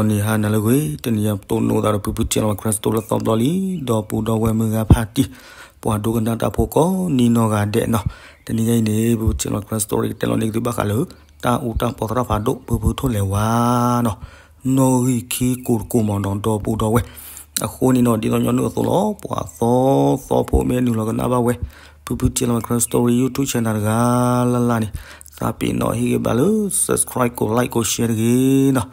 ဂီၤနံၤဟါနၤလၢအဂ့ၤ, တနံၤအံၤပတိၢ်နီၣ်သးဒီး ဖုဖုထံလီၤ Christopher လၢသီဘျီလံ, ဒီပုၢ်ဒီဝဲၢ်မုၢ်ဂၤဖးတံၢ်, ပှၤဒိကနၣ်တၢ်ဖိကိးနံၤနီၢ်ဂၤဒဲးနီၤ. တနံၤညါအံၤန့ၣ် ဖုဖုထံလီၤ Christopher ကတဲလီၤန့ၢ်သုဘၣ်ဃးလၢ တၢ်အူတၢ်ပီသရၣ်ဖးဒိၣ် ဖုဖုထိၣ်လဲၤဝါနီၤ. နီၣ်ဂံၢ်ခံကိးတကိးမးနီၤ ဒီပုၢ်ဒီဝဲၢ်. အဃိန့ၣ်နီၤ ဒ်သိးညီနုၢ်အသိးလီၤ ပှၤသီသီဖိမ့ၢ်နုာ်လီၤကနၣ်ဘၣ်ဝဲ ဖုဖုထံလီၤ Christopher YouTube channel တဂၤလၢ်လၢ်န့ၣ် သးပ့ၤနီၣ်ဟ့ၣ်ဂံၢ်ဘါလၢ subscribe ကိး like ကိး share တဂ့ၤနီၤ.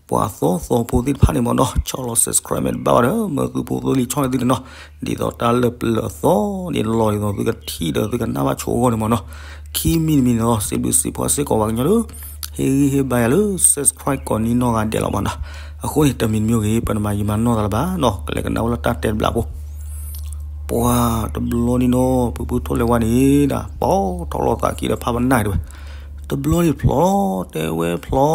ပှၤသီသီဖိသ့ၣ်တဖၣ်န့ၣ်မးနီၤ ဆီၣ်လီၤ subscribe မ့ၢ်တဘၣ်ဘၣ်ဒီး မၢသုဖိသၣ်လံဆီၣ်န့ၢ်သုတနီၤ, ဒ်သိးတၢ်လၢပျၢၤအသီန့ၣ် လီၤဒ်သိးသုကထံၣ်ဒီးသုကနၣ်ဘၣ်ဆိအဂီၢ်န့ၣ်မးနီၤ. ခံမံၤတမံၤန့ၣ်နီၤ စံးဘျုးစံးဖှိၣ်စ့ၢ်ကီးပှၤကညီလၢ ဟ့ၣ်ဂံၢ်ဟ့ၣ်ဘါယၤလၢ subscribe ကိးနံၤနီၢ်ဂၤဒဲးလီၤမးနီၤ. အဃိန့ၣ် တမံၤတမံၤဂ့ၤ ပနမၤယံာ်မၤနီၢ်သးလၢၤဘၣ်နီၤ ကလဲၤကနၣ်ဝဲလၢတၢ်တဲတဘျီဖိ ပှၤတဘျီန့ၣ်နီၤ ဖုဖုထိၣ်လဲၤဝါန့ၣ်ဒၣ် ပိာ်ထီၣ်လိာ်သးခံဒီးဖးပနၢ်တဝဲ, တဘျီန့ၣ်ဖျီ တဲဝဲဖျီ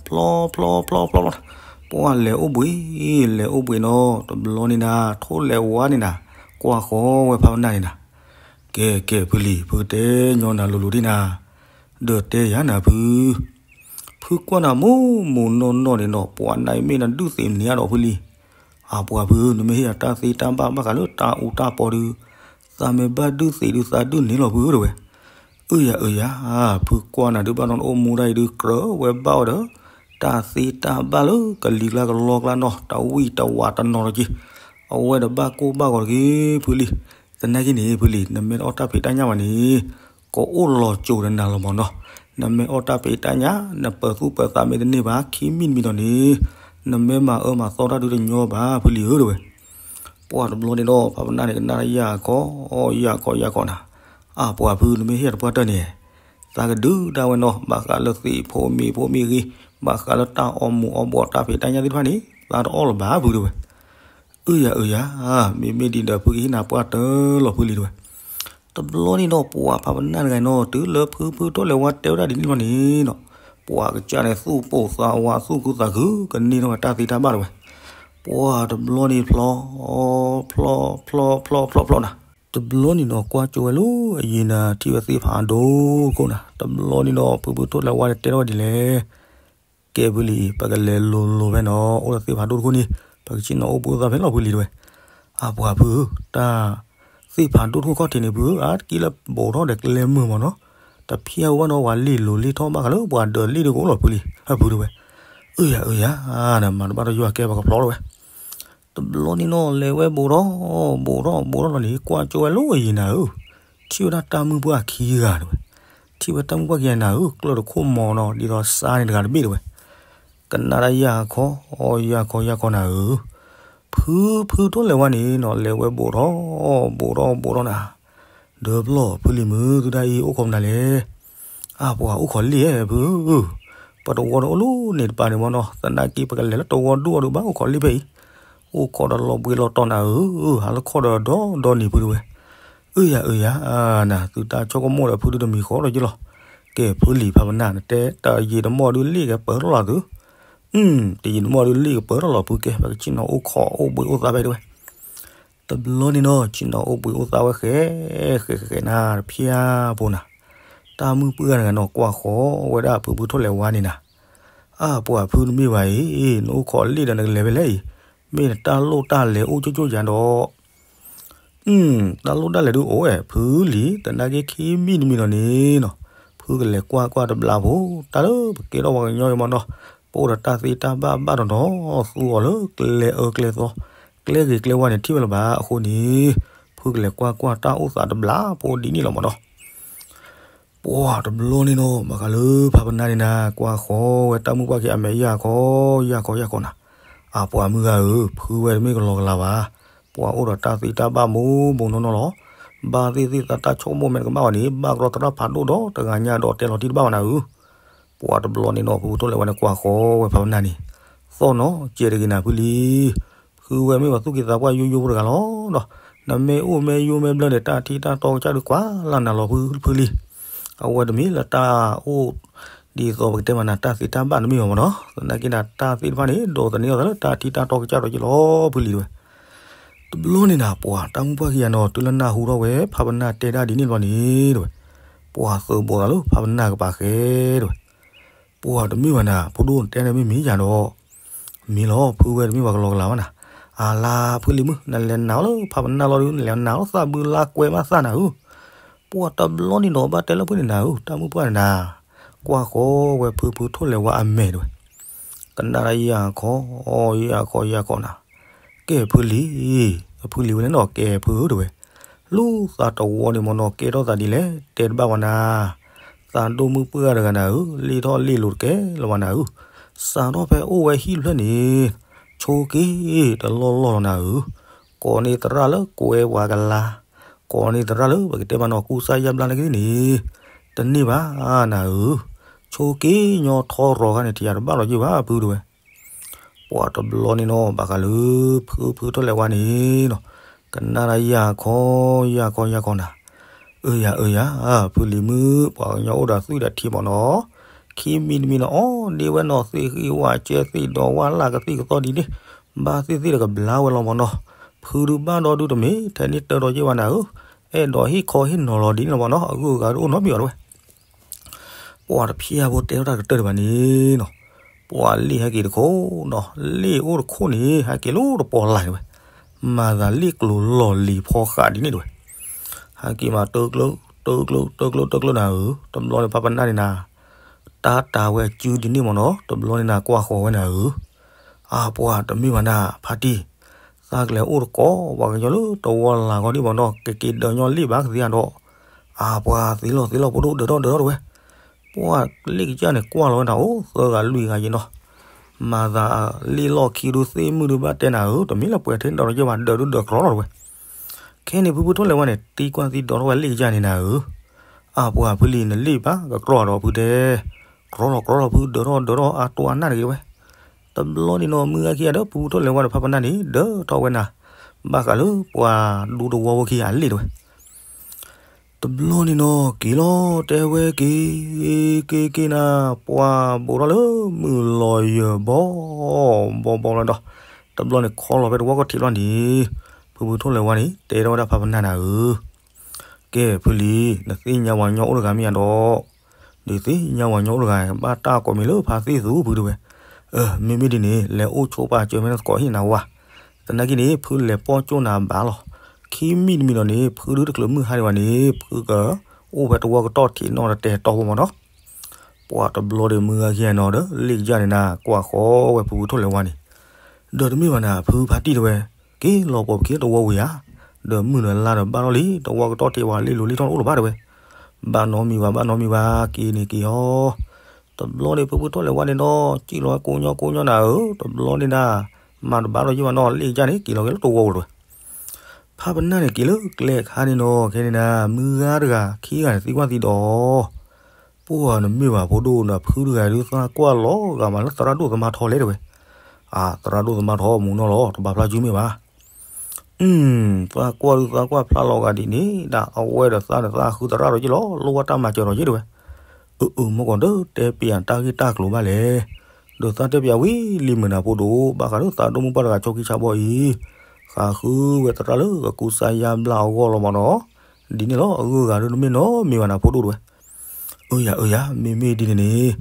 ဖျီ ဖျီ ဖျီ ဖျီ ဖျီ, ပှၤလဲၤအိၣ်ဘှံး လဲၤအိၣ်ဘှံးနီၤ တဘျီန့ၣ်နၤ ထိၣ်လဲၤဝါန့ၣ်နၤ ကွၢ်ဃီဝဲဖးပနၢ်န့ၣ်နၤ, ကဲ ကဲ ဖုလံၤ ဖုကတဲညီနၤလိၤလိၤဒ်နၤ, ဒီးတဲယၤနၤဖု ဖုကွၢ်နၤမိၢ်မိၢ်နီၢ်နီၢ်န့ၣ်နီၤ ပှၤနၤအံၤမ့ၢ်နဒုးသ့ၣ်မနုၤအါဒီးဖုလံၤ, အပှၤဖု နမ့ၢ်ဟ့ၣ်ယၤတၢ်သ့တၢ်ဘၣ်ဘၣ်ဃးလၢတၢ်အူတၢ်ပီဒီး သးမ့ၢ်ဘၣ်ဒုးသ့ၣ်ဒုးသးဒုးန့ၢ်လီၤဖုဧၢတဝဲ. အၢယၤအၢယၤ ဖုကွၢ်နၤဒုးဘၣ်နီၢ်နအိၣ်မူဒၣ်အံၤဒုးကြၢးဝဲဘၣ်ဝဲဒီး တၢ်သ့တၢ်ဘၣ်လၢကလံၤကျါကလီကျါနီၤ တဝံၣ်တဝးတနီၤတက့ၢ်, အဝဲဒီးဘၣ်ကိၢ်ဘၣ်ဂီၤတက့ၢ်ဖုလံၤ. သနာ်က့န့ၣ် ဖုလံၤ နမ့ၢ်တအီၣ်တၢ်ဖံးတၢ်ညၣ်ဘၣ်န့ၣ် ကအိၣ်လီၤစိၤတနၤလီၤမးနီၤ. နမ့ၢ်အီၣ်တၢ်ဖံးတၢ်ညၣ် နပၢၤသူၣ်ပၢၤသးမ့ၢ်တန့ၢ်ဘၣ် ခံမံၤတမံၤဒီးန့ၣ် နမ့ၢ်မၤအၢမၤသီတၢ်ဒုးတညီဘၣ်ဖုလံၤဧၢတဝဲ. ပှၤတဘျီန့ၣ်ဒီး ဖးပနၢ်န့ၣ်ကနၣ်ယၤခီ ယၤခီယၤခီနၤ, အပှၤဖု နမ့ၢ်ဟ့ၣ်ယၤတပှၢ်တၢၢ်န့ၣ် သးကဒုးဒၣ်ဝဲနီၤ ဘၣ်ဃးလၢသ့ၣ်ဖိမ့ၢ်ဖိမ့ၢ်ဂ့ၤ ဘၣ်ဃးလၢတၢ်အီၣ်မူးအီၣ်ဘှီးတၢ်ဖံးတၢ်ညၣ်သ့ၣ်တဖၣ်န့ၣ် သးတအီၣ်လၢၤဘၣ်ဖုတဝဲ. အၢယၤအၢယၤ မ့မ့ၢ်ဒ်ဒီးဖုကဟ့ၣ်နၤပှၢ်တၢၢ်လီၤဖုလံၤတဝဲ. တဘျီန့ၣ်ဒီး ပှၤဖးပနၢ်တဂၤန့ၣ်နီၤ တုၤလၢဖုဖုထိၣ်လဲၤဝါတဲဝဲဒၣ်ဒ်န့ၣ်လီၤန့ၣ်နီၤ ပှၤကစၢ်န့ၣ်သူၣ်ပိာ်သးဝးသူၣ်ခုသးခု ကန့ၢ်ထီၣ်ဝဲတၢ်သ့တၢ်ဘၣ်တဝဲ. ပှၤတဘျီန့ၣ်ဖျီ ဖျီ ဖျီ ဖျီ ဖျီ ဖျီ ဖျီနၤ, တဘျီန့ၣ်နီၤ ကွၢ်ကၠိဝဲလၢအယံၤနၤ ထံၣ်ဝဲသ့ၣ်ဖးဒိၣ်တခိၣ်နၤ, တဘျီန့ၣ်ဒီး ဖုဖုထိၣ်လဲၤဝါန့ၣ်တဲထီၣ်ဝဲဒ်လဲၣ် ကဲဖုလံၤ ပကလဲၤလိၤလိၤဖဲနီၤ အိၣ်ဒီးသ့ၣ်ဖးဒိၣ်တခိၣ်န့ၣ် ပကဆ့ၣ်နီၤအိၣ်ဘှံးအိၣ်သါဖဲလီၤဖုလံၤတဝဲ. အပှၤဖုဧၢ တၢ်သ့ၣ်ဖးဒိၣ်တခိၣ်ခီၣ်ထံးန့ၣ်ဖုဧၢ အါတက့ၢ်လၢဘူးထီၣ်ဒီးကျဲမုာ်မးနီၤ, တဖျၢၣ်ဝဲနီၤ ပှၤလ့ၢ်လိၤလ့ၢ်ထီၣ်ဘၣ်ဃးလၢပှၤဒၢးလ့ၢ်တကိးလီၤဖုလံၤ အဖုတဝဲ. အၢယၤအၢယၤ နမၤတဘၣ်တယွၤကဲပှၤကဖျီတဝဲ. တဘျီန့ၣ်နီၤ လဲၤဝဲဘူးထီၣ် ဘူးထီၣ် ဘူးထီၣ်လီၤန့ၣ် ကွၢ်ကၠိဝဲလၢအယံၤနၤဧၢ, ထံၣ်ဝဲဒၣ်တၢ်မုၣ်ပှၢ်ခံဂၤတဝဲ. ထံၣ်ဝဲတၢ်မုၣ်ပှၢ်ခံဂၤနၤဧၢ ကျၢၢ်တခိၣ်မီၤနီၤ ဒ်သိးစါန့ၣ်တဂၤတဘ့ၣ်တဝဲ. ကနၣ်တၢ်ယၤခီ ယၤခီယၤခီနၤဧၢ, ဖုဖုထိၣ်လဲၤဝါန့ၣ်နီၤ လဲၤဝဲဘူးထီၣ် ဘူးထီၣ်ဘူးထီၣ်နၤ ဒီးပျီၢ်ဖုလံၤမုၢ်သုတၢ်အံၤအိၣ်ခိးမနုၤလဲၣ်. အပှၤအိၣ်ခိးလ့ၣ်ဧၢဖု, ပတဝီတအိၣ်လၢန့ၣ်တပၤန့ၣ်မ့ၢ်နီၤ သနာ်က့ပကလဲၤလၢတဝီဒိၣ်အီၤဒုးဘၣ်အိၣ်ခိးလ့ၣ်ဖဲအံၤ, အိၣ်ခိးဒီးလီၤဘှံးလီၤတီၤနၤဧၢ, ဟးလၢခီၣ်ဒီးဒီဒီနံၤဖုတဝဲ. အၢယၤအၢယၤ နသုတၢ်ဆိကမိၣ်ဒီးဖုဒုးတမံၤဃီဒီးက့လီၤ. ကဲဖုလံၤဖးပနၢ် နတဲတယံာ်တမီၢ်ဒုးလ့ၣ်ကပၢၤထီၣ်လီၤသု, တယံာ်တမီၢ်ဒုးလ့ၣ်ကပၢၤထီၣ်လီၤဖုကဲ ပကဆ့ၣ်နီၤအိၣ်ခိးအိၣ်ဘှံးအိၣ်သါဖဲတဝဲ. တဘျီန့ၣ်နီၤ ဆ့ၣ်နီၤအိၣ်ဘှံးအိၣ်သါဝဲဃဲ ဃဲဃဲဃဲနၤ တဖၠါဖိနၤ, တၢ်မုၣ်ပှၢ်တဂၤနီၤ ကွၢ်ဃီဝဲဒၣ်ဖုဖုထိၣ်လဲၤဝါန့ၣ်နၤ, အါပှၤဖုတမ့ၢ်ဘၣ်အံၤ နအိၣ်ခိးလ့ၣ်ဒီးနကလဲၤဖဲလဲၣ်အံၤ, မ့ၢ်နတၢ်လိၣ်တၢ်လဲၤအိၣ်ကၠိကၠိယၤဒီး တၢ်လိၣ်တၢ်လဲၤဒုးအိၣ်ဝဲ ဖုလံၤ သနာ်က့ခံမံၤတမံၤဒီးန့ၣ်နီၤ, ဖုကလဲၤကွၢ်ကွၢ်တဘျီဖိ တၢ်လၢပကဲထီၣ်ပှၤကညီအံၤမ့ၢ်နီၤ, ပအိၣ်ဒီးတၢ်သ့တၢ်ဘၣ်ဘၣ်ဒီးနီၤ သူအီၤလၢကျဲအၢကျဲသီ, ကျဲဂ့ၤကျဲဝါန့ၣ်ထံၣ်ဝဲလၢၤဘၣ်အဃိန့ၣ်, ဖုကလဲၤကွၢ်ကွၢ်တၢ်အိၣ်သးတဘျီဖိဒ်န့ၣ်လီၤမ့ၢ်နီၤ. ပှၤတဘျီန့ၣ်နီၤ ဘၣ်ဃးလၢဖးပနၢ်န့ၣ်နၤ ကွၢ်ဃီဝဲတၢ်မုၣ်ပှၢ်ခံအမဲာ်ယၢ်ခီ ယၢ်ခီယၢ်ခီနၤ, အပှၤမုၢ်ဂၤဧၢ ဖုဝဲတမ့ၢ်ကလီကလီဘၣ်, ပှၤအိၣ်ဒီးတၢ်သ့တၢ်ဘၣ်မိၢ်မိၢ်နီၢ်နီၢ်လီၤ. ဘၣ်သ့ၣ်သ့ၣ်သးတၢ်ဆိကမိၣ်မ့ၢ်တကဘၣ်ဘၣ်န့ၣ် ဘၣ်ကရီသရၣ်ဖးဒိၣ်ဒီးတဂၤညါဒီးတဲလီၤတံၢ်တဘၣ်ဘၣ်နၤဧၢ. ပှၤတဘျီန့ၣ်နီၤ ဖုဖုထိၣ်လဲၤဝါန့ၣ်ကွၢ်ဃီဝဲဖးပနၢ်န့ၣ်, သီၣ်နီၤ ကဲတဂ့ၤနၤဖုလံၤ, ဖုဝဲမ့ၢ်ပှၤသူၣ်က့သးပှၢ်ယိယိဖိတဂၤလီၤဒီး, နမ့ၢ်အိၣ်မ့ၢ်ယိမ့ၢ်ဘျၢန့ၣ် တၢ်ထံတၢ်တီကစၢ်ဒုးကွၢ်လၢနၤလီၤဖုဖုလံၤ, အဝဲတမ့ၢ်လၢတၢ်အိၣ် ဒ်သိးပကတဲမးနၤ တၢ်သ့တၢ်ဘၣ်တမ့ၢ်ဘၣ်မ့ၢ်နီၤ, သနာ်က့နၤတၢ်သ့ၣ်တဖၣ်န့ၣ် ဒိးသန့ၤအီၤသးလၢတၢ်ထံတၢ်တီကစၢ်ဒီးက့လီၤဖုလံၤတဝဲ. တဘျီန့ၣ်နၤ ပှၤတၢ်မုၣ်ပှၢ်ခံဂၤနီၤ တုၤလၢနၢ်ဟူထီၣ်ဝဲ ဖးပနၢ်တဲဒၣ်ဒ်န့ၣ်တဘျီန့ၣ်တဝဲ, ပှၤသုးဘူးသးလၢဖးပနၢ်ကပၤဃဲတဝဲ. ပှၤတမ့ၢ်ဘၣ်နၤ ဖိဒိၣ်တဲန့ၣ်မ့ၢ်မ့ၢ်ယၤဒီး, မ့ၢ်လီၤ ဖုဝဲတမ့ၢ်ပှၤကလီကလီဘၣ်နၤ. အလါဖုလံၤမုၣ် နလဲၤနာ်အီၤလၢဖးပနၢ်လီၤဒုး နလဲၤနာ်အီၤလၢသးဘုလါကွဲမးသးနၤဧၢ. ပှၤတဘျီန့ၣ်နီၤ ဘၣ်တဲလၢဖုန့ၣ်နၤဧၢ တၢ်မုၣ်ပှၢ်န့ၣ်နၤ, ကွၢ်ဃီဝဲဖုဖုထိၣ်လဲၤဝါအမဲာ်တဲဝဲ, ကနၣ်တၢ်ယၤခီ, ယၤခီယၤခီနၤ, ကဲဖုလံၤ, ဖုလံၤဝဲန့ၣ်နီၤ ကဲဖုတဲဝဲ, လူၤသးတဝီန့ၣ်မ့ၢ်နီၤ ကဲထီၣ်သးဒ်လဲၣ် တဲတဘၣ်ဝဲနၤ, သးဒိၣ်မုၣ်ပှၢ်တဂၤနၤဧၢ လ့ၣ်ထီၣ်လ့ၣ်လိၤတကဲလၢၤဝဲနၤဧၢ, စးထီၣ်ဖဲအိၣ်ဝဲဟံၣ်တဖျၢၣ်န့ၣ်, ဆိက့ၤတလီၢ်လီၢ်လီၤနၤဧၢ, ကိးန့ၢ်သရၣ်လၢကွဲဝဲကလါ, ကိးန့ၢ်သရၣ်လၢပကတဲမးနီၤ ကူစါယါဘျါနာ်က့န့ၣ်, တန့ၢ်ဘၣ်နၤဧၢ, ဆိက့ၤညီထီရီၤခါန့ၣ် ထံၣ်ယၤတဘၣ်လီၤယုၢ်ဘၣ်ဖုတဲဝဲ ပှၤတဘျီန့ၣ်နီၤ ဘၣ်ဃးလၢ ဖုဖုထိၣ်လဲၤဝါန့ၣ်နီၤ, ကနၣ်တၢ်ယၤခီ, ယၤခီယၤခီနၤ, အၢယၤအၢယၤ, ဖုလံၤမုၣ် ပှၤကညီအိၣ်ဒီးသွံၣ်ဒီးထံမ့ၢ်နီၤ, ခံမံၤတမံၤနီၤ အီၣ်ဒ့ဝဲနီၤ သ့ၣ်ဃံဝါကဲသ့ၣ်ဒီးဝါလၢကသံၣ်ကသီဒ်န့ၣ်, ဘၣ်သ့ၣ်သ့ၣ်ဒီးကဘျါဝဲလီၤမ့ၢ်နီၤ, ဖုဒုးဘၣ်ဒီဒုးတမ့ၢ်ထဲန့ၣ်တၢ်ဒီးယဲၢ်ဘၣ်နၤဧၢ, အဲၣ်ဒိးဟ့ၣ်ခီဟ့ၣ်နီၤလီၤဒ်န့ၣ်လီၤမ့ၢ်နီၤ အဂုၤအဂၤတအိၣ်နီတမံၤအီၤတဲဝဲ ပှၤတဖျၢၣ်ဖိတဲထီၣ်တၢ်ကတၢၢ်ဒံးဘၣ်န့ၣ်နီၤ, ပှၤလ့ၣ်ဟဲက့ၤတခိၣ်နီၤ လ့ၣ်အိၣ်တခိၣ်န့ၣ် ဟဲက့ၤလၢတပီၤလၢ်တဲဝဲ, မၤသးလ့ၣ်ကျိၤလီၢ်လံၤဖီဃးဒ်န့ၣ်တဲဝဲ, ဟဲက့ၤမးတကျိၤ, တကျိၤ, တကျိၤ, တကျိၤနၤဧၢ, တဘျီန့ၣ်ဖးပနၢ်န့ၣ်နၤ, တၢ်တၢ်ဝဲအစုဒ်န့ၣ်မ့ၢ်နီၤ တဘျီန့ၣ်နၤကွၢ်ဃီၤဝဲနၤဧၢ အပှၤတမ့ၢ်ဘၣ်နၤ ဖါတံၢ်, သးကလဲၤအိၣ်တကိး ပှၤကညီလၢတဝီလၢ်ဂီၤဒံးဘၣ်နီၤ ကက့ၤဒၢးညီလ့ၣ်ဘၣ်ကသ့ဧါဒီး, အပှၤသ့လီၤသ့လီၤဖိဒိၣ် ဒၢးထီၣ်ဒၢးထီၣ်တဲဝဲ, ပှၤလ့ၣ်ကစၢ်န့ၣ်ကွၢ်လီၤဝဲနၤအိၣ်သၢဂၤလွံၢ်ဂၤယ့ၣ်နီၤ, မၤသးလ့ၣ်လီၢ်ခံဒုးသ့ၣ်မုၣ်ဒုးဘၣ်တဲနၤဧၢ တမ့ၢ်လၢပှဲၤထဲတၢ်ဒီးယဲၢ်ဘၣ် ဒၢးဒုးဒၢးကြီလီၤတဲဝဲ ခဲန့ၣ်ဖုဖုထိၣ်လဲၤဝါန့ၣ် သံကွၢ်သံဒိးထီၣ်ဝဲလ့ၣ်ကစၢ်န့ၣ်နၤဧၢ, အပှၤဖုလံၤနလ့ၣ်ဘၣ်ကကြီဒီးဖုတဲ, ကြီလီၤကြီလီၤဖုဒၢးထီၣ်ဒၢးထီၣ်အတိၢ်အနၢ်တဂ့ၤဝဲ, တဘျီန့ၣ်နီၤ မုၢ်ဂၤခံဂၤဒီးဖုဖုထိၣ်လဲၤဝါဒီးဖးပနၢ်န့ၣ် ဒၢးထီၣ်ဝဲနၤ, ဘၣ်ဃးလၢပှၤဒူတဝီဖိခံဂၤအလ့ၣ်တဲဝဲ တဘျီန့ၣ်နီၤ က့ၤလီၤတဲဝဲက့ၤ, က့ၤက့ၤနၤ, ပှၤဘူးထီၣ်လၢမုၢ်လီၤယၢၤဘီ, ဘီဘီလီၤဒီး, တဘျီန့ၣ်ခီလီၤဖဲတဝီကီၢ်ထံးလီၤန့ၣ်, ဖုဖုထိၣ်လဲၤဝါန့ၣ် တဲထီၣ်ဝဲဒၣ်ဖးပနၢ်နၤဧၢ, ကဲဖုလံၤ နသ့ၣ်ညါပှၤကညီအိၣ်တဂၤမ့ၢ်ဧါဒီး, ဒုးသ့ၣ်ညါပှၤကညီအိၣ်တဂၤ ဘၣ်တၢ်ကိးမံၤလၢဖါသ့ၣ်သူဖုတဲဝဲ, အၢ မ့မ့ၢ်ဒ်န့ၣ် လဲၤအိၣ်ဆိးပာ်စၢၤမ့ၢ်နသကိးဟ့ၣ်နၤဝါ, သနာ်က့န့ၣ် ဖုလဲၤပိာ်ကၠိၣ်နၤဘၣ်လီၤ, ခံမံၤတမံၤဒီးန့ၣ် ဖုဒုးတချုးမုၢ်ဟါဒံးဘၣ်န့ၣ် ဖုကအိၣ်ဖဲတဝီကတီၢ်ထံးနီၣ်တတဲာ်တီဖိမ့ၢ်နီၤ, ပှၤတဘျီဒီးမုၢ်ဂၤခံဂၤနီၤဒီး လ့ၣ်ကစၢ်န့ၣ်နၤ ကွၢ်ဃီဝဲဖုဖုထိၣ်လဲၤဝါန့ၣ်, ဒီးတမ့ၢ်ဘၣ်နၤ ဖုဖါတံၢ်တဲဝဲ, က့ၤလီၤပိာ်ပခံတဝီဝံၤဧါ, ဒီးမုၢ်ဒီးလါဒီးဘၣ်ထီၣ်လံ တဝီကတီၢ်ထံးဝဲလ့ၣ်လိၤလ့ၣ်ထီၣ်တအိၣ်လၢၤဘၣ်တဲဝဲ, ဘၣ်နီတမံၤဘၣ် ဘၣ်နီတမံၤဘၣ် က့ၤန့ၣ်က့ၤအီၤ တဘျီန့ၣ် ဖုဖုထိၣ်လဲၤဝါန့ၣ်နီၤ စံၣ်လီၤဝဲကိးညီကိးညီနၤဧၢ, တဘျီန့ၣ်နၤ, မၤတဘၣ်ဒီးယဲၢ်ဘၣ်နီၤ လ့ၣ်ကစၢ်န့ၣ် က့ၤလီၤက့ၤလၢတဝီဝဲတဲဝဲ, ဖးပနၢ်န့ၣ်က့ၤလၢကျဲအခါန့ၣ်နီၤ ခဲန့ၣ်နၤ မုၢ်ဂၤတဂၤခံဂၤန့ၣ်သံကွၢ်သံဒိး, ပှၤနမ့ၢ်ဘၣ်ဖိဒိၣ်နၤ ဖုတဂၤဒုးသးကွၢ်လီၤဂာ်မးလၢသရၣ်ဒိၣ်သမါထီလဲၣ်တဲဝဲ, အသရၣ်ဒိၣ်သမါထီမူနီၤလီၤ တဘၣ်ဖျါစုမ့ၢ်ဘၣ် သးကွၢ်ဒုးသးကွၢ်ဖျါလီၤဂာ်ဒ်န့ၣ်ဒၣ် အဝဲဒီးသးန့ၣ်သးဃုသရၣ်ဒီးယ့ၣ်လီၤ လိၣ်ဘၣ်တၢ်မၤစၢၤဒီးယ့ၣ်တဲဝဲ, အၢ အၢ မ့ၢ်ကီးဒီးတဲပျးတၢ်ဂ့ၢ်တၢ်ကျိၤဘၣ်လဲၣ်, ဒီးသးတဲပျးဝံၤလံမုၢ်နၤဖိဒိၣ် ဘၣ်ဃးလၢသးဒိၣ်မုၣ်ပှၢ်တဂၤဆိခံဆါဘီအံၤ, ဃးဃုဝဲသရၣ်လၢကကူစါယါဘျါအဂီၢ်လီၤမ့ၢ်နီၤ, ဒ်န့ၣ်လီၤ အဂုၤအဂၤဒုးတမ့ၢ်နီတမံၤဘၣ်နၤဖိဒိၣ်တဲဝဲ အၢယၤ အၢယၤ မ့မ့ၢ်ဒ်န့ၣ်န့ၣ်,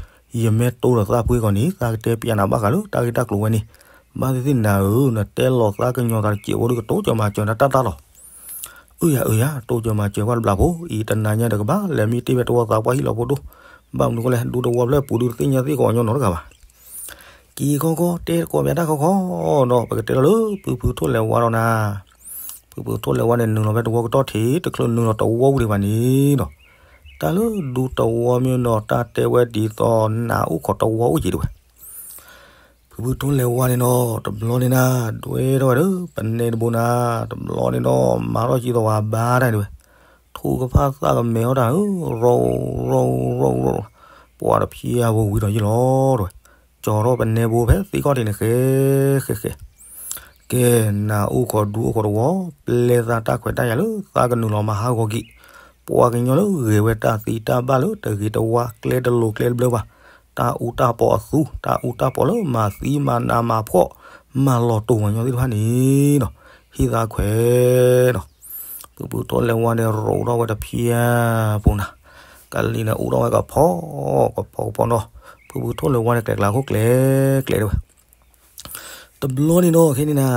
ယမ့ၢ်တိၢ်ဒီးသးပှ့ၤကီးန့ၣ် သးကတဲပျးနၤဘၣ်ဃးလၢတၢ်ဂ့ၢ်တၢ်ကျိၤဝဲန့ၣ်, ဘၣ်သ့ၣ်သ့ၣ်နၤဧၢ, နတဲလီၤသးကညီၤသးတစဲးဖိဒုးကတိၤစၢၤမၤစၢၤနၤတၢ်တၢ်လီၤ. အၢယၤ အၢယၤ တိၤစၢၤမၤစၢၤပှၤတဘျီဖိအံၤ တနၤညါဒီးကဘၣ်လဲၤမံတ့ၢ်ဖဲတဝီသးပှၢ်ဟံၣ်လီၤဖိဒိၣ်, ဘၣ်မနုၤဃိလဲၣ် ဒူတဝီဖျၢၣ်ပူၤဒုးတသ့ၣ်ညါသ့ၣ်ကီးညီနီတဂၤဘၣ် က့ၤခီခီတဲသကိးပျးတၢ်ခီခီဒီး ပကတဲလီၤလၢဖုဖုထိၣ်လဲၤဝါဒီးနၤ, ဖုဖုထိၣ်လဲၤဝါန့ၣ် နုာ်လီၤဖဲတဝီကတီၢ်ထံး တချုးနုာ်လီၤတဝီဝံၤဒံးဘၣ်န့ၣ်ဒီး, တၢ်လၢဒူတဝီမ့ၢ်နီၤ တၢ်တဲဝဲဒ်သိးနးအိၣ်ခိးတဝီအိၣ်က့ၤတဲဝဲ ဖုဖုထိၣ်လဲၤဝါန့ၣ်နီၤ တဘျီန့ၣ်နၤ ဒွဲထီၣ်ဝဲဒီး ပနဲတဘိနၤ, တဘျီန့ၣ်နီၤ မၤထီၣ်ကံသိးဝဲဘါတၢ်တဲဝဲ, ထူကဖၣ်သၣ်ကမဲာ်အီၣ်တၢ်ဧၢ, ရီၣ်ရီၣ်ရီၣ်ရီၣ်, ပှၤတဖျၢၣ်ဖိဝံၤဒီးယ့ၣ်လီၤတဲဝဲ, ကၠီထီၣ်ပနဲဘိဖဲသ့ၣ်ခီၣ်ထံးန့ၣ်ဃဲဃဲဃဲ ကဲ, နးအိၣ်ခိးဒူအိၣ်ခိးတဝီ, ပျဲသးတၢ်ခွဲးတၢ်ယာ်လၢသးကနုာ်လီၤမၤဟးဂီၤက့ၤ, ပှၤကညီလၢဂဲၤဝဲတၢ်သံတၢ်ဘၣ်လၢတဂ့ၤတဝါကျဲတလိၤကျဲတဘျၢဘၣ်, တၢ်အူတၢ်ပီးအသူ, တၢ်အူတၢ်ပီးလၢမၤသံမၤနးမၤဖှီၣ်, မၤလီၤတိာ်ပှၤကညီသ့ၣ်တဖၣ်န့ၣ်ဒီး, ဟ့ၣ်သးခွဲးဒီး ဖုဖုထိၣ်လဲၤဝါန့ၣ် ရိးထီၣ်ဝဲတဖျၢၣ်ဖိနၤ, ကလံၤန့ၣ်အူထီၣ်ဝဲကဖီ, ကဖီကဖီနီၤ, ဖုဖုထိၣ်လဲၤဝါန့ၣ် ကျဲကျါခိၣ်ကျဲကျဲတဲဝဲ တဘျီန့ၣ်နီၤ ခဲန့ၣ်နၤ,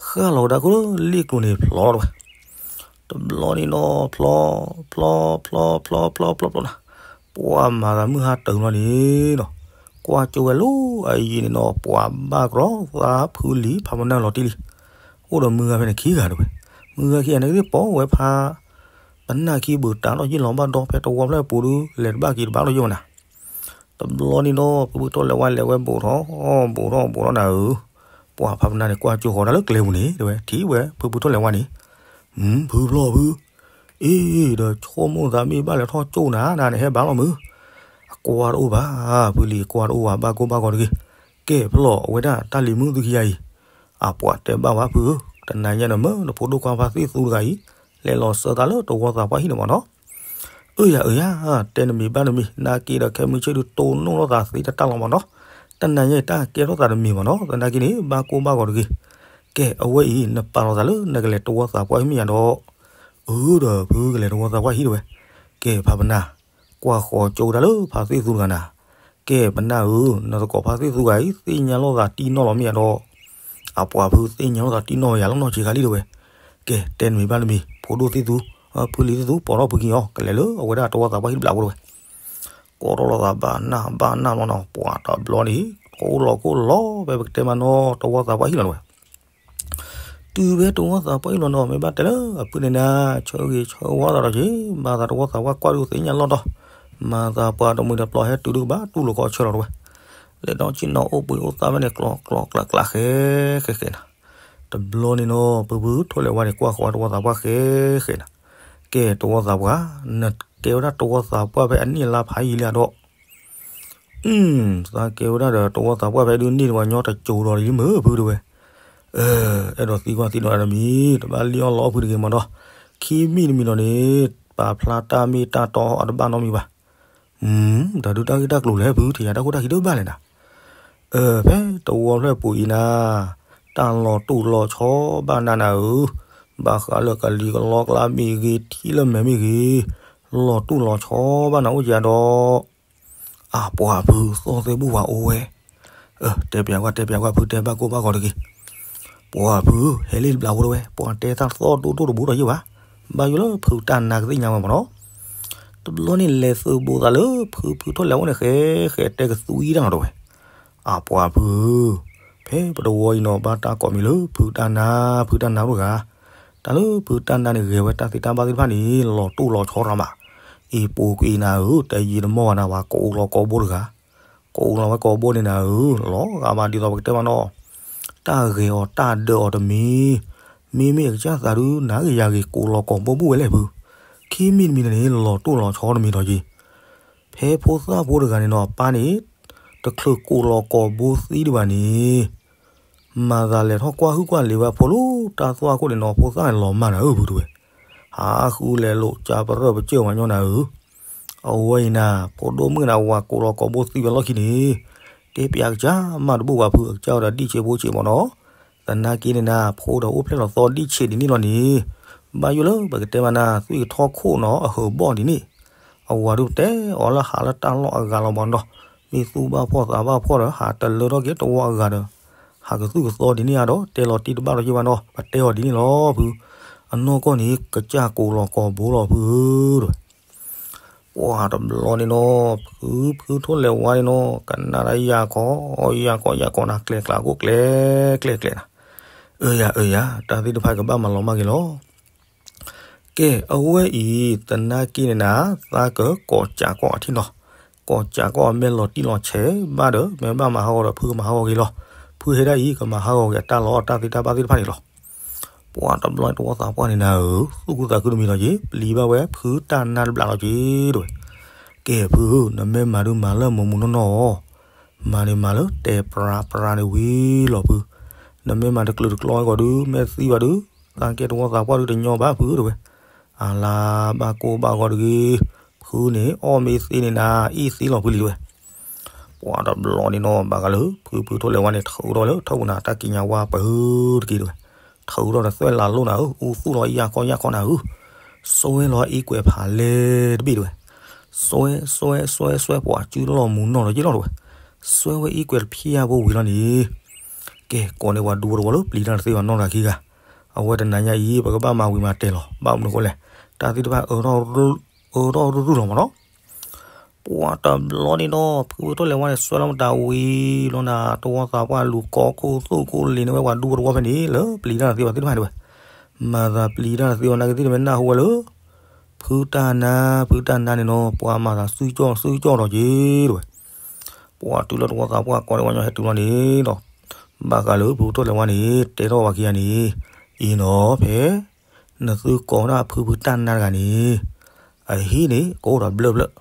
ဃၣ်လီၤကဒါခိၣ်လၢလ့ၣ်ကျိၤန့ၣ်ဖျီလီၤတဝဲ. တဘျီန့ၣ်နီၤ ဖျီ, ဖျီ, ဖျီ, ဖျီ, ဖျီ, ဖျီ, ဖျီနၤ, ပှၤမၤသးမုၢ်ဟါတၢၤလီၤန့ၣ်နီၤ, ကွၢ်ကၠိဝဲလၢအယံၤန့ၣ်နီၤ ပှၤဘၣ်ကရီသးဖုလံၤ ဖးပနၢ်လီၤတံၢ်လံ. အိၣ်ဒီးမုၢ်ဂၤဖဲန့ၣ်ခံဂၤတဝဲ, မုၢ်ဂၤခံဂၤန့ၣ်ကသ့ၣ်ပိာ်ဝဲဖး ပနၢ်ခံဘုးတၢ်ထီၣ်ယံာ်လီၤဘၣ်ဒီး ဖဲတဝီဖျၢၣ်ပူၤဒုး လဲၤတဘၣ်က့ၤတဘၣ်လီၤယံာ်ဝဲနၤ. တဘျီန့ၣ်နီၤ ဖုဖုထိၣ်လဲၤဝါလဲၤဝဲဘူးထီၣ်, ဘူးထီၣ် ဘူးထီၣ်နၤဧၢ, ပှၤဖးပနၢ်န့ၣ် ကွၢ်ကၠိဃီၤတၢ်လၢကျဲပူၤန့ၣ် တဝဲ ထံၣ်ဝဲဖုဖုထိၣ်လဲၤဝါန့ၣ်, ဖုဖျီၣ်ဖု, အ့ ဒီးဆိကမိၣ်သးမ့ၢ်ဘၣ်လဲၤထီၣ်ကၠိနၤ နၤန့ၣ်ဟဲဘၣ်လီၤမုၢ်, အကွၢ်တအိၣ်ဘၣ်, ဖုလံၤအကွၢ်တအိၣ်ဘၣ် ဘၣ်ကိၢ်ဘၣ်ဂီၤတဂ့ၤ. ကဲဖျီၣ် အဝဲဒၣ်တၢ်လံၤမုၣ်သုခံဂၤအံၤ, အပှၤတဲဘၣ်ဝဲဖုဧၢ, တနၤညါဒီးမၢနဖိဒိၣ်ခွါဖါသ့ၣ်သူတဂၤအံၤ လဲၤလီၤစၢၤသးလၢတဝီသးပှၢ်ဟံၣ်န့ၣ်မးနီၤ. အၢယၤအၢယၤ, တဲနမံၤဘၣ်နမံၤ, နာ်က့ဒီးခဲမုၢ်ဆ့ၣ်ဒုးတိၢ်နီၣ်ထီၣ်သးသ့တၢ်တၢ်လီၤမးနီၤ. တနၤညါအံၤတၢ်ကဲထီၣ်သးတမံၤမးနီၤ, သနာ်က့န့ၣ် ဘၣ်ကိၢ်ဘၣ်ဂီၤတဂ့ၤ. ကဲအဝဲအံၤ နပာ်လီၤသးလၢနကလဲၤတဝီသးပှၢ်ဟံၣ်မ့ၢ်ယၤဒီး, အၢဒီးဖုကလဲၤတဝီသးပှၢ်ဟံၣ်တဝဲ. ကဲဖးပနၢ်, ကွၢ်ဃီၤကၠိဒၣ်လၢဖါသ့ၣ်သူတဂၤနၤ. ကဲပနၢ်ဧၢ, နသကိးဖါသ့ၣ်သူဂၤအံၤ သ့ၣ်ညါလိာ်သးတံၢ်နီၢ်လီၤမ့ၢ်ယၤဒီး, အပှၤဖုသ့ၣ်ညါလိာ်သးတံၢ်နီၢ်ယၤလၢနီၢ်ဆံးခါလံတဝဲ. ကဲ တဲနမံၤဘၣ်နမံၤ, ဖိဒိၣ်သ့ၣ်သူ, ဖုလံၤသ့ၣ်သူ ပိာ်ထီၣ်ဖုက့ၤအီၤ ကလဲၤလၢအဝဲဒၣ်တဝီသးပှၢ်ဟံၣ်တဘျီဖိတဝဲ. ကိးထီၣ်လိာ်သးဘၣ်နၢ်ဘၣ်နၢ်လီၤနီၤ, ပှၤတဘျီန့ၣ် ကိးလီၤကိးလီၤဖဲပကတဲမးနီၤ တဝီသးပှၢ်ဟံၣ်လီၤတဝဲ. တုၤဖဲတဝီသးပှၢ်ဟံၣ်လီၤနီၤ မ့ၢ်ဘၣ်တဲလၢအဖုန့ၣ်နၤ, ဆၢဂ့ၤဆၢဝါသးဒီးက့ၤ, မၤသးတဝီသးပှၢ်ကွၢ်ဒုးသ့ၣ်ညါလီၢ်တီၤ, မၤသးပှၤတမှံၤတပျီၤဟဲတုၤဒုးကဘၣ်တူၢ်လိာ်ကီၢ်ဆၢလီၤတဝဲ. လဲၤဒီးဆ့ၣ်နီၤအိၣ်ပှ့ၤအိၣ်သၣ်ဖဲန့ၣ် ကျီကျီကျးကျးဃဲဃဲဃဲနၤ. တဘျီန့ၣ်နီၤ ဖုဖုထိၣ်လဲၤဝါန့ၣ် ကွၢ်ဃီၤတဝီသးပှၢ်ဃဲဃဲနၤ. ကဲတဝီသးပှၢ်, နကဲဝဲဒၣ်တဝီသးပှၢ်ဖဲအနံၣ်အလါဖးယံာ်လံဧါဒီး သးကဲဝဲဒၣ်ဒီးတဝီသးပှၢ်ဖဲဒုးန့ၢ်တဝီ ညီတစိၤဒီးလံမ့ၢ်ဖုတဝဲ. အဲၣ်ဒိးသံကွၢ်သံဒိးတၢ်တမံၤ, တဘၣ်လံအီၣ်လီအီၣ်ဖုတဂ့ၤမးဒီး, ခံမံၤတမံၤဒီးန့ၣ် ပာ်ဖျါတၢ်မ့ၢ်တၢ်တီအတဘၣ်နီတမံၤဘၣ်. တၢ်ဒုးတၢ်ဂ့ၢ်တၢ်ကျိၤလဲၣ်ဖု, ထံၣ်ယၤတၢ်ခိၣ်တၢ်ခံတဘၣ်လဲၣ်နၤ. ဖဲတဝီဖျၢၣ်ပူၤအံၤနၤ, တၢ်လီၤတိၢ်လီၤဆီဘၣ်နၤနၤဧၢ, ဘၣ်ဃးလၢကလံၤကလီကလါမ့ၢ်ဂ့ၤ ထံလၢမဲာ်မ့ၢ်ဂ့ၤ, လီၤတိၢ်လီၤဆီဘၣ်နၤအိၣ်ကဒီး အပှၤဖုသီၣ်သ့ၣ်ဘူၣ်ဝၤအိၣ်ဝဲ. တဲပျးကွၢ် တဲပျးကွၢ် ဖုတဲဘၣ်ကိၢ်ဘၣ်ဂီၤတဂ့ၤ. ပှၤဖု ဟဲလံတဘျီဖိတဝဲ, ပှၤတဲတၢ်သီၣ်ဒိၣ်ဒိၣ်တဘူးဒီးယ့ၢ်ဘၣ်. ဘၣ်ယိၣ်လၢဖုတၢ်နါကသ့ၣ်ညါဝဲမးနီၤ. တဘျီန့ၣ်လဲၤသုးဘူးသးလၢဖုဖုထိၣ်လဲၤဝါန့ၣ်ဃဲဃဲတဲကသူအံၤတၢ်နီၤတဝဲ. အပှၤဖုဧၢ, ဖဲပတဝီအံၤနီၤ ဘၣ်တၢ်ကိးမံၤလၢဖုတၢ်နါ ဖုတၢ်နါတဂၤ တၢ်လၢဖုတၢ်နါန့ၣ်ဂဲၤဝဲတၢ်သ့တၢ်ဘၣ်သ့ၣ်တဖၣ်န့ၣ် လီၤတိၢ်လီၤဆီရၤမး. အံၤပူၤကွံာ်နၤဧၢ, တယံာ်တမီၢ်ဘၣ်နၤ ပှၤကိးလီၤကိးဘိတဂၤ, ကိးလီၤဝဲကိးဘိန့ၣ်နၤဧၢ, လီၤဂာ်မးဒ်သိးပကတဲမးနီၤ. တၢ်ဂဲၤအီၤတၢ်ဒၢးအီၤတမံၤ, မ့မ့ၢ်အကစၢ်သးဒုး နၤဂ့ၤယၤဂ့ၤ ကိးလီၤကိးဘိဘူၣ်ဝဲလဲၣ်ဖု. ခံမံၤတမံၤန့ၣ် လီၤတိၢ်လီၤဆီတမံၤဒီးက့ၤ ဖဲဖိသၣ်ဖိတဂၤန့ၣ်နီၤ အပၢ်န့ၣ် တချုးကိးလီၤကိးဘိသံဒံးဘၣ်န့ၣ် မၤသးလဲၤထီၣ်ကွၢ်ဟုၣ်ကွၢ်လံၤဝဲအဖိလၢတၢ်သွၣ်ခိၣ်န့ၣ်နီၤ ဖိသၣ်န့ၣ်လီၤမၢ်နၤဧၢ ဖုတဝဲ. ဟးဃုလဲၤလိာ်ကၢ်ပရၢၢ်ပစၢၢ်မၤညီနၤဧၢ. အဝဲအံၤနၤ ဖိဒိၣ်မုၣ်နၤ ဝၤကိးလီၤကိးဘိသံဝဲလီၢ်ခံန့ၣ် တဲပျးကစၢ်မးတဘူၣ်ဘၣ်ဖု အကစၢ်ဝဲဒီးဒံၣ်ဆ့ဘိဆ့မးနီၤ. သနာ်က့န့ၣ်နၤ ဖိဒီးအိၣ်ဖျဲၣ်လီၤသီဒံၣ်ဆ့ဒ်န့ၣ်လီၤန့ၣ် ဘၣ်ယိၣ်လၢပကတဲမးနၤ သွံၣ်ကထီၣ်ခိၣ်နီၤ အဟၢၤဘီၣ်ဒ်န့ၣ် အဝၤဒုးတဲအီၤလၢဟးလၢတၢ်လီၢ်အဂၤလီၤမးနီၤ. မ့ၢ်သူၣ်ဘၣ်ဖှီၣ်သးဘၣ်ဖှီၣ်ဒီး ဟးတလၢထီၣ်က့ၤတဝီအဂၤဒီး ဟးကသူၣ်ကသီဒ်န့ၣ်ဧါဒီး တဲလီၤတံၢ်တဘၣ်လီၤယ့ၢ်ဘၣ်နီၤ ပတဲအီၤဒ်န့ၣ်လီၤဖု. အနီၢ်ကီၢ်န့ၣ် ကစၢ်ကိးလီၤကိးဘိလီၤဖုဧၢ တဝဲ. ပှၤတဘျီန့ၣ်နီၤ ဖုဖုထိၣ်လဲၤဝါန့ၣ်နီၤ ကနၣ်တၢ်ယၢ်ကီၢ် ယၢ်ကီၢ် ယၢ်ကီၢ်နၤ ကျဲကျးကိၣ်ကျဲကျဲကျဲနၤ. အၢယၤ အၢယၤ တၢ်သ့ၣ်တဖၣ်ကဘၣ်မၤလီၤမၢ်က့ၤလီၤ. ကဲ အဝဲအံၤ သနာ်က့န့ၣ်နၤ သးကကိးစးကီးအထံၣ်နီၤ, ကိးစးကီးအမဲာ်လီၤတံၢ်လီၤဆဲးဘၣ်ဒီး မ့ၢ်ဘၣ်မၤဟးဂီၤဒီး ဖုကမၤဟးဂီၤက့ၤလီၤ. ဖုဟဲဒၣ်အံၤ ကမၤဟးဂီၤက့ၤအတၢ်လီၢ်အတၢ်သ့တၢ်ဘၣ်သ့ၣ်တဖၣ်န့ၣ်လီၤ. ပှၤတဘျီတဝီသးပှၢ်န့ၣ်နၤဧၢ, သူၣ်ခုသးခုတမံၤလီၤက့ၤ ပျံၤဘၣ်ဝဲဖုတၢ်နါတဘျီလီၤက့ၤ တဝဲ. ကဲဖုဧၢ, နမ့ၢ်မၤဒုးမၤလၢမုာ်မုာ်နီၢ်နီၢ်အီၤ, မၤန့ၣ်မၤလၢတဲပြးပြးန့ၣ်ဝံၤလီၤဖု. နမ့ၢ်မၤတကျုၤတကျီအဂီၢ်ဒုး မ့ၢ်သံဘၣ်ဒုး သးကဲတဝီသးပှၢ်ဒုးတညီဘၣ်ဖုတဝဲ. အလၤဘၣ်ကိၢ်ဘၣ်ဂီၤတဂ့ၤ, ဖုန့ၣ်အီၣ်မ့ၢ်သ့န့ၣ်နၤ အ့ၣ်သ့လီၤဖုလံတဝဲ. ပှၤတဘျီန့ၣ်နီၤ ဘၣ်ဃးလၢ ဖုဖုထိၣ်လဲၤဝါန့ၣ် ထုးထီၣ်လၢထီၣ်ပူၤနၤ တၢ်ကံးညာ်ဝါပၢတက့ၢ်တဝဲ. ထုးထီၣ်ဒီးသွဲၣ်လးလိၣ်နၤဧၢ, အူသူၣ်လီၤအံၤယၢ်ခီယၢ်ခီနၤဧၢ, စွဲလီၤအံကွဲးဖးလဲတဘ့ၣ်တဝဲ. စွဲ စွဲ စွဲ စွဲ ပှၤစုလီၤမူနီၢ်လီၤယ့ၢ်လီၤတဝဲ. စွဲဝဲအံကွဲးတဖျၢၣ်ဖိဝံၤလီၤန့ၣ် ကဲ ကိးန့ၢ်ပှၤဒူဖိတဝီလၢပျံၤတၢ်တသ့ဘၣ်နီတဂၤခံဂၤ, အဝဲတနၤညါအံၤ ပကဘၣ်မၤဝံၤမၤတဲာ်လီၤ, ဘၣ်မနုၤဃိလဲၣ်, တၢ်သ့ၣ်တဖၣ်အၢထီၣ်ရူၢ်လီၤမးနီၤ. ပှၤတဘျီန့ၣ်ဒီး ဖုဖုထိၣ်လဲၤဝါန့ၣ် စွဲလီၤမတၤဝံၤလီၤနၤ, တဝီသးပှၢ်လူၤကိးခိၣ်သိၣ်ခိၣ်လ့ၤန့ၢ်ဝဲပှၤဒူဖိတဝီဖဲန့ၣ် လၢပျံၤတၢ်တသ့ဘၣ်သ့ၣ်တဖၣ်န့ၣ်ဝဲ, မၤသးပျံၤတၢ်တသ့ဘၣ်နာ်က့သ့ၣ်တမ့ၢ်နၢ်ဟူဝဲလၢ ဖုတၢ်နါ ဖုတၢ်နါန့ၣ်နီၤ ပှၤမၤသးစုကၠီၣ်စုကၠီၣ်ဒီးက့ၤတဝဲ. ပှၤတုၤလၢတဝီသးပှၢ်ကိးန့ၢ်ဝဲညီဟဲတုၤလီၤန့ၣ်ဒီး ဘၣ်ဃးလၢဖုဖုထိၣ်လဲၤဝါန့ၣ် တဲထီၣ်ဝဲခံဂၤန့ၣ်, အံၤနီၤဖဲ နသုကိးဒၣ်ဖုဖုတၢ်နါတဂၤန့ၣ် အဟံၣ်န့ၣ် ကအိၣ်ဒီးဘျၢၣ်ဘျၢၣ်,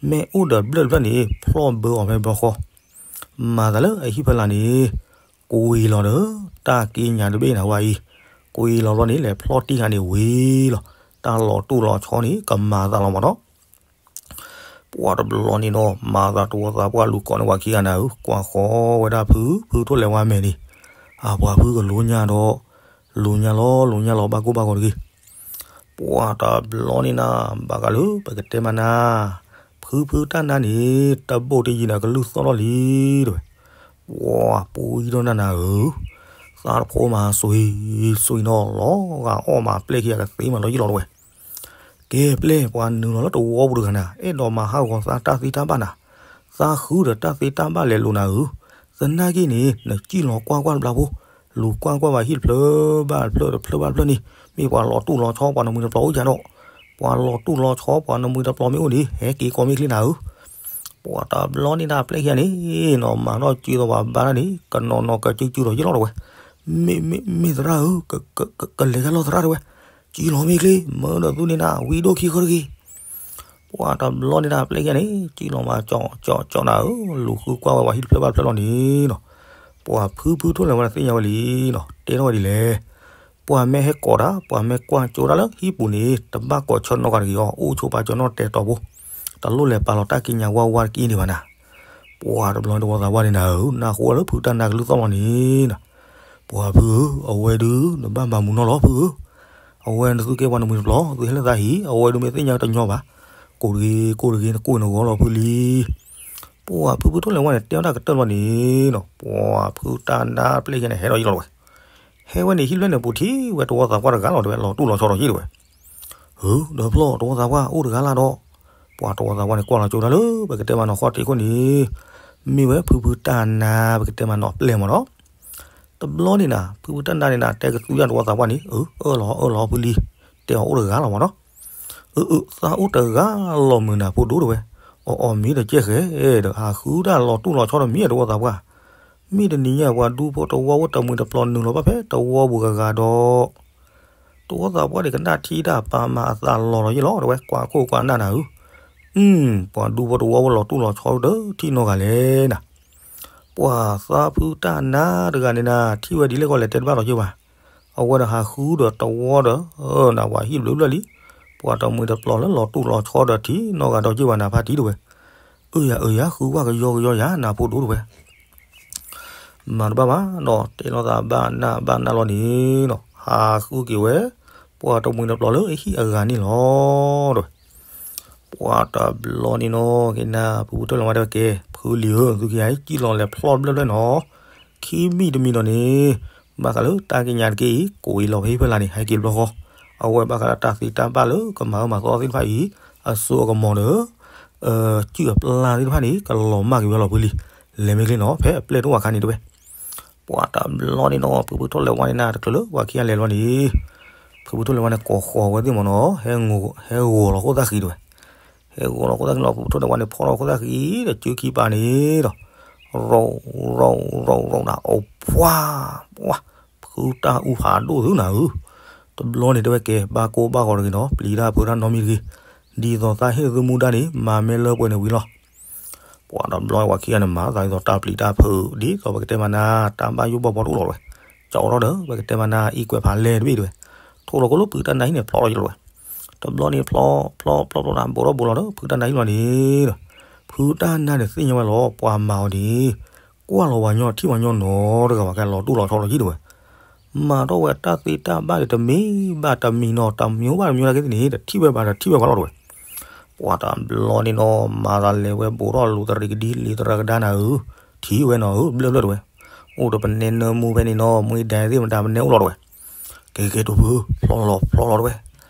မ့ၢ်အိၣ်ဒီးဘျၢၣ်တဖျၢၣ်န့ၣ် ဖျီၣ်ဘၢအီၤဖဲဘျီဃီ, မၤသးလၢအဟံၣ်ဖဲလာ်န့ၣ် ကွံာ်လီၤဒီး တၢ်က့ညါတဘ့ၣ်နၤဝဲအံၤ, ကွံာ်လီၤဘျီန့ၣ် လဲၤဖျီၣ်တံၢ်ဃာ်န့ၣ်ဝံၤလီၤ, တၢ်လီၤတူၢ်လီၤဆီန့ၣ် ကမၤသးလီၤမးနီၤ. ပှၤတဘျီန့ၣ်ဒီး မၤသးတဝီသးပှၢ်လူၤကိးန့ၢ်ဝဲခံဂၤနၤဧၢ, ကွၢ်ဃီဝဲဒၣ်ဖု ဖုထိၣ်လဲၤဝါမဲာ်န့ၣ်, အပှၤဖုကလိညါဒီး လိညါလီၤ လိညါလီၤ ဘၣ်ကိၢ်ဘၣ်ဂီၤတဂ့ၤ. ပှၤတဘျီန့ၣ်နၤ ဘၣ်ဃးလၢပကတဲမးနၤ, ဖုဖုတၢ်နါန့ၣ် တဘိၣ်တယံၤန့ၣ် ကလုၢ်သီၣ်ထီၣ်လံတဝဲ. ပှၤပူၤယံၤထီၣ်နၤနၤဧၢ, သးတဖိမၤစွံစွံနီၤ လီၤဂာ်အီၣ်မးပျဲၢ်ခံဂၤကသ့မးလီၤယံၤလီၤတဝဲ. ကဲပျဲၢ် ပှၤနုာ်လီၤလၢတဝီပူၤတဂၤနၤ အဲၣ်ဒိးမၤဟးဂီၤသးတၢ်သ့တၢ်ဘၣ်နၤ, သးဃုဒီးတၢ်သ့တၢ်ဘၣ်လဲၤလိၤနၤဧၢ, သနာ်က့န့ၣ် နစံၣ်လီၤကွၢ်ကွၢ်တဘျီဖိ, လူၤကွၢ်ကွၢ်ဘၣ်ဟံၣ်တဖျၢၣ်ဘၣ်တဖျၢၣ်တဖျၢၣ်ဘၣ်တဖျၢၣ်န့ၣ် မ့ၢ်ပှၤလီၤတူၢ်လီၤဆီ ပှၤနမှံၤတပျီၤအိၣ်ယၤဒီး, ပှၤလီၤတူၢ်လီၤဆီ ပှၤနမှံၤတပျီၤမ့ၢ်အိၣ်န့ၣ် ဟဲက့ၤကိးမ့ၢ်ချ့နၤဧၢ. ပှၤတဘျီန့ၣ်ဒၣ်ပျဲၢ်ခံဂၤန့ၣ်နီၤ မၤထီၣ်စုသီပှၤဘါတၢ်န့ၣ် ကနီၤနီၤကစုစုဒီးယံၤလီၤတဝဲ. မ့ၢ်မ့ၢ်မ့ၢ်သရၣ်ဧၢ, ကလဲၤကလီၤသရၣ်တဝဲ, စုလီၤမ့ၢ်ချ့ မၢဒီးသုန့ၣ်နၤ ဝံဒိၣ်ခံဃၢတဂ့ၤ. ပှၤတဘျီန့ၣ်ဒၣ်ပျဲၢ်ခံဂၤန့ၣ် စုလီၤမးကၠီကၠီကၠီနၤဧၢ, လူၤဃုကွၢ်ဝဲပှၤဟံၣ်တဖျၢၣ်ဘၣ်တဖျၢၣ်လီၤန့ၣ်နီၤ, ပှၤဖုဖုထိၣ်လဲၤဝါန့ၣ်သ့ၣ်ညါဝဲလံနီၤ တဲထီၣ်ဝဲဒ်လဲၣ်. ပှၤမ့ၢ်ဟဲကိးတၢ် ပှၤမ့ၢ်ကွၢ်ကၠိတၢ်လၢဟံၣ်ပူၤန့ၣ် တဘၣ်ကိးဆၢနီတဂၤတဂ့ၤအီၤ အိၣ်ဆိးပာ်စၢၤနီၣ်တဲတီၤဖိ, တလိၣ်လဲၤပာ်လီၤတၢ်ကံးညာ်ဝါဝါတက့ၢ်ဒံးဘၣ်နၤ. ပှၤတဘျီန့ၣ်တဝီသးပှၢ်န့ၣ်နၤဧၢ, နၢ်ဟူဝဲလၢဖုတၢ်နါကလုၢ်သီၣ်လီၤန့ၣ်နီၤ, ပှၤဖုဧၢ, အဝဲဒုး နဘၣ်မၤမုာ်နီၢ်လီၤဖုဧၢ, အဝဲနသုကဲပှၤနမှံၤတပျီၤ သုဟဲလၢသးဟံၣ် အဝဲဒုးမ့ၢ်သ့ၣ်ညါတညီဘၣ်, ကိးတဂ့ၤ ကိးတဂ့ၤ နကိးနဂီၤလီၤဖုလံ. ပှၤဖုဖုထိၣ်လဲၤဝါန့ၣ် တဲဝဲဒၣ်ကတၢၢ်လီၤန့ၣ်နီၤ, ပှၤဖုတၢ်နါပျဲၢ်ခံဂၤန့ၣ် ဟဲဒီးယံၤလီၤတဝဲ. ဟဲဝဲန့ၣ်ဟံၣ်ဖျၢၣ်န့ၣ်ပူၤထံၣ်ဝဲတဝီသးပှၢ်တဂၤလီၤတဝဲ လီၤတူၢ်လီၤဆီဒီးယံၤတဝဲ. ဧၢ, ဒီးဖျီၣ်တဝီသးပှၢ်အိၣ်တဂၤလၢ်ဒီး, ပှၤတဝီသးပှၢ်န့ၣ်ကွၢ်လီၤကၠိတၢ်လၢပကတဲမးနီၤဃီတ့ၢ်ခိၣ်န့ၣ်, မ့ၢ်ဝဲဖုဖုတၢ်နါ ပကတဲမးနီၤပျဲၢ်မးနီၤ. တဘျီန့ၣ်နၤ ဖုဖုတၢ်နါန့ၣ်နၤ တဲကသူယၤတဝီသးပှၢ်န့ၣ်, အၢ အၢၣ်လီၤအၢၣ်လီၤဖုလံ, တဲအီၤအိၣ်တဂၤလီၤမးနီၤ. အၢ အၢ သးအိၣ်တဂၤလီၤမုၢ်နၤဖိဒိၣ်တဝဲ, အီၣ်အီၣ်မ့ၢ်တကဲဃဲဒီး ဟးဃုတၢ်လီၤတူၢ်လီၤဆီဒီးမ့ၢ်တဝီသးပှၢ်, မ့ၢ်တနံၤညါပှၤဒူဖိတဝီဖိတမှံၤတပျီၤနုာ်လီၤဘၣ်ဖဲတဝီပူၤဂၤဂၤဒီး, တဝီသးပှၢ်န့ၣ်ကနၣ်ထံတၢ်ပာ်မၤအသးလီၤလီၤယံၤလီၤတဝဲ ကွၢ်ခိၣ်ကွၢ်နၢ်နၤဧၢ. ပှၤဒူဖိတဝီဖိလီၤတူၢ်လီၤဆီဒီးထံၣ်နီၢ်ဂၤလဲၣ်နၤ. ပှၤသးဖုတၢ်နါတဂၤန့ၣ်နၤ ထံၣ်ဝဲဒ်လဲၣ်ကီးလဲၣ်တဲတဘၣ်လီၤက့ၤဘၣ်. အဝဲဒီးဟးဃုဒီးတဝီဒီး, နဝၤဟံၣ်ဘျုးဘျၢၣ်လံ, ပှၤတမှံၤတပျီၤလၢလီၤတူၢ်လီၤဆီဒီးထံၣ်နီၢ်ဂၤဒီးက့ၤဘၣ်နၤဖးတံၢ်တဝဲ. အၢယၤ အၢယၤ ဃုဝဲကယီကယီယၤ နဖိဒိၣ်တဝဲ မၤတဘၣ်ဘၣ်ဒီး တဲလိာ်သးဘၣ်နၢ်ဘၣ်နၢ်လီၤန့ၣ်နီၤ ဟးဃုက့ၤဝဲ ပှၤတမှံၤတပျီၤလၢအဟံၣ်အဂၤန့ၣ်လီၤ. တဝဲ ပှၤတဘျီန့ၣ်နီၤ က့ၤနၤ ဖုဖုထိၣ်လဲၤဝါတဲဝဲကဲ ဖုလံၤဧၢ သုခံဂၤအံၤ စံၣ်လီၤလဲၤဖျီၣ်ဘျၢၣ်ဘျၢၣ်နီၤ ခံမံၤတမံၤဒီးန့ၣ် ဘၣ်ဃးလၢတၢ်ကံးညာ်တက့ၢ်အံၤ ကိးအံၤလီၤဖဲဟံၣ်ဖဲလာ်န့ၣ် ဟဲက့ၤတဘျီဃီ အဝဲဘၣ်ဃးလၢတၢ်သ့တၢ်ဘၣ်လၢကမၤအၢမၤသီသ့ၣ်တဖၣ်အံၤ အစိအကမီၤဒီး စုၣ်အပျၢ်သ့ၣ်တဖၣ်န့ၣ် ကလီၤမၢ်က့ၤဝဲလီၤဖုလံၤ လဲၤမ့ၢ်ချ့နီၤ ဖဲအပျဲၢ်တအိၣ်အခါန့ၣ်တဝဲ ပှၤတဘျီန့ၣ်နီၤ ဖုဖုထိၣ်လဲၤဝါန့ၣ်နၤ တချုးလၢပှၤခံဂၤလဲၤလီၤန့ၣ် ဖုဖုထိၣ်လဲၤဝါန့ၣ် ကိးဃီၤဝဲသ့ၣ်မ့ၢ်နီၤ ဟဲဂီၤလီၤခိၣ်သၣ်ဃံတဝဲ ဟဲဂီၤလီၤခိၣ်သၣ်ဃံလီၤ ဖုဖုထိၣ်လဲၤဝါန့ၣ် ဖီၣ်လီၤခိၣ်သၣ်ဃံဒီး စုခံပာ်န့ၣ်ဒီး ရီၢ် ရီၢ် ရီၢ် ရီၢ် နၤ အိၣ်ပှၤ ပှၤ ဖုတၢ်အူဟးဒိၣ်သုနၤဧၢ တဘျီန့ၣ်တဲဝဲကဲ ဘၣ်ကိၢ်ဘၣ်ဂီၤတဂ့ၤနီၤ ပျံၤတၢ်ဖုးတၢ်နီတမံၤတဂ့ၤ ဒ်သိးသးဟ့ၣ်သုမူဒါန့ၣ် မၤမဲလၢပှဲၤန့ၣ်ဝံၤလီၤ ပှၤတဘျီဝဲခံဂၤန့ၣ် မၤသးဒ်သိးတၢ်ပျံၤတၢ်ဖုး ဒ်သိးပကတဲမးနၤ တၢ်ဘၣ်ယိၣ်ဘၣ်ဘှီတအိၣ်လီၤတဝဲ ကၠီထီၣ်ဒီး ပကတဲမးနၤ အံကွဲးဖးလဲၢ်တဘ့ၣ်တဝဲ ထိၣ်လီၤကိၣ်လၢဖုတၢ်နါဟံၣ်န့ၣ် ဖျီၣ်လီၤယလီၤဝဲ တဘျီန့ၣ်ဖျီ ဖျီ ဖျီ ဖျီ ဘိးထီၣ်ဘိးလီၤဒီး ဖုတၢ်နါဟံၣ်လီၤန့ၣ်ဒီး ဖုတၢ်နါန့ၣ်သ့ၣ်ညါဝဲလီၤ ပှၤမၤအီၤန့ၣ် ကွၢ်လီၤပှၤညီထံၣ်ပှၤညီနီတဂၤဘၣ် ကဲလီၤတူၢ်လီၤဆီလီၤယံၤတဝဲ မၤထီၣ်ဝဲတၢ်သ့တၢ်ဘၣ်န့ၣ် တမံၤဘၣ်တမံၤနီၤ တမျိုးဘၣ်တမျိုးနာ်က့သ့ၣ်န့ၣ် တထံၣ်ဝဲဘၣ်တထံၣ်ဝဲဘၣ်လီၤတဝဲ ပှၤတဘျီန့ၣ်နီၤ မၤသးလဲၤဝဲဘိးထီၣ်လူၤတရံးကဒံ လံၤသရၣ်ကဒါနၤဧၢ ထံၣ်ဝဲနီၤဧၢ ဘျၢၣ်ဘျၢၣ်တဝဲ အိၣ်ဒီးပနဲနၢမူဖဲန့ၣ်နီၤ, မူဒါသ့ၣ်မတၤပနဲအိၣ်လီၤတဝဲ. ကဲကဲ တိၢ်ဖု ဖျီလီၤဖျီလီၤတဝဲ.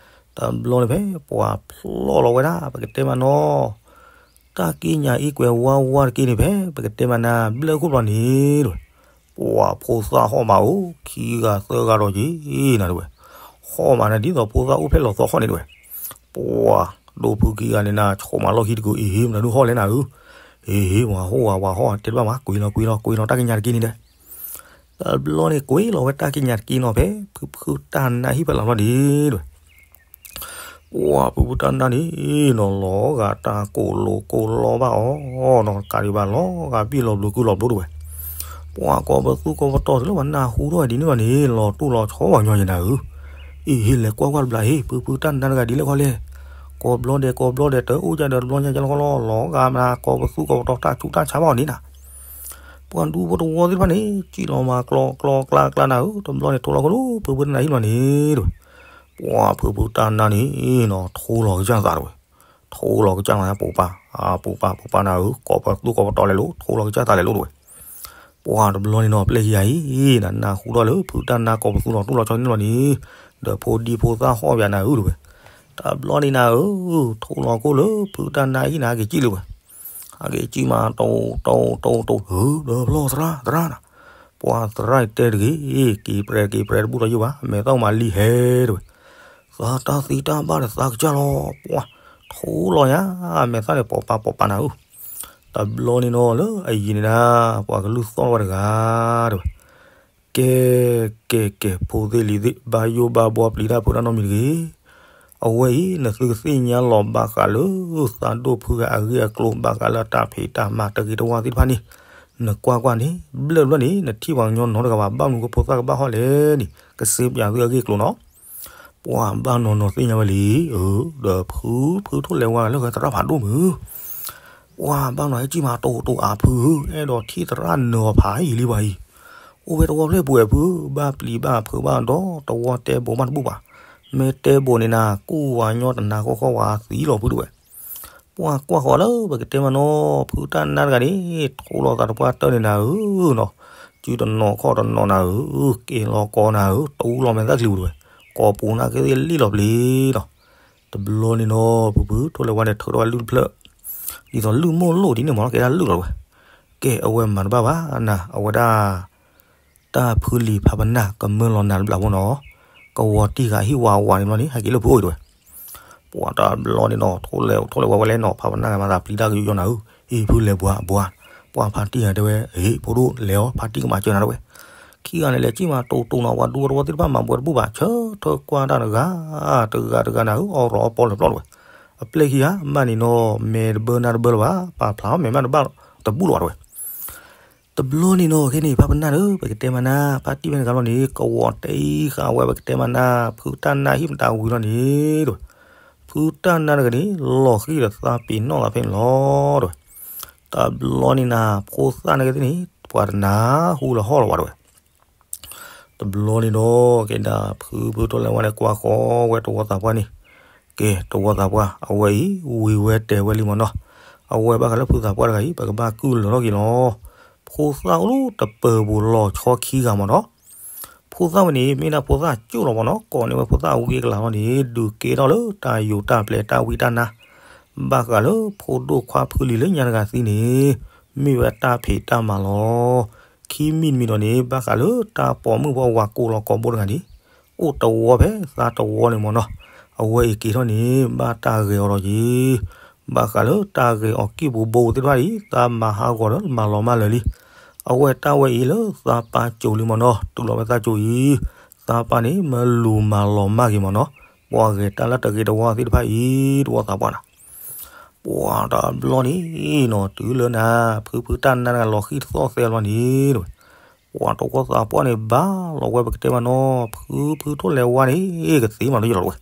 တဘျီန့ၣ်ဖဲပှၤဖျီလီၤဝဲဒၣ် ပကတဲမးနီၤ, တၢ်က့ညါအံၤကွဲးဝါဝါတက့ၢ်န့ၣ် ဖဲပကတဲမးနၤ ဘျၢၣ်ခိၣ်ဘျီန့ၣ်တဝဲ, ပှၤဖိသၣ်ဟီၣ်မးအိၣ် ခံဂၤသၢဂၤဒီးက့ၤနၤတဝဲ. ဟီၣ်မးနၤ ဒ်သိးဖိသၣ်အိၣ်ဖျဲၣ်လီၤသီခီၣ်န့ၣ်တဝဲ. ပှၤဒိၣ်ဖုခံဂၤန့ၣ်နၤ ဆိးမးလီၢ်ခံတကုၤ အ့ၣ် မနုၤဟီၣ်လဲၣ်နၤဧၢ. အ့ၣ် ပှၤဟီၣ်ဝဲ ပှၤဟီၣ်တဲတဘၣ်မး ကွံာ်လီၤကွံာ်လီၤ ကွံာ်လီၤတၢ်က့ညါတက့ၢ်န့ၣ်ဒီး. တဘျီန့ၣ်ကွံာ်လီၤဝဲတၢ်က့ညါတက့ၢ်နီၤ ဖဲဖုဖုတၢ်နါဟံၣ်ဖဲလီၤဘျီဒ်တဝဲ. ပှၤဖုဖုတၢ်နါန့ၣ်နီၤ လီၤဂာ်တၢ်ကိၢ်လိာ်ကိၢ်လီဘၣ်အီၤနီၤ ကးဒံးဘၣ်လီၤဂာ်ဘံၣ်လီၤဘျုးကုၢ်လီၤဘျိတဝဲ. ပှၤကိးပသူကိးပတီၤတုၤလၢပှၤနၢ်ဟူထီၣ်ဝဲဒ်န့ၣ်ဘျီန့ၣ် လီၤတူၢ်လီၤဆီဝဲညီယဲနၤဧၢ. အ့ၣ် ဟ့ၣ်လဲၤကွၢ်ကွၢ်တဘျီ ဟ့ၣ် ဖုဖုတၢ်နါတဂၤဒ်လဲၣ်ခီလဲၣ်. ကိးဘျီဒဲးကိးဘျီဒဲး တအိၣ်ကဒီးတဘျီညါကလီခီလီၤ လီၤဂာ်မနၤ ကိးပသူကိးပတီၤတၢ်ဆူးတၢ်ဆါဘၣ်အီၤန့ၣ်နၤ. ပှၤဒူဖိတဝီသ့ၣ်တဖၣ်န့ၣ် စံၣ်လီၤမၤကျီကျီကျါကျါနၤဧၢ တဘျီန့ၣ် ထိလီၤခိၣ်လၢဖုဖုတၢ်နါဟံၣ်ဘျီန့ၣ်တဝဲ. ပှၤဖုဖုတၢ်နါန့ၣ်နီၤ ထိလီၤကစၢ်သးတဝဲ. ထိလီၤကစၢ်သးပူၤပၢ် အပူၤပၢ်ပူၤပၢ်နၤဧၢ ကိးပသူကိးပတီၤလဲၤလိာ် ထိလီၤကစၢ်သးလဲၤလိာ်တဝဲ. ပှၤတဘျီန့ၣ်နီၤ ပျဲၢ်ခံဂၤအံၤ နၢ်ဟူထီၣ်လၢဖုတၢ်နါကိးပသူလီၤတူၢ်လီၤဆီန့ၣ်ဘျီန့ၣ် ဒီးဖိဒံဖိသၣ်ဟီၣ်ဘၣ်နၤဧၢတဝဲ. တဘျီန့ၣ်နၤဧၢ ထိလီၤခိၣ်လၢဖုတၢ်နါဟံၣ်နၤ ဟဲက့ၤစံၣ်လၢဝဲ. ဟဲက့ၤစံၣ်မး တိၢ်တိၢ်တိၢ်တိၢ် ဧၢ ဒီးဖျီသရၣ်သရၣ်နၤ. ပှၤသရၣ်တဲတဂ့ၤ က့ၤပြဲးက့ၤပြဲးတဘူၣ်ဒီးယိၣ်ဘၣ် မဲာ်သၣ်မၤလံဟဲတဝဲ. သးတၢ်သံတၢ်ဘၣ်ဒီးသးကစၢ်လီၤ ပှၤထိလီၤညါ မဲာ်သၣ်န့ၣ် ပိာ်ပာ်ပိာ်ပာ်နၤဧၢ. တဘျီန့ၣ်နီၤ လၢအယံၤန့ၣ်နၤ ပှၤကလုၢ်သီၣ်ဝဲတဂၤတဝဲ. ကဲ ကဲ ကဲ ဖိသ့ၣ်လံၤသ့ၣ် ဘၣ်ယိၣ်ဘၣ်ဘှီပျံၤတၢ်ဖုးတၢ်နီတမံၤတဂ့ၤ. အဝဲအံၤ နသုကသ့ၣ်ညါလီၤဘၣ်ဃးလၢ သးဒိၣ်ဖုဂၤအဂ့ၢ်အကျိၤ ဘၣ်ဃးလၢတၢ်ဖံးတၢ်မၤတဂ့ၤတဝါသ့ၣ်တဖၣ်န့ၣ် နကွၢ်ကွၢ်န့ၣ် ဘျၢၣ်ဘျီန့ၣ် နထံၣ်ပှၤကညီနီတဂၤဘၣ် ဘၣ်မနုၤကဖိသၣ်ကဘၣ်ဟီၣ်လဲၣ်န့ၣ် ကစ့ပၠးသုအဂ့ၢ်အကျိၤနီၤ. ပှၤဘၣ်နီၤနီၤသ့ၣ်ညါဝဲလံ အၢ ဒီးဖုဖုထိၣ်လဲၤဝါလၢဂၤသရၣ်ဖးဒိၣ်မုၢ် ပှၤဘၣ်နီၤဟဲကံၣ်မးတိၢ်တိၢ်အါဖုဧၢ အဲၣ်ဒိးထံၣ်သရၣ်နၢၤအီၤဖးယံာ်လံပှၤအံၤ. အိၣ်ဝဲတဝီဖျၢၣ်ပှဲၤဖု ဘၣ်ပျံၤဘၣ်ဖုးဘၣ်ဒီးတဝီတဲဘိးမးတဘူၣ်ဘၣ်. မ့ၢ်တဲဘိးန့ၣ်နၤ ကူၣ်ဝါညီတနၤဃီဃီဝါသံလီၤဖုတဝဲ. ပှၤကွၢ်ဃီၤလၢပကတဲမးနီၤ ဖုတၢ်နါတဂၤန့ၣ် ထိလီၤသးတပှၢ်တၢၢ်န့ၣ်နၤဧၢနီၤ. စုတနီၤခီၣ်တနီၤနၤဧၢ က့ၤလီၤကီးနၤဧၢ တူလီၤမဲာ်သၣ်ချံပူၤတဝဲ. ကိးပူၤနၤက့သ့ၣ်လံၣ်လီၤပျံၤနီၤ. တဘျီန့ၣ်နီၤ ဖုဖုထိၣ်လဲၤဝါန့ၣ် ထုးထီၣ်ဝဲလုၢ်တဖျၢၣ် ဒ်သိးလုၢ်မိၢ်လိၣ်ဒ်န့ၣ်မးနီၤ ကဲဒၣ်လုၢ်လီၤတဝဲ. ကဲ အဝဲမၤတဘၣ်ဘၣ်နၤ အဝဲဒၣ် တၢ်ဖုလံၤဖးပနၢ်ကမၢလီၤနၤတဘျီဖိနီၤ. ကဝီၤတံၢ်ဃာ်ဟံၣ်ဝါဝါန့ၣ်ဘျီန့ၣ် ဟဲက့ၤလၢဖုအိၣ်အံၤတဝဲ. ပှၤတဘျီန့ၣ်နီၤ ထိၣ်လဲၤဝါဝဲလဲၣ်နီၤ ဖးပနၢ်ဂၤမၤသးပျံၤတၢ်ကယီယီနၤဧၢ. အ့ၣ် ဖုလဲၤဘှါဘှါ. ပှၤဖါတံၢ်ဂၤတဲဝဲ အ့ၣ် ဖိဒိၣ်လဲၤအီၤ ဖါတံၢ်ကမၤစၢၤနၤတဝဲ. ခံဂၤန့ၣ်လဲၤကံၣ်မးတိၢ်တိၢ်နီၤ ပှၤဒူဖိတဝီသ့ၣ်တဖၣ်မၤဘှဲတဘူၣ်ဘၣ် ဆၢထၢၣ်ကွၢ်တၢ်တဂၤ တဂၤတဂၤနၤဧၢ အီၣ်ရီးအီပီလၢပျီတဝဲ. အပျဲၢ်ခံဂၤမးန့ၣ်နီၤ မဲာ်တဘၢနါတဘၢလၢၤဘၣ် ပာ်ဖျါအီၣ်မဲာ်မးတဘၣ်တဘူၣ်လၢၤဘၣ်တဝဲ. တဘျီန့ၣ်နီၤ ခဲန့ၣ် ဖးပနၢ်ဧၢ ပကတဲမးနၤ ဖါတံၢ်ဖဲန့ၣ်ဂၤလီၤန့ၣ် ကဝီၤတံၢ်ဃာ်ဝဲ ပကတဲမးနၤ ဖုတၢ်နါဟံၣ်မတၤဝံၤလီၤန့ၣ်တဝဲ. ဖုတၢ်နါတဂၤန့ၣ် လီၤဃံၤဒီးသးပ့ၤနီၣ်သးဖဲန့ၣ်လီၤတဝဲ. တဘျီန့ၣ်နၤ ဖိသၣ်နဂၤသ့ၣ်န့ၣ် ပှၤတနၢ်ဟူလၢဟီၣ်လၢၤဘၣ်တဝဲ. တဘျီန့ၣ်ဒီး ကဲဒၣ်ဖုဖုထိၣ်လဲၤဝါန့ၣ် ကွၢ်ဃီဝဲတဝီသးပှၢ်န့ၣ်, ကဲ တဝီသးပှၢ် အဝဲအံၤ ဝံၤဝဲတဲာ်ဝဲလံမ့ၢ်နီၤ, အဝဲဘၣ်ဃးလၢဖုသးပှၢ်တဂၤအံၤ ပကဘၣ်ကုၢ်လၢာ်ထီၣ်က့ၤလီၤ. ဖိသၣ်အိၣ်လၢတပၢၤပူၤလီၤဆီခံဂၤမ့ၢ်နီၤ, ဖိသၣ်ဝဲန့ၣ် မ့ၢ်ဒၣ်ဖိသၣ်ကၠိၣ်လီၤမ့ၢ်နီၤ, ကိးန့ၢ်ဝဲဖိသၣ်အဝံအကလၤလီၤန့ၣ် ဒုးကဲထီၣ်လၢတၢ်ယိးတၢ်ပျဲတၢ်ဝံတၢ်နါ, ဘၣ်ဃးလၢဖိဒိၣ်ခွါဖုလံၤလၢညါတဂၤသံန့ၣ် မ့ၢ်ဝဲတၢ်ဖံးတၢ်မၤလီၤ. ခံမံၤတမံၤဒီးန့ၣ် ဘၣ်ဃးလၢတၢ်ပိာ်မုၣ်ဖိဝၤကိးလီၤကိးဘိတဂၤန့ၣ် အိၣ်တဝီဖဲသးတဝီန့ၣ်မ့ၢ်နီၤ, အဝဲအံၤက့ၤထီၣ်န့ၣ် ဘၣ်တၢ်ဂဲၤအီၤဒီးက့ၤ, ဘၣ်ဃးလၢတၢ်ဂဲၤအီၤကံၢ်ပူၤဘိသ့ၣ်တဖၣ်အံၤ သးမၤဟးဂီၤဒီးမၤလီၤမၢ်လၢာ်လံ. အဝဲတၢ်ဝဲအံၤလၢသးပၢ်စိၤလံမ့ၢ်နီၤ, တုၤလီၤဝဲသးစိၤအံၤ သးပၢ်န့ၣ်မၢလူၤမၤလီၤမၢ်က့ၤမ့ၢ်နီၤ, ပှၤဂဲၤတၢ်လၢတဂ့ၤတဝါသ့ၣ်တဖၣ်အံၤ တဝီသးပှၢ်နီၤ. ပှၤတဘျီန့ၣ်နီၤ တုၤလၢနၤ ဖုဖုတၢ်နါတဂၤလီၤဃံၤတသီၣ်သဲဘျီန့ၣ် ပှၤတဝီသးပှၢ်န့ၣ် ဘါလီၤဝဲပကတဲမ့ၢ်နီၤ, ဖုဖုထိၣ်လဲၤဝါန့ၣ် ကသ့မးလၢယလီၤဝဲ,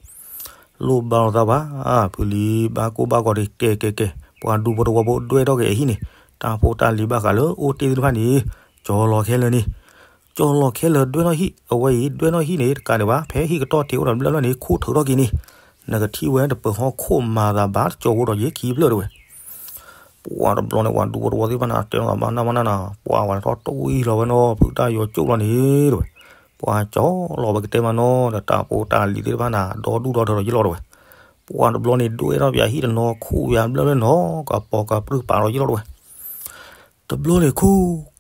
လိၣ်ဘါလီၤသးပှၢ်, ဖုလံၤဘါကိၢ်ဘါဂီၤဒီး ကဲကဲကဲ, ပှၤဒူဖိတဝီဖိဒွဲၣ်ထီၣ်က့ၤအဟံၣ်န့ၣ်, တၢ်ဖိတၢ်လံၤဘၣ်ဃးလၢအိၣ်တ့ၢ်သ့ၣ်တဖၣ်န့ၣ် ကၠီလီၤခဲလၢာ်န့ၣ်, ကၠီလီၤခဲလၢာ်ဒွဲၣ်ထီၣ်ဟံၣ်, အဝဲအံၤဒွဲၣ်ထီၣ်ဟံၣ်န့ၣ် တကးဒံးဘၣ် ဖဲဟံၣ်ကတီၢ်ထံးအိၣ်ဒီးဘျၢၣ်လီၢ်န့ၣ် ခိၣ်ထုးထီၣ်က့ၤန့ၣ်, နကထံၣ်ဝဲတပၢၤဟီၣ်ခိၣ်မၤသးဘၣ်တကၠီဖိဒီးယဲခံဖျၢၣ်တဝဲ. ပှၤတဘျီန့ၣ် ပှၤဒူဖိတဝီသ့ၣ်တဖၣ်န့ၣ် တဲလီၤသးဘၣ်နၢ်ဘၣ်နၢ်နၤ, ပှၤဝဲထီၣ်တဝံၣ်လီၤဝဲနီၤ ဖုတၢ်ယီၤကၠိၣ်လီၤန့ၣ်တဝဲ, ပှၤကၠီလီၤပကတဲမးနီၤ ဒီးတၢ်ဖိတၢ်လံၤသ့ၣ်တဖၣ်န့ၣ် ဒီဒူၣ်ဒီထၢဒီးယံာ်လီၤတဝဲ, ပှၤတဘျီန့ၣ် ဒွဲၣ်ထီၣ်ပယၤဟံၣ်တနီၤ ခူၣ်ပယၤဘျၢလၢနီၤ ကပီၤကပြုၢ်ပာ်လီၤယံာ်လီၤတဝဲ တဘျီန့ၣ် ခိ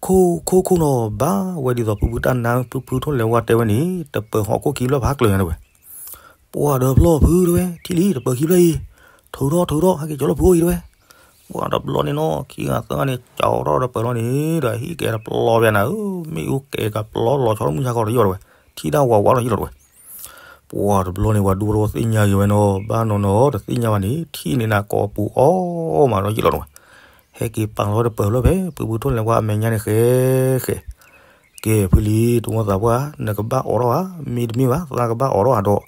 ခိခိခိနီၤ ဘၣ်ဝဲဒ်သိးဖုဖုတၢ်နါ ဖုဖုထိၣ်လဲၤဝါတဲဝဲန့ၣ် တပၢၤဟီၣ်ခိၣ်ခံဖျၢၣ်ဖးကျၢၤညါတဝဲ, ပှၤဒီးဖျီၣ်ဖုတဝဲ ထံၣ်လံ တပၢၤခံဖျၢၣ်အံၤ, ထုးထီၣ်ထုးထီၣ် ဟဲက့ၤကၠီလီၤဖုအိၣ်အံၤတဝဲ, ပှၤတဘျီန့ၣ်နီၤ ခံဂၤသၢဂၤန့ၣ် ကၠီထီၣ်တပၢၤလီၤန့ၣ် ဒီးဟံၣ်ကဲတပျီဘၣ်နၤဧၢ, မ့ၣ်အူကဲကပျီလီၤဆီလီၤမုၢ်ဆါခီဒီးယံာ်လီၤတဝဲ, ထံၣ်တၢ်ဝးဝးလီၤယံာ်လီၤတဝဲ ပှၤတဘျီန့ၣ် ပှၤဒူဖိတဝီသ့ၣ်ညါက့ၤဝဲနီၤ ဘၣ်နီၤနီၤ တသ့ၣ်ညါဘၣ်န့ၣ် ထံၣ်န့ၢ်နၤကိးပူၤအီၣ်မးဒီးယံာ်လီၤတဝဲ, ဟဲက့ၤပာ်လီၤတပၢၤလၢဖဲ ဖုဖုထိၣ်လဲၤဝါအမဲာ်ညါန့ၣ်ဃဲဃဲ, ကဲဖုလံၤ တဝီသးပှၢ် နကဘၣ်အိးထီၣ်ဧါ မ့တမ့ၢ်ဘၣ် သးကဘၣ်အိးထီၣ်ဧါဒီး,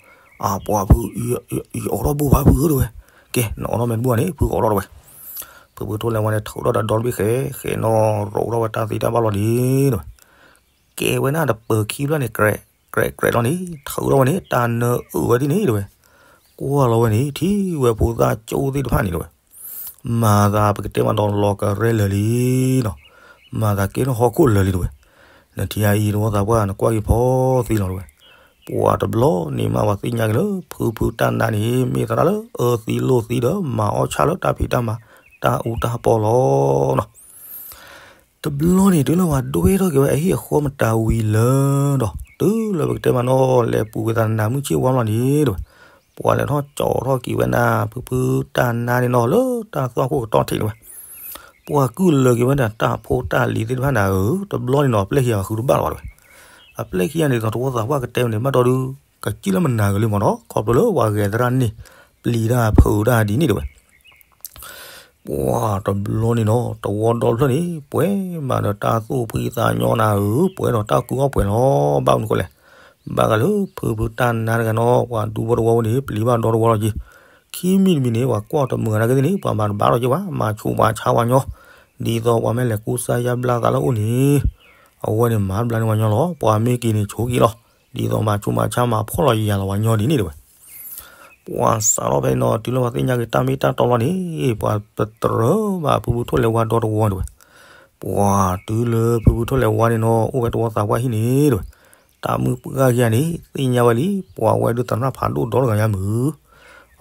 အပှၤဖု ယအိးထီၣ်ဘိၣ်ဘၣ်ဖုဧၢတဝဲ, ကဲ နအိးထီၣ်မ့ၢ်တဘိၣ်န့ၣ် ဖုအိးထီၣ်တဝဲ, ဖုဖုထိၣ်လဲၤဝါန့ၣ် ထုးထီၣ်ဒီးဒီတဘ့ၣ်ဃဲဃဲနီၤ ရိးထီၣ်ဝဲတၢ်သ့တၢ်ဘၣ်လီၤန့ၣ်တဝဲ ကဲဝဲဒၣ်တပၢၤခံဖျၢၣ်န့ၣ် ကြဲးကြဲးကြဲးလီၤန့ၣ် ထုးထီၣ်ဝဲန့ၣ် တၢ်နၢအုၣ်ဝဲဒ်န့ၣ်တဝဲ, ကွၢ်လီၤဝဲန့ၣ် ထံၣ်ဝဲဖိသၣ်ကၠိသ့ၣ်တဖၣ်န့ၣ်တဝဲ, မၤသးပကတဲမးဒီးလီၤကရဲလၢာ်လံနီၤ, မၤသးကဲထီၣ်ဟီၣ်ခိၣ်လၢာ်လံတဝဲ, နထံၣ်အံၤတဝီသးပှၢ် နကွၢ်က့ၤဖီသံလီၤတဝဲ, ပှၤတဘျီန့ၣ်မး ပှၤသ့ၣ်ညါက့ၤလၢ ဖုဖုတၢ်နါန့ၣ် မ့ၢ်သရၣ်လၢအၢသံလိာ်သံဒီး မၤအီၣ်ဆၣ်လၢတၢ်ဖံးတၢ်မၤ တၢ်အူတၢ်ပီလီၤနီၤ တဘျီန့ၣ် တုၤလၢပှၤဒွဲထီၣ်က့ၤဝဲအဟံၣ်အဃီမတၤဝံၤလၢဒီး တုၤလၢပကတဲမးနီၤ လဲၤပူၤကွံာ်သးနးမုၢ်ဆ့ၣ်ဝါလီၤန့ၣ်တဝဲ, ပှၤလဲၤထီၣ်ကၠီထီၣ်က့ၤဝဲနၤ ဖုဖုတၢ်နါန့ၣ်နီၤ လၢတၢ်သွၣ်ခိၣ်ကတီၢ်ထံးတဝဲ, ပှၤကုၢ်လၢာ်က့ၤဝဲဒၣ်တၢ်ဖိတၢ်လံၤသ့ၣ်တဖၣ်နၤဧၢ, တဘျီန့ၣ်နီၤ အပျဲၢ်ခံဂၤဃုတဘၣ်လီၤတဝဲ, အပျဲၢ်ခံဂၤန့ၣ်ဒီး တဝီသးပှၢ်ကတဲဝဲန့ၣ် ဘၣ်ဒီးဒုး ကစံၣ်လၢမနၤဂ့ၤလံမးနီၤ ခီဖျိလၢပှၤဂဲၤသရၣ်န့ၣ် ပျံၤတၢ်ဖုးတၢ်ဒ်န့ၣ်တဝဲ ပှၤတဘျီန့ၣ်နီၤ တဝီဒီဖျၢၣ်န့ၣ် ပှဲၤမးဒီးတၢ်သူၣ်ဖှံသးညီနၤဧၢ, ပှဲၤဒီးတၢ်ကူအီၣ်ပှဲၤလီၤ. ဘၣ်မနုၤဃိလဲၣ်, ဘၣ်ဃးလၢဖုဖုတၢ်နါတဂၤနီၤ ပှၤဒူဖိတဝီဝဲန့ၣ် ပျံၤဘၣ်ဒီတဝီလီၤက့ၤ, ခံမံၤတမံၤန့ၣ် ပှၤကွၢ်တမုာ်အသးကသ့ၣ်န့ၣ် ပှၤမၤတဘၣ်ဒီးက့ၤဘၣ် မၤဆူးမၤဆါဝဲညီ, ဒ်သိးပှၤမ့ၢ်လဲၤကူစါယါဘျါသးလၢအိၣ်န့ၣ် အဝဲန့ၣ်မၤဘျါန့ၢ်ဝဲညီလီၤ. ပှၤမ့ၢ်က့ၤန့ၣ်ဆိးက့ၤလီၤ. ဒ်သိးမၤဆူးမၤဆါမၤဖှီၣ်လီၤယၤလီၤဝဲညီဒ်န့ၣ်တဝဲ ပှၤစးထီၣ်ဖဲန့ၣ်နီၤ တုၤလၢပှၤသ့ၣ်ညါက့ၤတၢ်မ့ၢ်တၢ်တီလီၤန့ၣ် ပှၤပတြၢၤဘၣ်ဖုဖုထိၣ်လဲၤဝါဒီတဝီတဝဲ, ပှၤတုၤလၢဖုဖုထိၣ်လဲၤဝါန့ၣ်နီၤ အိၣ်ဝဲတဝီသးပှၢ်ဟံၣ်န့ၣ်တဝဲ, တၢ်မုၢ်ပှၢ်ဂၤန့ၣ် သ့ၣ်ညါဝဲလံ ပှၤဝဲဒုးသရၣ်ဖးဒိၣ်ဒီတဂၤညါမုၢ်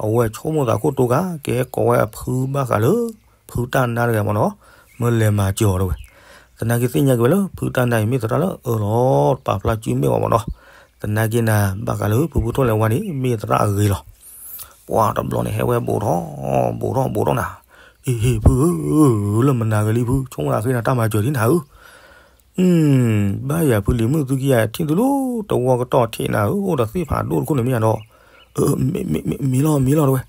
အဝဲဆိကမိၣ်သးခိၣ်တိၤကၤ ကဟဲကိးဝဲအဖုဘၣ်ဃးလၢ ဖုတၢ်နါတဂၤမ့ၢ်နီၤ, မၢလဲၤမၤစၢၤအီၤတဝဲ, သနာ်က့သ့ၣ်ညါက့ၤဝဲလၢ ဖုတၢ်နါအံၤမ့ၢ်သရၣ်လၢအၢလီၤ ပာ်ဖျါစုမ့ၢ်ဝဲမ့ၢ်နီၤ, သနာ်က့နၤ ဘၣ်ဃးလၢဖုဖုထိၣ်လဲၤဝါန့ၣ် မ့ၢ်သရၣ်အဂ့ၤလီၤ. ပှၤတဘျီန့ၣ် ဟဲဝဲဘူးထီၣ် ဘူးထီၣ် ဘူးထီၣ်နၤ, အ့ဟ့ၣ် ဖုဧၢ, လၢမနၤဂ့ၤလံဖု ဆိကမိၣ်သးဃ့နၤတၢ်မၤစၢၤဒ်နၤဧၢ ဘၣ်ယၤဖုလံၤမုၣ်သုခံဂၤထံၣ်သုလၢတဝီကတီၢ်ထံးနၤဧၢ, အိၣ်ဒီးသ့ၣ်ဖးဒိၣ်တခိၣ်န့ၣ်မ့ၢ်ယၤဒီး, မ့ၢ်လီၤ မ့ၢ်လီၤတဝဲ,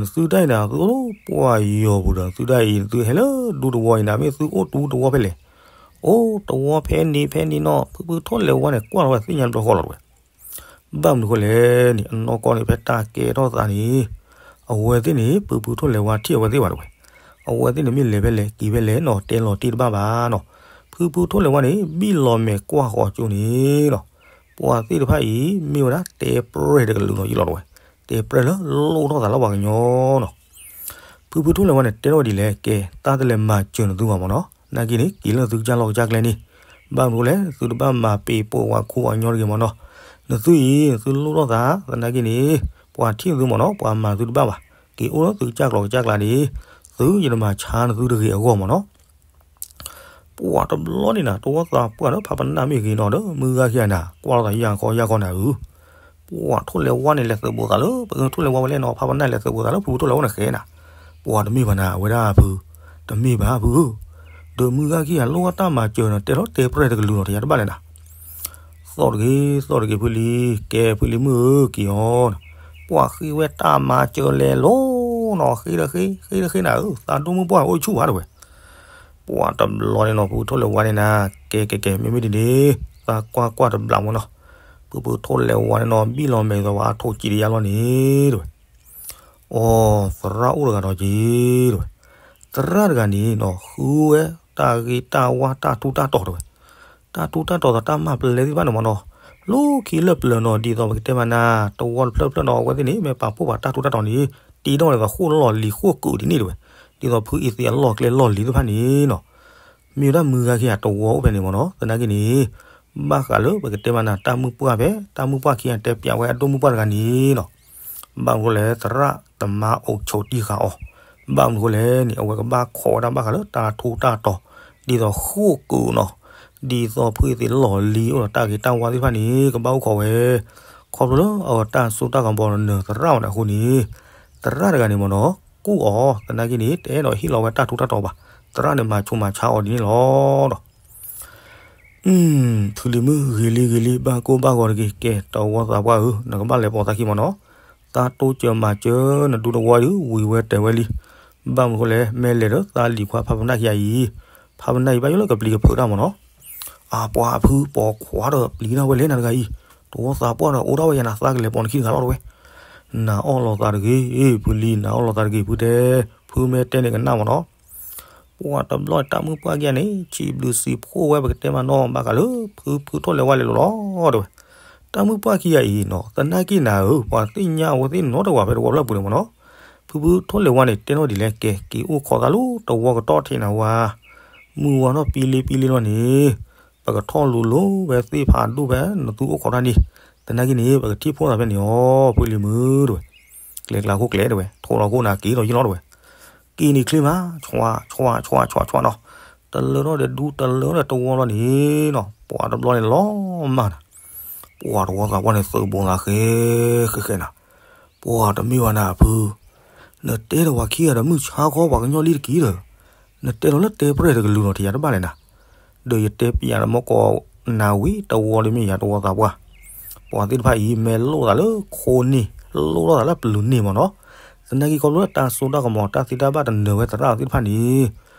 နသုတၢ်အံၤနၤ သုအိၣ်လၢပှၢ်ယီၤပူၤဒီး သုတၢ်အံၤ သုဟဲလၢဒူတဝီအံၤနၤ မ့ၢ်သုအိၣ်တူတဝီဖဲလဲၣ်, အိၣ်တဝီဖဲန့ၣ်ဖဲန့ၣ်နီၤ, ဖုဖုထိၣ်လဲၤဝါန့ၣ် ကွၢ်လီၤဝဲသ့ၣ်ညါတဘျီဃီလီၤတဝဲ ဘၣ်မနုၤဃိလဲၣ်န့ၣ် အနီၢ်ကီၢ်န့ၣ် ဖဲတၢ်ကဲထီၣ်သးန့ၣ် အဝဲသ့ၣ်န့ၣ် ဖုဖုထိၣ်လဲၤဝါထံၣ်အဝဲသ့ၣ်ဘၣ်တဝဲ, အဝဲသ့ၣ်န့ၣ်မ့ၢ်လဲၤဖဲလဲၣ်က့ၤဖဲလဲၣ်နီၤ တဲလီၤတ့ၢ်တဘၣ်ဘၣ်နီၤ, ဖုဖုထိၣ်လဲၤဝါန့ၣ် ဘံၣ်လီၤမဲာ်ကွၢ်ဃီၤကၠိန့ၣ်နီၤ, ပှၤသ့ၣ်တဖၣ်အံၤ မ့ၢ်ဝဲဒၣ်တဲပြဲၢ်တကလုာ်နီၤယံၤလီၤတဝဲ, တဲပြဲၢ်လၢလိၣ်ထီၣ်သးလၢပှၤကညီနီၤ ဖုဖုထိၣ်လဲၤဝါန့ၣ် တဲထီၣ်ဝဲဒ်လဲၣ်, ကဲ တၢ်တလဲၤမၤစၢၤနသုဘၣ်မ့ၢ်နီၤ, နာ်က့န့ၣ် က့ၤလၢသုကစၢ်လီၢ်ကစၢ်ကျဲန့ၣ်, ဘၣ်မနုၤလဲၣ် သုတဘၣ်မၤပ့ၤပိာ်ဝဲခူဝဲညီတဂ့ၤမ့ၢ်နီၤ, နသုအံၤ နသုလိၣ်ထီၣ်သး သနာ်က့န့ၣ် ပှၤထံၣ်နသုမ့ၢ်နီၤ ပှၤမၤသုတဘၣ်ဘၣ်, က့ၤအိၣ်လၢသုကစၢ်ကျီၢ်ကစၢ်ကျဲန့ၣ်, သုယတမၤဆါနသုတဂ့ၤအဂီၢ်မ့ၢ်နီၤ ပှၤတဘျီန့ၣ်နၤ တဝီသးပှၢ်ဒီးဖးပနၢ်မ့ၢ်ဂ့ၤနီၤဒီး မုၢ်ဂၤခံဂၤနၤ ကွၢ်လီၤသးယၢ်ခီယၢ်ခီနၤဧၢ, ပှၤထိၣ်လဲၤဝါန့ၣ် လဲၤသုးဘူးသးလၢ ပကထိၣ်လဲၤဝါဝဲလဲၣ်နီၤ ဖးပနၢ်လဲၤသုးဘူးသးလၢ ဖုဖုထိၣ်လဲၤဝါန့ၣ်ဃဲနၤ, ပှၤတမ့ၢ်ဘၣ်နၤ အဝဲဒၣ်ဖု, တမ့ၢ်ဘၣ်ဖုဧၢ, ဒီးမုၢ်ဂၤခံဂၤလိၣ်ဘၣ်တၢ်မၤစၢၤနၤ တဲလီၤတဲပြဲၢ်တကလုာ်လီၤ တယၤတဘၣ်လဲၣ်နၤ သီၣ်တဂ့ၤ သီၣ်တဂ့ၤဖုလံၤ, ကဲဖုလံၤမုၣ်ဧၢ က့ၤအီၤ, ပှၤဃ့ဝဲတၢ်မၤစၢၤလဲၤလီၤနီၤ ဃ့တဃ့ ဃ့တဃ့နၤဧၢ, သးဒိၣ်မုၢ်ပှၢ်အိၣ်ဆူၣ်ဘၣ်တဝဲ, ပှၤတဘျီန့ၣ်နီၤ ဖုဖုထိၣ်လဲၤဝါန့ၣ်နၤ, ကဲကဲကဲ မ့မ့ၢ်ဒ်န့ၣ် သးကွၢ်ကွၢ်တဘျီမ့ၢ်နီၤ, ဖုဖုထိၣ်လဲၤဝါန့ၣ်နီၤ ဘံၣ်လီၤမဲာ်သးဝဲအထိၣ်ကံးတယါလီၤန့ၣ်တဝဲ အိ သရၣ်အိၣ်တဂၤဒီးက့ၤတဝဲ, သရၣ်တဂၤန့ၣ်နီၤ ဃုဝဲတၢ်ဂ့ၢ်တၢ်ဝါတၢ်ထူးတၢ်တီၤတဝဲ, တၢ်ထူးတၢ်တီၤသးတၢ်မၤပျဲၢ်သ့ၣ်တဖၣ်န့ၣ်မ့ၢ်နီၤ, လၢခံလၢပျၢၤနီၤ ဒ်သိးပကတဲမးနၤ တဝီတဖျၢၣ်တဖျၢၣ်နီၤ အဝဲသ့ၣ်န့ၣ် မ့ၢ်ပာ်ဖှိၣ်ပာ်တၢ်ထူးတၢ်တီၤန့ၣ် တ့ထီၣ်န့ၣ်သးဃိၣ်လီၢ်လံၤဃိၣ်ကုာ်ဒ်န့ၣ်တဝဲ, ဒ်သိးဖုအ့သ့ၣ်အလီၢ်ကျဲလီၢ်လံၤသ့ၣ်တဖၣ်န့ၣ်နီၤ, မ့ၢ်ဝဲဒၣ်မုၢ်ဂၤခံဂၤတဝီအိၣ်ဖဲန့ၣ်မ့ၢ်နီၤ. သနာ်က့န့ၣ် ဘၣ်ဃးလၢပကတဲမးနၤ တၢ်မုၣ်ပှၢ်ဖဲ တၢ်မုၣ်ပှၢ်ခံဂၤတဲပၠးဝဲအဒိၣ်မုၣ်ပှၢ်တဂၤန့ၣ်နီၤ, ဘၣ်မနုၤဃိလဲၣ် သရၣ်တမါအိၣ်ဆိးတံၢ်ဃာ်အီၤ, ဘၣ်မနုၤဃိလဲၣ်န့ၣ် အဝဲကဘၣ်ခိးဝဲဒၣ်ဘၣ်ဃးလၢတၢ်ထူးတၢ်တီၤ ဒ်သိးဃိၣ်ကၢနီၤ, ဒ်သိးဖုအ့သ့ၣ်လီၢ်လံၤအိၣ်ဒီးတၢ်ဂ့ၤတၢ်ဝါသ့ၣ်တဖၣ်န့ၣ် ကဘၣ်အိၣ်ခိးဝဲ, ခီဖျိလၢအတၢ်စိတၢ်ကမီၤနၢၤသရၣ်မးန့ၣ်အဃိန့ၣ်, သရၣ်တဂၤန့ၣ်မ့ၢ်နီၤ ကူၣ်အီၤ သနာ်က့န့ၣ် တအဲၣ်ဒိးဟ့ၣ်လီၤဝဲတၢ်ထူးတၢ်တီၤဘၣ်, သရၣ်န့ၣ်မၤဆူးမၤဆါအီၤဒ်န့ၣ်လီၤဒီး ဖုလံၤမုၣ်ဂ့ၤလံဂ့ၤလံ ဘၣ်ကိၢ်ဘၣ်ဂီၤတဂ့ၤ, ကဲ တဝီသးပှၢ်ဧၢ, နကဘၣ်လဲၤပိာ်သးခံမ့ၢ်နီၤ, သးတိစၢၤမၤစၢၤ နဒူတဝီအံၤ ဝံၤဝဲတဲာ်ဝဲလံ, ဘၣ်မနုၤဃိလဲၣ် မ့ၢ်လဲၤဒီးသးလံၤခွါဖးပနၢ်ခံဂၤအံၤ, ဖးပနၢ်အံၤဘၣ်ယိၣ်လၢကပျံၤကဖုးတၢ်မ့ၢ်နီၤ, အပှၤဖုပိာ်ခွါဒီးပျံၤတၢ်ဝဲလဲၣ်နၤတဂၤအံၤ, တဝီသးပှၢ်ဒီးအိၣ်ဒၣ်ဝဲယၤနၤ သးကလဲၤပိာ်နခံတဂၤလီၤတဝဲ နၤအီၣ်လိာ်သးတဂ့ၤ, ဖုလံၤ နၤအီၣ်လိာ်သးတဂ့ၤ ဖုတဲ, ဖုမ့ၢ်တဲန့ၣ်ကနၣ်မ့ၢ်နီၤ, ပှၤတဘျီတၢ်မုၣ်ပှၢ်ခံဂၤန့ၣ် ဆံးဘျုးစံးဖှိၣ်ဝဲ ပကတဲမးနီၤ ဘၣ်ဃးလၢ ဖုဖုထီၣ်လဲၤဝါလဲၤလိၤလီၤ တဲဝဲ, တၢ်မုၣ်ပှၢ်ခံဂၤအံၤနီၤ သနာ်က့နၤဧၢ ပှၤသ့ၣ်ညါအဝဲသ့ၣ်နီတဂၤဖဲတဝီဖျၢၣ်ပူၤန့ၣ်မ့ၢ်နီၤ, ဖုဖုထီၣ်လဲၤဝါန့ၣ် တဲနီၣ်ဒ်လဲၣ် ကဲ က့ၤအိၣ်ခိးသးလၢတဝီကတီၢ်ထံးနၤဝါ, မုၢ်ဝါထီၣ်ပံလ့ပံလ့လီၤန့ၣ် ပကထီၣ်လိၤလိၤဝဲသ့ၣ်ဖးဒိၣ်ဖဲ နသုအိၣ်ခိးတၢ်န့ၣ်, သနာ်က့န့ၣ် ပကထံၣ်ဖှိၣ်သးဖဲန့ၣ်အီၤ ဖုလံၤမုၣ်တဲဝဲ, ကျဲကျါခိၣ်ကျဲတဲဝဲ ထိးလီၤခိၣ်နၤက့ၤဒီးယ့ၢ်လီၤတဲဝဲ, က့ၤန့ၣ်ချ့မး ဆွးဆွးဆွးဆွးဆွးနီၤ, တလၢထီၣ်ဒီးဒူ တလၢထီၣ်ဒီးတဝီလီၤန့ၣ်နီၤ ပှၤတဘျီန့ၣ်လီၤမၢ်နၤ, ပှၤတဝီသးပှၢ်န့ၣ် သုးဘူးသးဃဲ ဃဲဃဲနၤ, ပှၤတမ့ၢ်ဘၣ်နၤဖု, နတဲဒီးပှၤခံဂၤဒီးမုၢ်ဆါခီပှၤကညီလံတက့ၢ်ဒီး, နတဲလီၤလၢတဲပြဲၢ်တကလုာ်လီၤထံၣ်ယၤတဘၣ်လဲၣ်နၤ, ဒီးယတဲပျးဒီးမ့ၢ်ကိးနၤဝံၤတဝီလၢမ့ၢ်ယၤတဝီသးပှၢ်, ပှၤသ့ၣ်တဖၣ်အံၤ မ့ၢ်လိၣ်သးလၢခိန့ၣ် လိၣ်ထီၣ်သးလၢပျုၤန့ၣ်မ့ၢ်နီၤ, သနာ်က့ခီဖျိတၢ်စိတၢ်ကမီၤတၢ်သ့တၢ်ဘၣ်တနၢၤဝဲသရၣ်သ့ၣ်တဖၣ်န့ၣ်,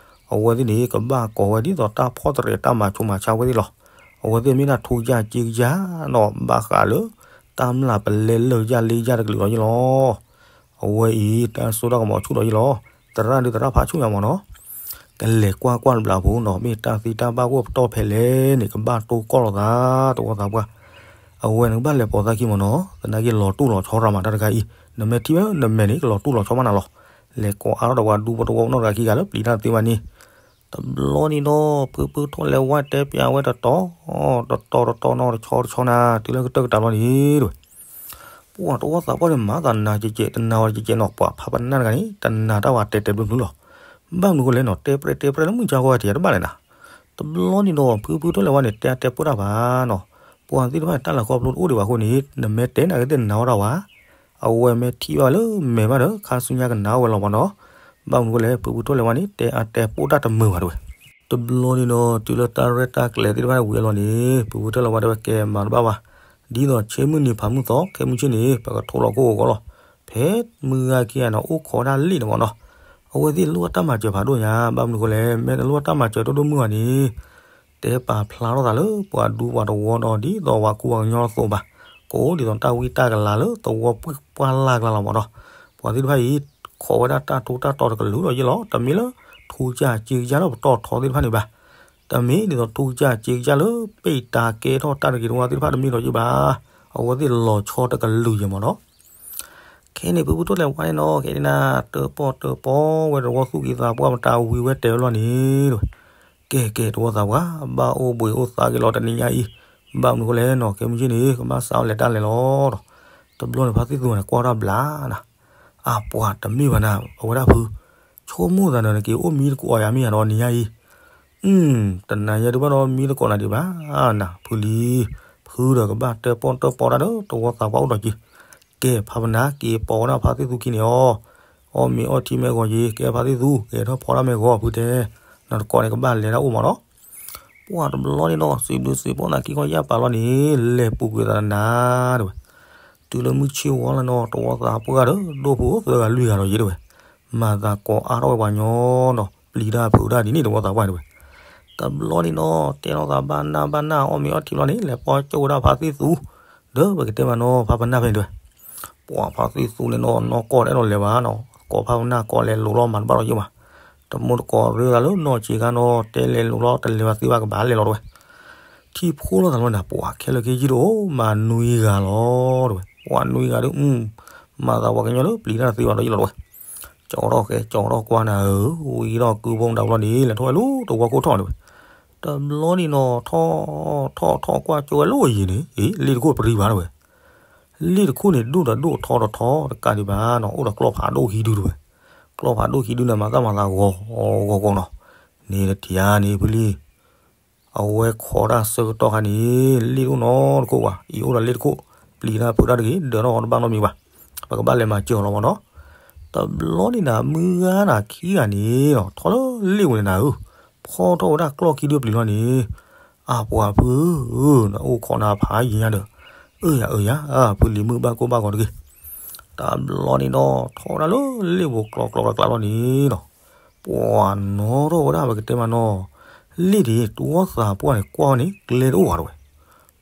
အဝဲသ့ၣ်န့ၣ် ကဘၣ်ကိးဝဲဒ်သိးတၢ်ဖီၣ်တရဲၣ်တၢ်မၤဆူးမၤဆါဝဲသ့ၣ်လီၤ, အဝဲသ့ၣ်မ့ၢ်ဒၣ်ထူကစၢ်စ့ကစၢ်နီၤ ဘၣ်ဃးလၢ တၢ်မျၢ်ပလဲလၢာ်ကစၢ်လ့ကစၢ်တကလုာ်လီၤယ့ၢ်လီၤ အဝဲအံၤ တၢ်စိတၢ်ကမီၤဆူၣ်ဒီးယ့ၢ်လီၤ, သရၣ်ဒုးသရၣ်ဖးဆူၣ်ညါမ့ၢ်နီၤ, ကလဲၤကွၢ်ကွၢ်တဘျီဖိနီၤ မ့ၢ်တၢ်သ့တၢ်ဘၣ်အိၣ်ပတီၢ်ဖဲလဲၣ်န့ၣ် ကဘၣ်တိၢ်ကီၢ်လိာ်သး တဝီသးပှၢ်, အဝဲနကဘၣ်လဲၤပိာ်သးခံမ့ၢ်နီၤ, သနာ်က့လီၤတူၢ်လီၤဆီရၤမးတၢ်တခါအံၤ, နမ့ၢ်ထံၣ်ဝဲနမဲာ်န့ၣ် ကလီၤတူၢ်လီၤဆီမးနၤလီၤ, လဲၤကိးအါထီၣ်ဒီးပှၤဒူဖိတဝီနီတဂၤခံဂၤလၢပျံၤတၢ်သ့ဝဲန့ၣ် တဘျီန့ၣ်ဒီး ဖုဖုထီၣ်လဲၤဝါတဲပၠးဝဲတတီၤ, တတီၤတတီၤနီၤ တဆီတဆီနၤ တုၤလၢကတၢၢ်ကတၢၢ်လီၤန့ၣ်တဲဝဲ, ပှၤတဝီသးပှၢ်န့ၣ် မၤသးနၤကဲကဲ တနာ်ဝဲကဲကဲနီၤ ပှၤဖးပနၢ်တဂၤန့ၣ် တနာ်တၢ်ဝဲတဲာ်တဲာ်ဘျုးဘျုးလီၤ, ဘၣ်မနုၤဃိလဲၣ်နီၤ တဲပြဲၢ်တဲပြဲၢ်လၢမုၢ်ကါဂီၢ်ဝဲထံးတဘၣ်လဲၣ်နၤ, တဘျီန့ၣ်ဒီး ဖုဖုထီၣ်လဲၤဝါန့ၣ် တဲအါတဲပိၢ်တၢ်ဘၣ်နီၤ, ပှၤသ့ၣ်တဖၣ်န့ၣ် တၢ်လၤကီၢ်ပျိတအိၣ်ဒံးဘၣ်အဃိန့ၣ် နမ့ၢ်တဲနၤကသ့ၣ်နနာ်ဝဲဒၣ်ဝဲ အဝဲမ့ၢ်ထံၣ်ဘၣ်လၢမဲာ်ဘၣ်ဒီး ခါဆူညါကနာ်ဝဲလီၤမ့ၢ်နီၤ, ဘၣ်မနုၤဃိလဲၣ် ဖုဖုထီၣ်လဲၤဝါန့ၣ် တဲအါတဲပိၢ်တၢ်တမုာ်ဘၣ်တဲဝဲ, တဘျီန့ၣ်ဒီး တုၤလၢတၢ်ရဲၣ်တၢ်ကျဲၤသ့ၣ်တဖၣ်ဝံၤအလီၢ်န့ၣ် ဖုဖုထီၣ်လဲၤဝါတဲဝဲ ကဲမၤတဘၣ်ဘၣ်, ဒ်သိးဆ့မုၢ်နံၤဖးမုၢ်သီ ခဲမုၢ်ဆ့ၣ်န့ၣ် ပကထိးလီၤခိၣ်ဂီၤဂီၤလီၤ, ဖဲမုၢ်ဂၤခံဂၤန့ၣ် အိၣ်ခိးဝဲဒၣ်လံာ်န့ၣ်မ့ၢ်နီၤ, အဝဲသ့ၣ်လိၣ်ဘၣ်တၢ်မၤစၢၤဖးဒိၣ်ညါ ဘၣ်မနုၤဃိလဲၣ် မ့ၢ်တလိၣ်ဘၣ်တၢ်မၤစၢၤဒိၣ်ဒိၣ်မုၢ်ဂၤန့ၣ် တဲပာ်ဖျါထီၣ်သးလၢပှၤဒူပှၤတဝီဒီး ဒ်သိးပှၤကူပှၤကညီအသိးဘၣ်, ကိးဒ်သိးတၢ်ဝံတၢ်ကလၤလၢသဝီပှၢ်ပှၢ်လၢ်ကျါလီၤမ့ၢ်နီၤ, ပှၤသ့ၣ်တဖၣ်အံၤ ခိးဝဲဒၣ်တၢ်ထူးတၢ်တီၤတကလုာ်ဒီးယ့ၢ်လီၤ, တမ့ၢ်လၢထူကစၢ်စ့ကစၢ်လၢပတီၢ်ထီသ့ၣ်တဖၣ်န့ၣ်ဘၣ်, တမ့ၢ်ဒ်သိးထူကစၢ်စ့ကစၢ်လၢပ့ၢ်တၢ်ကဲထီၣ်တၢ်တဂ့ၤတဝါသ့ၣ်တဖၣ်တမ့ၢ်ဒီးယ့ၢ်ဘၣ်, အဝဲသ့ၣ်လီၤဆီတကလုာ်ယဲၢ်မ့ၢ်နီၤ ခဲန့ၣ် ဖုဖုထီၣ်လဲၤဝါန့ၣ်နီၤ ခဲန့ၣ်နၤ တၢၣ်ပီၣ်တၢၣ်ပီၣ်ဝဲတဝီသူၣ်က့သးပှၢ်မတၤဝံၤဝဲတဲဝဲလီၤန့ၣ် တဲဝဲ, ကဲကဲတဝီသးပှၢ် ဘၣ်အိၣ်ဘှံးအိၣ်သါက့ၤလီၤတနံၤညါအံၤ, ဘၣ်မနုၤဃိလဲၣ်နီၤ ခဲမုၢ်ဆ့ၣ်န့ၣ် ကဘၣ်စးထီၣ်လဲၤတၢ်လဲၤလီၤဒီး, တဘျီန့ၣ်ဖါသ့ၣ်သူန့ၣ် ကွၢ်တၢ်ဘျါနၤ, အပှၤတမ့ၢ်ဘၣ်နၤ အဝဲဒၣ်ဖု, ဆိကမိၣ်သးဒီးနက့ၤအိၣ်မံသကိးယၤမ့ၢ်ယၤဒီးနံၤညါအံၤ တနၤယဲဒုးဘၣ်ဒီးမံသကိးနၤဒံးဘၣ်နၤ ဖုလံၤ, ဖုဒီးကဘၣ်တၢၣ်ပီၣ်တၢၣ်ပီၣ်တၢ်ဒီးတဝီသးပှၢ်အိၣ်ဒီးက့ၤ, ကဲဖးပနၢ်က့ၤပိာ်ဝဲဒၣ်ဖါသ့ၣ်သူခံန့ၣ်အီၤ, အီၣ်မ့ၤအီထံမ့ၢ်ဂီၤက့ၤ ကဲဖါသ့ၣ်သူ ကဲထီၣ်ဖီတၢ်မ့ၢ်ဂီၤဖုတဲ, နတကိးန့ၣ်ကဘၣ်လဲၤတၢ်အိၣ်မးနီၤ, ပှၤတဘျီန့ၣ်ဒီး စံးဘျုးစံးဖှိၣ်သးခံခီယၢ်ပာ်လီၤန့ၣ် လဲၤပူၤကွံာ်သးနၤတဲဝဲ, တုၤလၢမုၢ်ဆ့ၣ်ဝီလီၤနီၤ တဝီသးပှၢ်ဒီး ဒိၣ်ဖုအိၣ်သၢဂၤလွံၢ်ဂၤဒီးယဲတဲဝဲ, မၤသးကိးအါထီၣ်ဝဲပှၤညီဒီး ပျံၤတၢ်ဖုးတၢ်ဒ်န့ၣ်တဝီသးပှၢ်တဲဝဲ, တဘျီန့ၣ်နီၤ တဲထီၣ်သးဘၣ်နၢ်ဘၣ်နၢ်အီၣ်မ့ၤအီထံဘျီန့ၣ် လဲၤပိာ်ကၠိဝဲဒၣ်ဖါသ့ၣ်သူ, ဒီးပကတဲမးနီၤဖါပနၢ်ဖဲန့ၣ်တဲဝဲ, ပှၤဖါသ့ၣ်သူန့ၣ်နီၤ နီၢ်ကီၢ်တအဲၣ်ဒိးလဲၤဘၣ်နီၤ ကိးဖါပနၢ်ကိးလဲၤလိၤလီၤမၤတဘၣ်လီၤယဲဘၣ်, တမူတကိးရ့သးလၢနီၢ်ဆံးခါနီၤ တဲလဲၤလိၤလီၤတလဲၤဘၣ်သ့ဘၣ်ကဘၣ်လဲၤလီၤတဲဝဲ ထံၣ်ဖိလိာ်သးလီၤန့ၣ် ပှၤခဲလၢာ်ခဲဆ့တအိၣ် မၤနွံဂၤလီၤတဲဝဲ, ပှၤနွံဂၤဒီး မၤသးပှၤကညီလၢပျံၤတၢ်တသ့ဘၣ်ဒီးယဲလီၤတဲဝဲ, ကၠီထီၣ်ဃဲကၠီထီၣ်ကွၢ်နၤဧၢ, ဝံၤဒီးကုဘိမတၤဘျီန့ၣ် လဲၤထီၣ်ဝဲလၢတဝီခိၣ်ထီၣ်န့ၣ်ဝဲ, တဘျီန့ၣ်နီၤ ထီၣ်ထီၣ်ထီၣ်ကွၢ်ကၠိဝဲလၢအယံၤန့ၣ် အ့ လ့ၣ်တခိၣ်ပရံဘၣ်တဝဲ, လ့ၣ်တခိၣ်န့ၣ် ဒိၣ်ဒီးဒိၣ်ထီဒီးထီတကးဒံးဘၣ်နီၤ, အိၣ်ဒီးကျီၢ်ဖးဒိၣ်ခံဒုတဝဲ, ကျီၢ်ဖးဒိၣ်ခံဒုန့ၣ် မၤသၣ်မၤသးဂီၤဂီၤဂီၤနီၤ, န့ၣ်တထံၣ်ဧါန့ၣ်ဖုလံ အဝဲခိးတၢ်ဆၢကတီၢ်ခါန့ၣ် လ့ၣ်တအိၣ်နီတခိၣ်ဘၣ်, အံၤအိၣ်ဒီးလ့ၣ်တခိၣ်, ပျံၤတၢ်ဖုးတၢ်တဂ့ၤ ဒၢးထီၣ်အီၤတဘၣ်နီတမံၤဘၣ်, ပကဘၣ်လဲၤမၤစၢၤအီၤလီၤမ့ၢ်နီၤ, တဘျီန့ၣ်နၤ မုၢ်ဂၤနၤခံဂၤန့ၣ်နီၤ ထီၣ်လၢလ့ၣ်ဝဲန့ၣ်နၤဧၢ, ဖီထီၣ်ဝဲဒၣ်ကျီၢ်ခံဒုပျံၤလီၤန့ၣ်, အပှၤဖုဧၢ, နအိၣ်ခိးနၤဖးယံၤညါဒီး, အၢယၤအၢယၤ, ဖုလံၤမုၣ်ဘၣ်ကိၢ်ဘၣ်ဂီၤတဂ့ၤ, တဘျီန့ၣ်ဒီး ထီၣ်ဝဲဒၣ်လၢလ့ၣ်ပူၤကျီကျီကျါကျါလီၤန့ၣ်နီၤ ပှၤနီၣ်ထီၣ်ဝဲဒၣ်ပကတဲမးနီၤ, လ့ၣ်ဒ်တဝီသးပှၢ်န့ၣ် ကွၢ်ဝဲန့ၣ် ကျဲတအိၣ်ဘၣ်တဝဲ,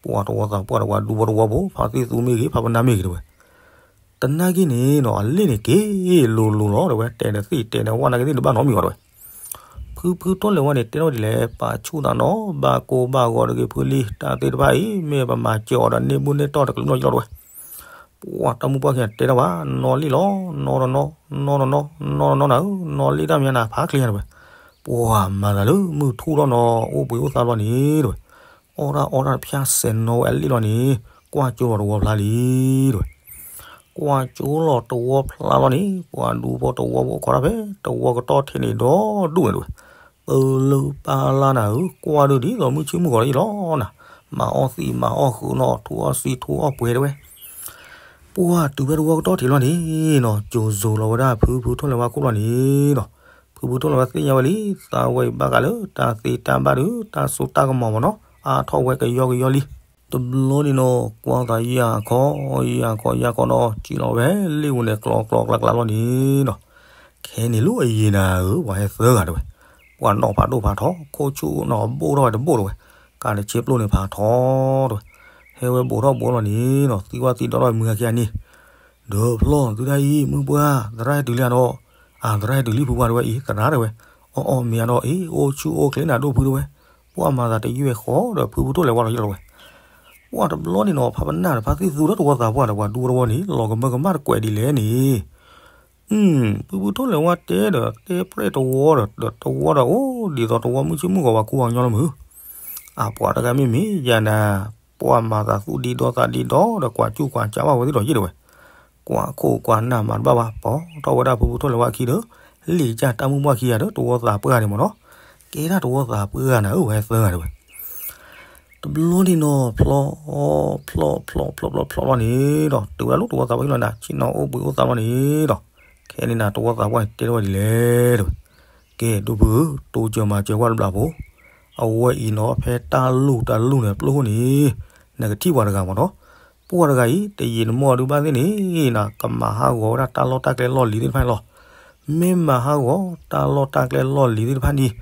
ပှၤတဝီသးပှၢ်ဒီးပှၤဒူဖိတဝီဖိ ဖါသ့ၣ်သူမ့ၢ်ဂ့ၤ ဖါပနၢ်မ့ၢ်ဂ့ၤတဝဲ, တနာ်က့န့ၣ်နီၤ အလ့ၣ်န့ၣ်က့ၤလိၤလိၤလီၤတဝဲ, တဲနသ့ၣ်တဲနဝၣ်နာ်က့သ့ၣ်တဘၣ်နီတမံၤဘၣ်တဝဲ ဖုဖုထီၣ်လဲၤဝဲန့ၣ် တဲထီၣ်ဒ်လဲၣ် ပာ်ဆူၣ်သးနီၤ ဘၣ်ကိၢ်ဘၣ်ဂီၤတဂ့ၤ ဖုလံၤ တၢ်သ့ၣ်တဖၣ်အံၤ မ့ၢ်ပမၤစၢၤအီၤဒီးန့ၢ်ဘူၣ်န့ၢ်တီၢ်တကလုာ်နီၢ်ကလုာ်လီၤတဝဲ, ပှၤတၢ်မုၢ်ပှၢ်ခံဂၤတဲထီၣ်ဘၣ် နီၢ်လံၣ်လီၤ နီၢ်တနီၢ် နီၢ်တနီၢ် နီၢ်လံၣ်တၢ်မံၤနၤဖးချ့တဝဲ, ပှၤမၤသးလၢမုၢ်ထူၣ်ထီၣ်နီၤ အိၣ်ဘှံးအိၣ်သါဘျီန့ၣ်တဝဲ, အီၣ်တၢ်အီတၢ်တဖၠၣ်စဲးနီၤဝဲအလ့ၣ်လီၤန့ၣ်, ကွၢ်ကၠိလီၤတဝီဖျါလံတဝဲ ကွၢ်ကၠိလီၤတဝီဖျါလီၤန့ၣ် ပှၤဒူဖိတဝီဖိအိၣ်ခိးတၢ်ဖဲ တဝီကတီၢ်ထံးန့ၣ်ဒီဒူၣ်န့ၣ်တဝဲ, ပလၢပလၢနၤဧၢ ကွၢ်ဒုးဒ်သိးမုၢ်ဆ့ၣ်မုၢ်ဂီၤလီၤလီၤနၤ, မၤအီၣ်သံးမၤအီၣ်ဃုာ်နီၤ ထူအီၣ်စံထူအီၣ်ပှဲၤတဝဲ ပှၤတုၤဖဲတဝီကတီၢ်ထံးလီၤန့ၣ်နီၤ ကၠိၤစိၤလီၤဝဲဒၣ်ဖုဖုထီၣ်လဲၤဝါခိၣ်လီၤန့ၣ်နီၤ, ဖုဖုထီၣ်လဲၤဝါသ့ၣ်ညါဝဲလံ သးဝဲအံၤဘၣ်ဃးလၢတၢ်သ့တၢ်ဘၣ်ဒီး တၢ်စိတၢ်ကမီၤမ့ၢ်နီၤ အါထီၣ်ဝဲကယီကယီလံ တဘျီန့ၣ်နီၤ ကွၢ်သးယၢ်ခီ ယၢ်ခီယၢ်ခီနီၤ စံၣ်လီၤဝဲလ့ၣ်ဝဲန့ၣ် ကျီကျီကျါကျါလီၤန့ၣ်နီၤ, ခဲန့ၣ်လၢအယံၤနၤဧၢ ပှၤဟဲသၢဂၤတဝဲ, ပှၤနီၣ်ဖးဒိၣ်ဖးထီ ခိၣ်ဆူၣ်နီၤ ဘိၣ်ထီၣ်ဝဲတဘိၣ်တဝဲ, ကးတဆ့ပျိၣ်န့ၣ်ဖးထီတဝဲ, ဟဲဝဲဘိၣ်ထီၣ်ဘိၣ်လီၤန့ၣ်နီၤ သံကွၢ်သံဒီးထီၣ်မုၢ်ဂၤခံဂၤန့ၣ် ဒီးဖျီၣ်သုတၢ်အံၤ မုၢ်ပှၢ် သရၣ်ဟဲတုၤလံဧါဒီး, အသရၣ်ဟဲတုၤလံဖုပှၢ်တဝဲအံၤ သရၣ်တဝဲ, အီၣ်အီၣ်မ့ၤဧါဒီးအံၤ အိၣ်ဆူၣ်အိၣ်ချ့နၤဒိၣ်ဖုတဝဲ, ပှၤမၤသးတယုၢ်ဝဲဃီဒီးဖုဖုထီၣ်လဲၤဝါလီၤယလီၤဝဲ, ပှၤတဘျီန့ၣ်နီၤ ဖါပနၢ်ဒီးဖါသ့ၣ်သူဒီးတဝီသးပှၢ်ဒီးပှၤဒူတဝီန့ၣ် လီၤကမၢကမၣ်တကွဲးဒ်လဲၣ်န့ၣ် ဖုဖုထီၣ်လဲၤဝါတဲဒီးတဲပြဲၣ်တဝီဒီး ဒီးတဝီဒီးအိၣ်ဒ်သိးတဝီမုၢ်ဆ့ၣ်မုၢ်ဂီၤပှၤကူပှၤကညီလီၤမုၢ်, အပှၤတဂၤမ့ၢ်မ့ၢ်ယၤနၤ, ပှၤမၤသးသူဒံဒီသးဒံဒီဒီးကွၢ်စူၣ်ကွၢ်ကးဘၣ်ဝဲသ့ၣ်ဒီးယ့ၢ်တဝဲ, ကွၢ်ခိၣ်ကွၢ်နၢ်မၤတဘၣ်ဘၣ် ပိာ်ထီၣ်ဝဲဒၣ်ဖုဖုထီၣ်လဲၤဝါခံဒီး လံာ်ကၢ်တၢ်မုၢ်ပှၢ်ခံဂၤဒီးတဝီသးပှၢ်န့ၣ်မ့ၢ်နီၤ, ကဲဒၣ်တဝီသးပှၢ်နၤဧၢ ဝဲသၢဂၤတဝဲ တဘျီန့ၣ်နီၤ ဖျီ ဖျီ ဖျီ ဖျီ ဖျီ ဖျီလီၤန့ၣ်ဒီး တုၤဝဲဒၣ်လၢတဝီသးပှၢ်လီၤနၤ ဆ့ၣ်နီၤအိၣ်ဘှံးအိၣ်သါလီၤန့ၣ်ဒီး ခဲန့ၣ်နၤ တဝီသးပှၢ်န့ၣ်တဲထီၣ်ဝဲဒ်လဲၣ်တဝဲ, ကဲ ဒိၣ်ဖုဧၢ တိစၢၤမၤစၢၤကွၢ်တဘျီဖိ, အဝဲအံၤနီၤ ဖဲတၢ်လူၢ်တၢ်လူၢ်န့ၣ် ပျိၢ်ဃိန့ၣ် နကထံၣ်ပှၤတဂၤမ့ၢ်နီၤ, ပှၤတဂၤအံၤ တယံာ်တမီၢ်ဒုးဘၣ်သ့ၣ်န့ၣ် နကမၤဟးဂီၤဝဲဒၣ်တၢ်လီၢ်တၢ်ကျဲလီၢ်လံၤသ့ၣ်တဖၣ်န့ၣ်လီၤ. မ့ၢ်မၤဟးဂီၤတၢ်လီၢ်တၢ်ကျဲလီၢ်လံၤသ့ၣ်တဖၣ်န့ၣ်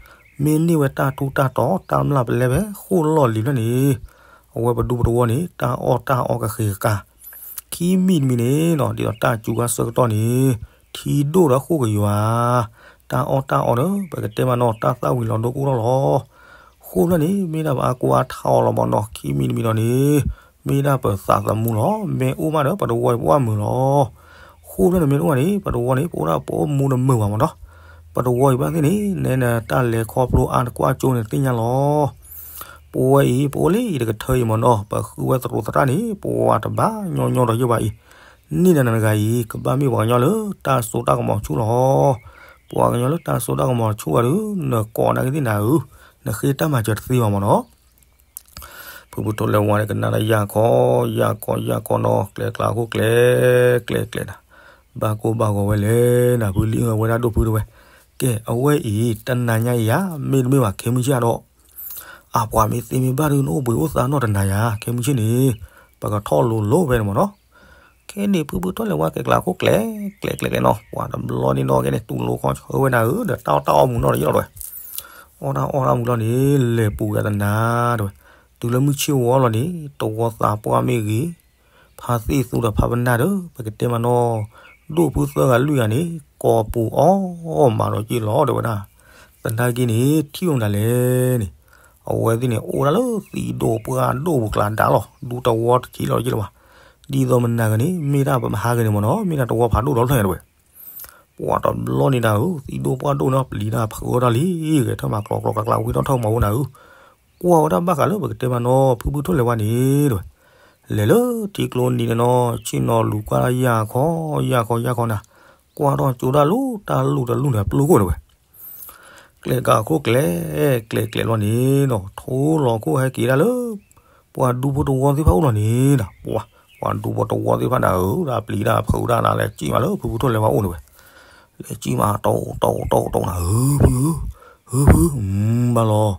မ့ၢ်န့ၢ်ဝဲတၢ်ထူးတၢ်တီၤ တၢ်မျၢ်ပလဲဖဲဃိၣ်လီၢ်လံၤဖျၢၣ်န့ၣ် အဝဲပဒူပတဝီန့ၣ် တၢ်အီၣ်တၢ်အီကဃ့ကကၤ ခံမံၤတမံၤန့ၣ်နီၤ ဒ်သိးတၢ်စူၤဝဲဆၢကတီၢ်န့ၣ် ထံဒိၣ်ဒီးဃိၣ်ကယွၤ တၢ်အီၣ်တၢ်အီဒီး ပကတဲမးနီၤ တၢ်သၣ်ဝံၤလီၤဒိကိၢ်ထီၣ်လီၤ. ဃိၣ်ဖျၢၣ်န့ၣ် မ့ၢ်ဒၣ်ပအါကိးအါထီၣ်လီၤမးနီၤ ခံမံၤတမံၤဒီးန့ၣ် မ့ၢ်ဒၣ်ပသးသမူလီၤ. မ့ၢ်အိၣ်မးဒီး ပတဝီအံၤပအိၣ်မုာ်လီၤ. ဃိၣ်ဖျၢၣ်န့ၣ်မ့ၢ်တအိၣ်ဘၣ်န့ၣ် ပတဝီန့ၣ် ပအိၣ်ဒၣ်ပအိၣ်မူတမုာ်ဘၣ်မးနီၤ. ပတဝီအံၤဘၣ်သ့ၣ်န့ၣ် နဲနတၢ်လဲၤခီဖျိအါတကွၢ်ကၠိန့ၣ် သ့ၣ်ညါလီၤ. ပဝဲအံၤ ပအိၣ်လၢအံၤတကထၢအံၤမးနီၤ ပဃုဝဲသရိာ်သရၣ်န့ၣ် ပဝဲတဘၣ်ညီညီဒီးယိၣ်ဘၣ်အံၤ န့ၢ်နၤနဂၤအံၤ ကဘၣ်မ့ၢ်ပှၤကညီလၢတၢ်စိတၢ်ကမီၤဆူၣ်လီၤ. ပှၤကညီလၢတၢ်စိတၢ်ကမီၤဆူၣ်ဘၣ်ဒီး နကိးနာ်က့သ့ၣ်နၤဧၢ, နဃ့တၢ်မၤစၢၤတသ့ဘၣ်မးနီၤ. ဖုဖုထီၣ်လဲၤဝါန့ၣ် ကနၣ်ဒီးယၢ်ခီ, ယၢ်ခီ ယၢ်ခီနီၤ ကျဲကျါခိၣ်ကျဲ ကျဲကျဲနၤ, ဘၣ်ကိၢ်ဘၣ်ဂီၤဝဲလဲၣ်နၤ ဖုလံအၢဝဲဒၣ်ဒိၣ်ဖုတဝဲ, ကဲ အဝဲအံၤ တနၤညါအံၤဧါ မ့တမ့ၢ်ဘၣ် ခဲမုၢ်ဆ့ၣ်ဒီး အပှၤမ့ၢ်သ့မ့ၢ်ဘၣ်ဒီး နအိၣ်ဘှံးအိၣ်သါနီၢ်တနၤယၤ ခဲမုၢ်ဆ့ၣ်န့ၣ် ပကထီၣ်လိၤလိၤဖဲန့ၣ်မးနီၤ. ခဲန့ၣ် ဖုဖုထီၣ်လဲၤဝါ ကျဲကျါခိၣ်ကျဲ ကျဲကျဲကျဲနီၤ ပှၤတဘျီန့ၣ်နီၤ ကဲန့ၣ် တူၢ်လိာ်ခီဆၢဝဲနၤဧၢ ဒီးတၢ်အီၣ်တၢ်အီမုာ်နီၢ်တယီၢ်လီၤဝဲ, အီၣ်တၢ်အီၣ်တၢ်မုာ်လီၤန့ၣ် လဲၤပူၤက့ၤတနၤတဝဲ, တုၤလၢမုၢ်ဆ့ၣ်ဝီလီၤန့ၣ် တဝီသးပှၢ်မ့ၢ်ဂ့ၤ ဖါသ့ၣ်သူဒီးဖါပနၢ်ဒီး ပကတဲမးနီၤ ဒိၣ်ဖုသၢဂၤလွံၢ်ဂၤန့ၣ် ကိးပူၤအီၣ်မးဒီးက့ၤလီၤတဲဝဲဒၣ်, သနာ်က့န့ၣ် ထံၣ်အီၤမတၤလဲၣ်န့ၣ်, အဝဲသ့ၣ်န့ၣ် အိၣ်ဒၣ်လၢသံးဒိၣ်ပှၢ်ဒိၣ်ပူၤကျါဒါလီၤ ဒူတဝီတက့ၢ်လီၤက့ၤလၢၤဘၣ်, ဒ်သိးမနၤဂၤန့ၣ် မ့ၢ်ဒၣ်ပမဟါဂၤန့ၣ်မးနီၤ မ့ၢ်ဒၣ်တဝီဖးဒိၣ်ဒီဖျၢၣ်ညါတဲဝဲ ပှၤတဘျီန့ၣ်နၤဧၢ, သံဒိၣ်ပှၢ်ဒိၣ်န့ၣ် ပျံၤတၢ်ဖုးဝဲဒၣ်လံ, ဂဲၤထၢၣ်မၤကျီကျီကျါကျါ ဝံထီၣ်ထၢၣ်မၤဝဲနၤဧၢ, ကွၢ်ဝဲတၢ်ဘၣ်ဃးလၢပကတဲမးနီၤ ဖုဖုထိၣ်လဲၤဝါန့ၣ်တဝဲ, လဲၤလၢထံကျိနံၤန့ၣ်နီၤ ဆ့ၣ်နီၤလူၤကွၢ်ယၢ်ခီ ယၢ်ခီယၢ်ခီနၤ, ကွၢ်ထီၣ်ကၠိဒၣ်လၢတၢ်လူၢ်တလူၢ်န့ၣ် အပျုၢ်ခိၣ်တဝဲ ကျဲကၤခိၣ်ကျဲ, ကျဲကျဲလီၤန့ၣ်နီၤ ထိလီၤခိၣ်ဟဲက့ၤဒၣ်လၢ ပှၤဒူဖိတဝီသ့ၣ်တဖၣ်အိၣ်လီၤန့ၣ်နီၤ, ပှၤ ပှၤဒူဖိတဝီသ့ၣ်တဖၣ်နၤဧၢ ဒၣ်ပျံၤတၢ်ဖုးဒၣ်နၤ လဲၤစံၣ်မးလၢဖုဖုထိၣ်လဲၤဝါအိၣ်န့ၣ်ဝဲ, လဲၤစံၣ်မး တီတီတီတီနၤဧၢ ဖု, ဧၢဖု, ဘၣ်လီၤ,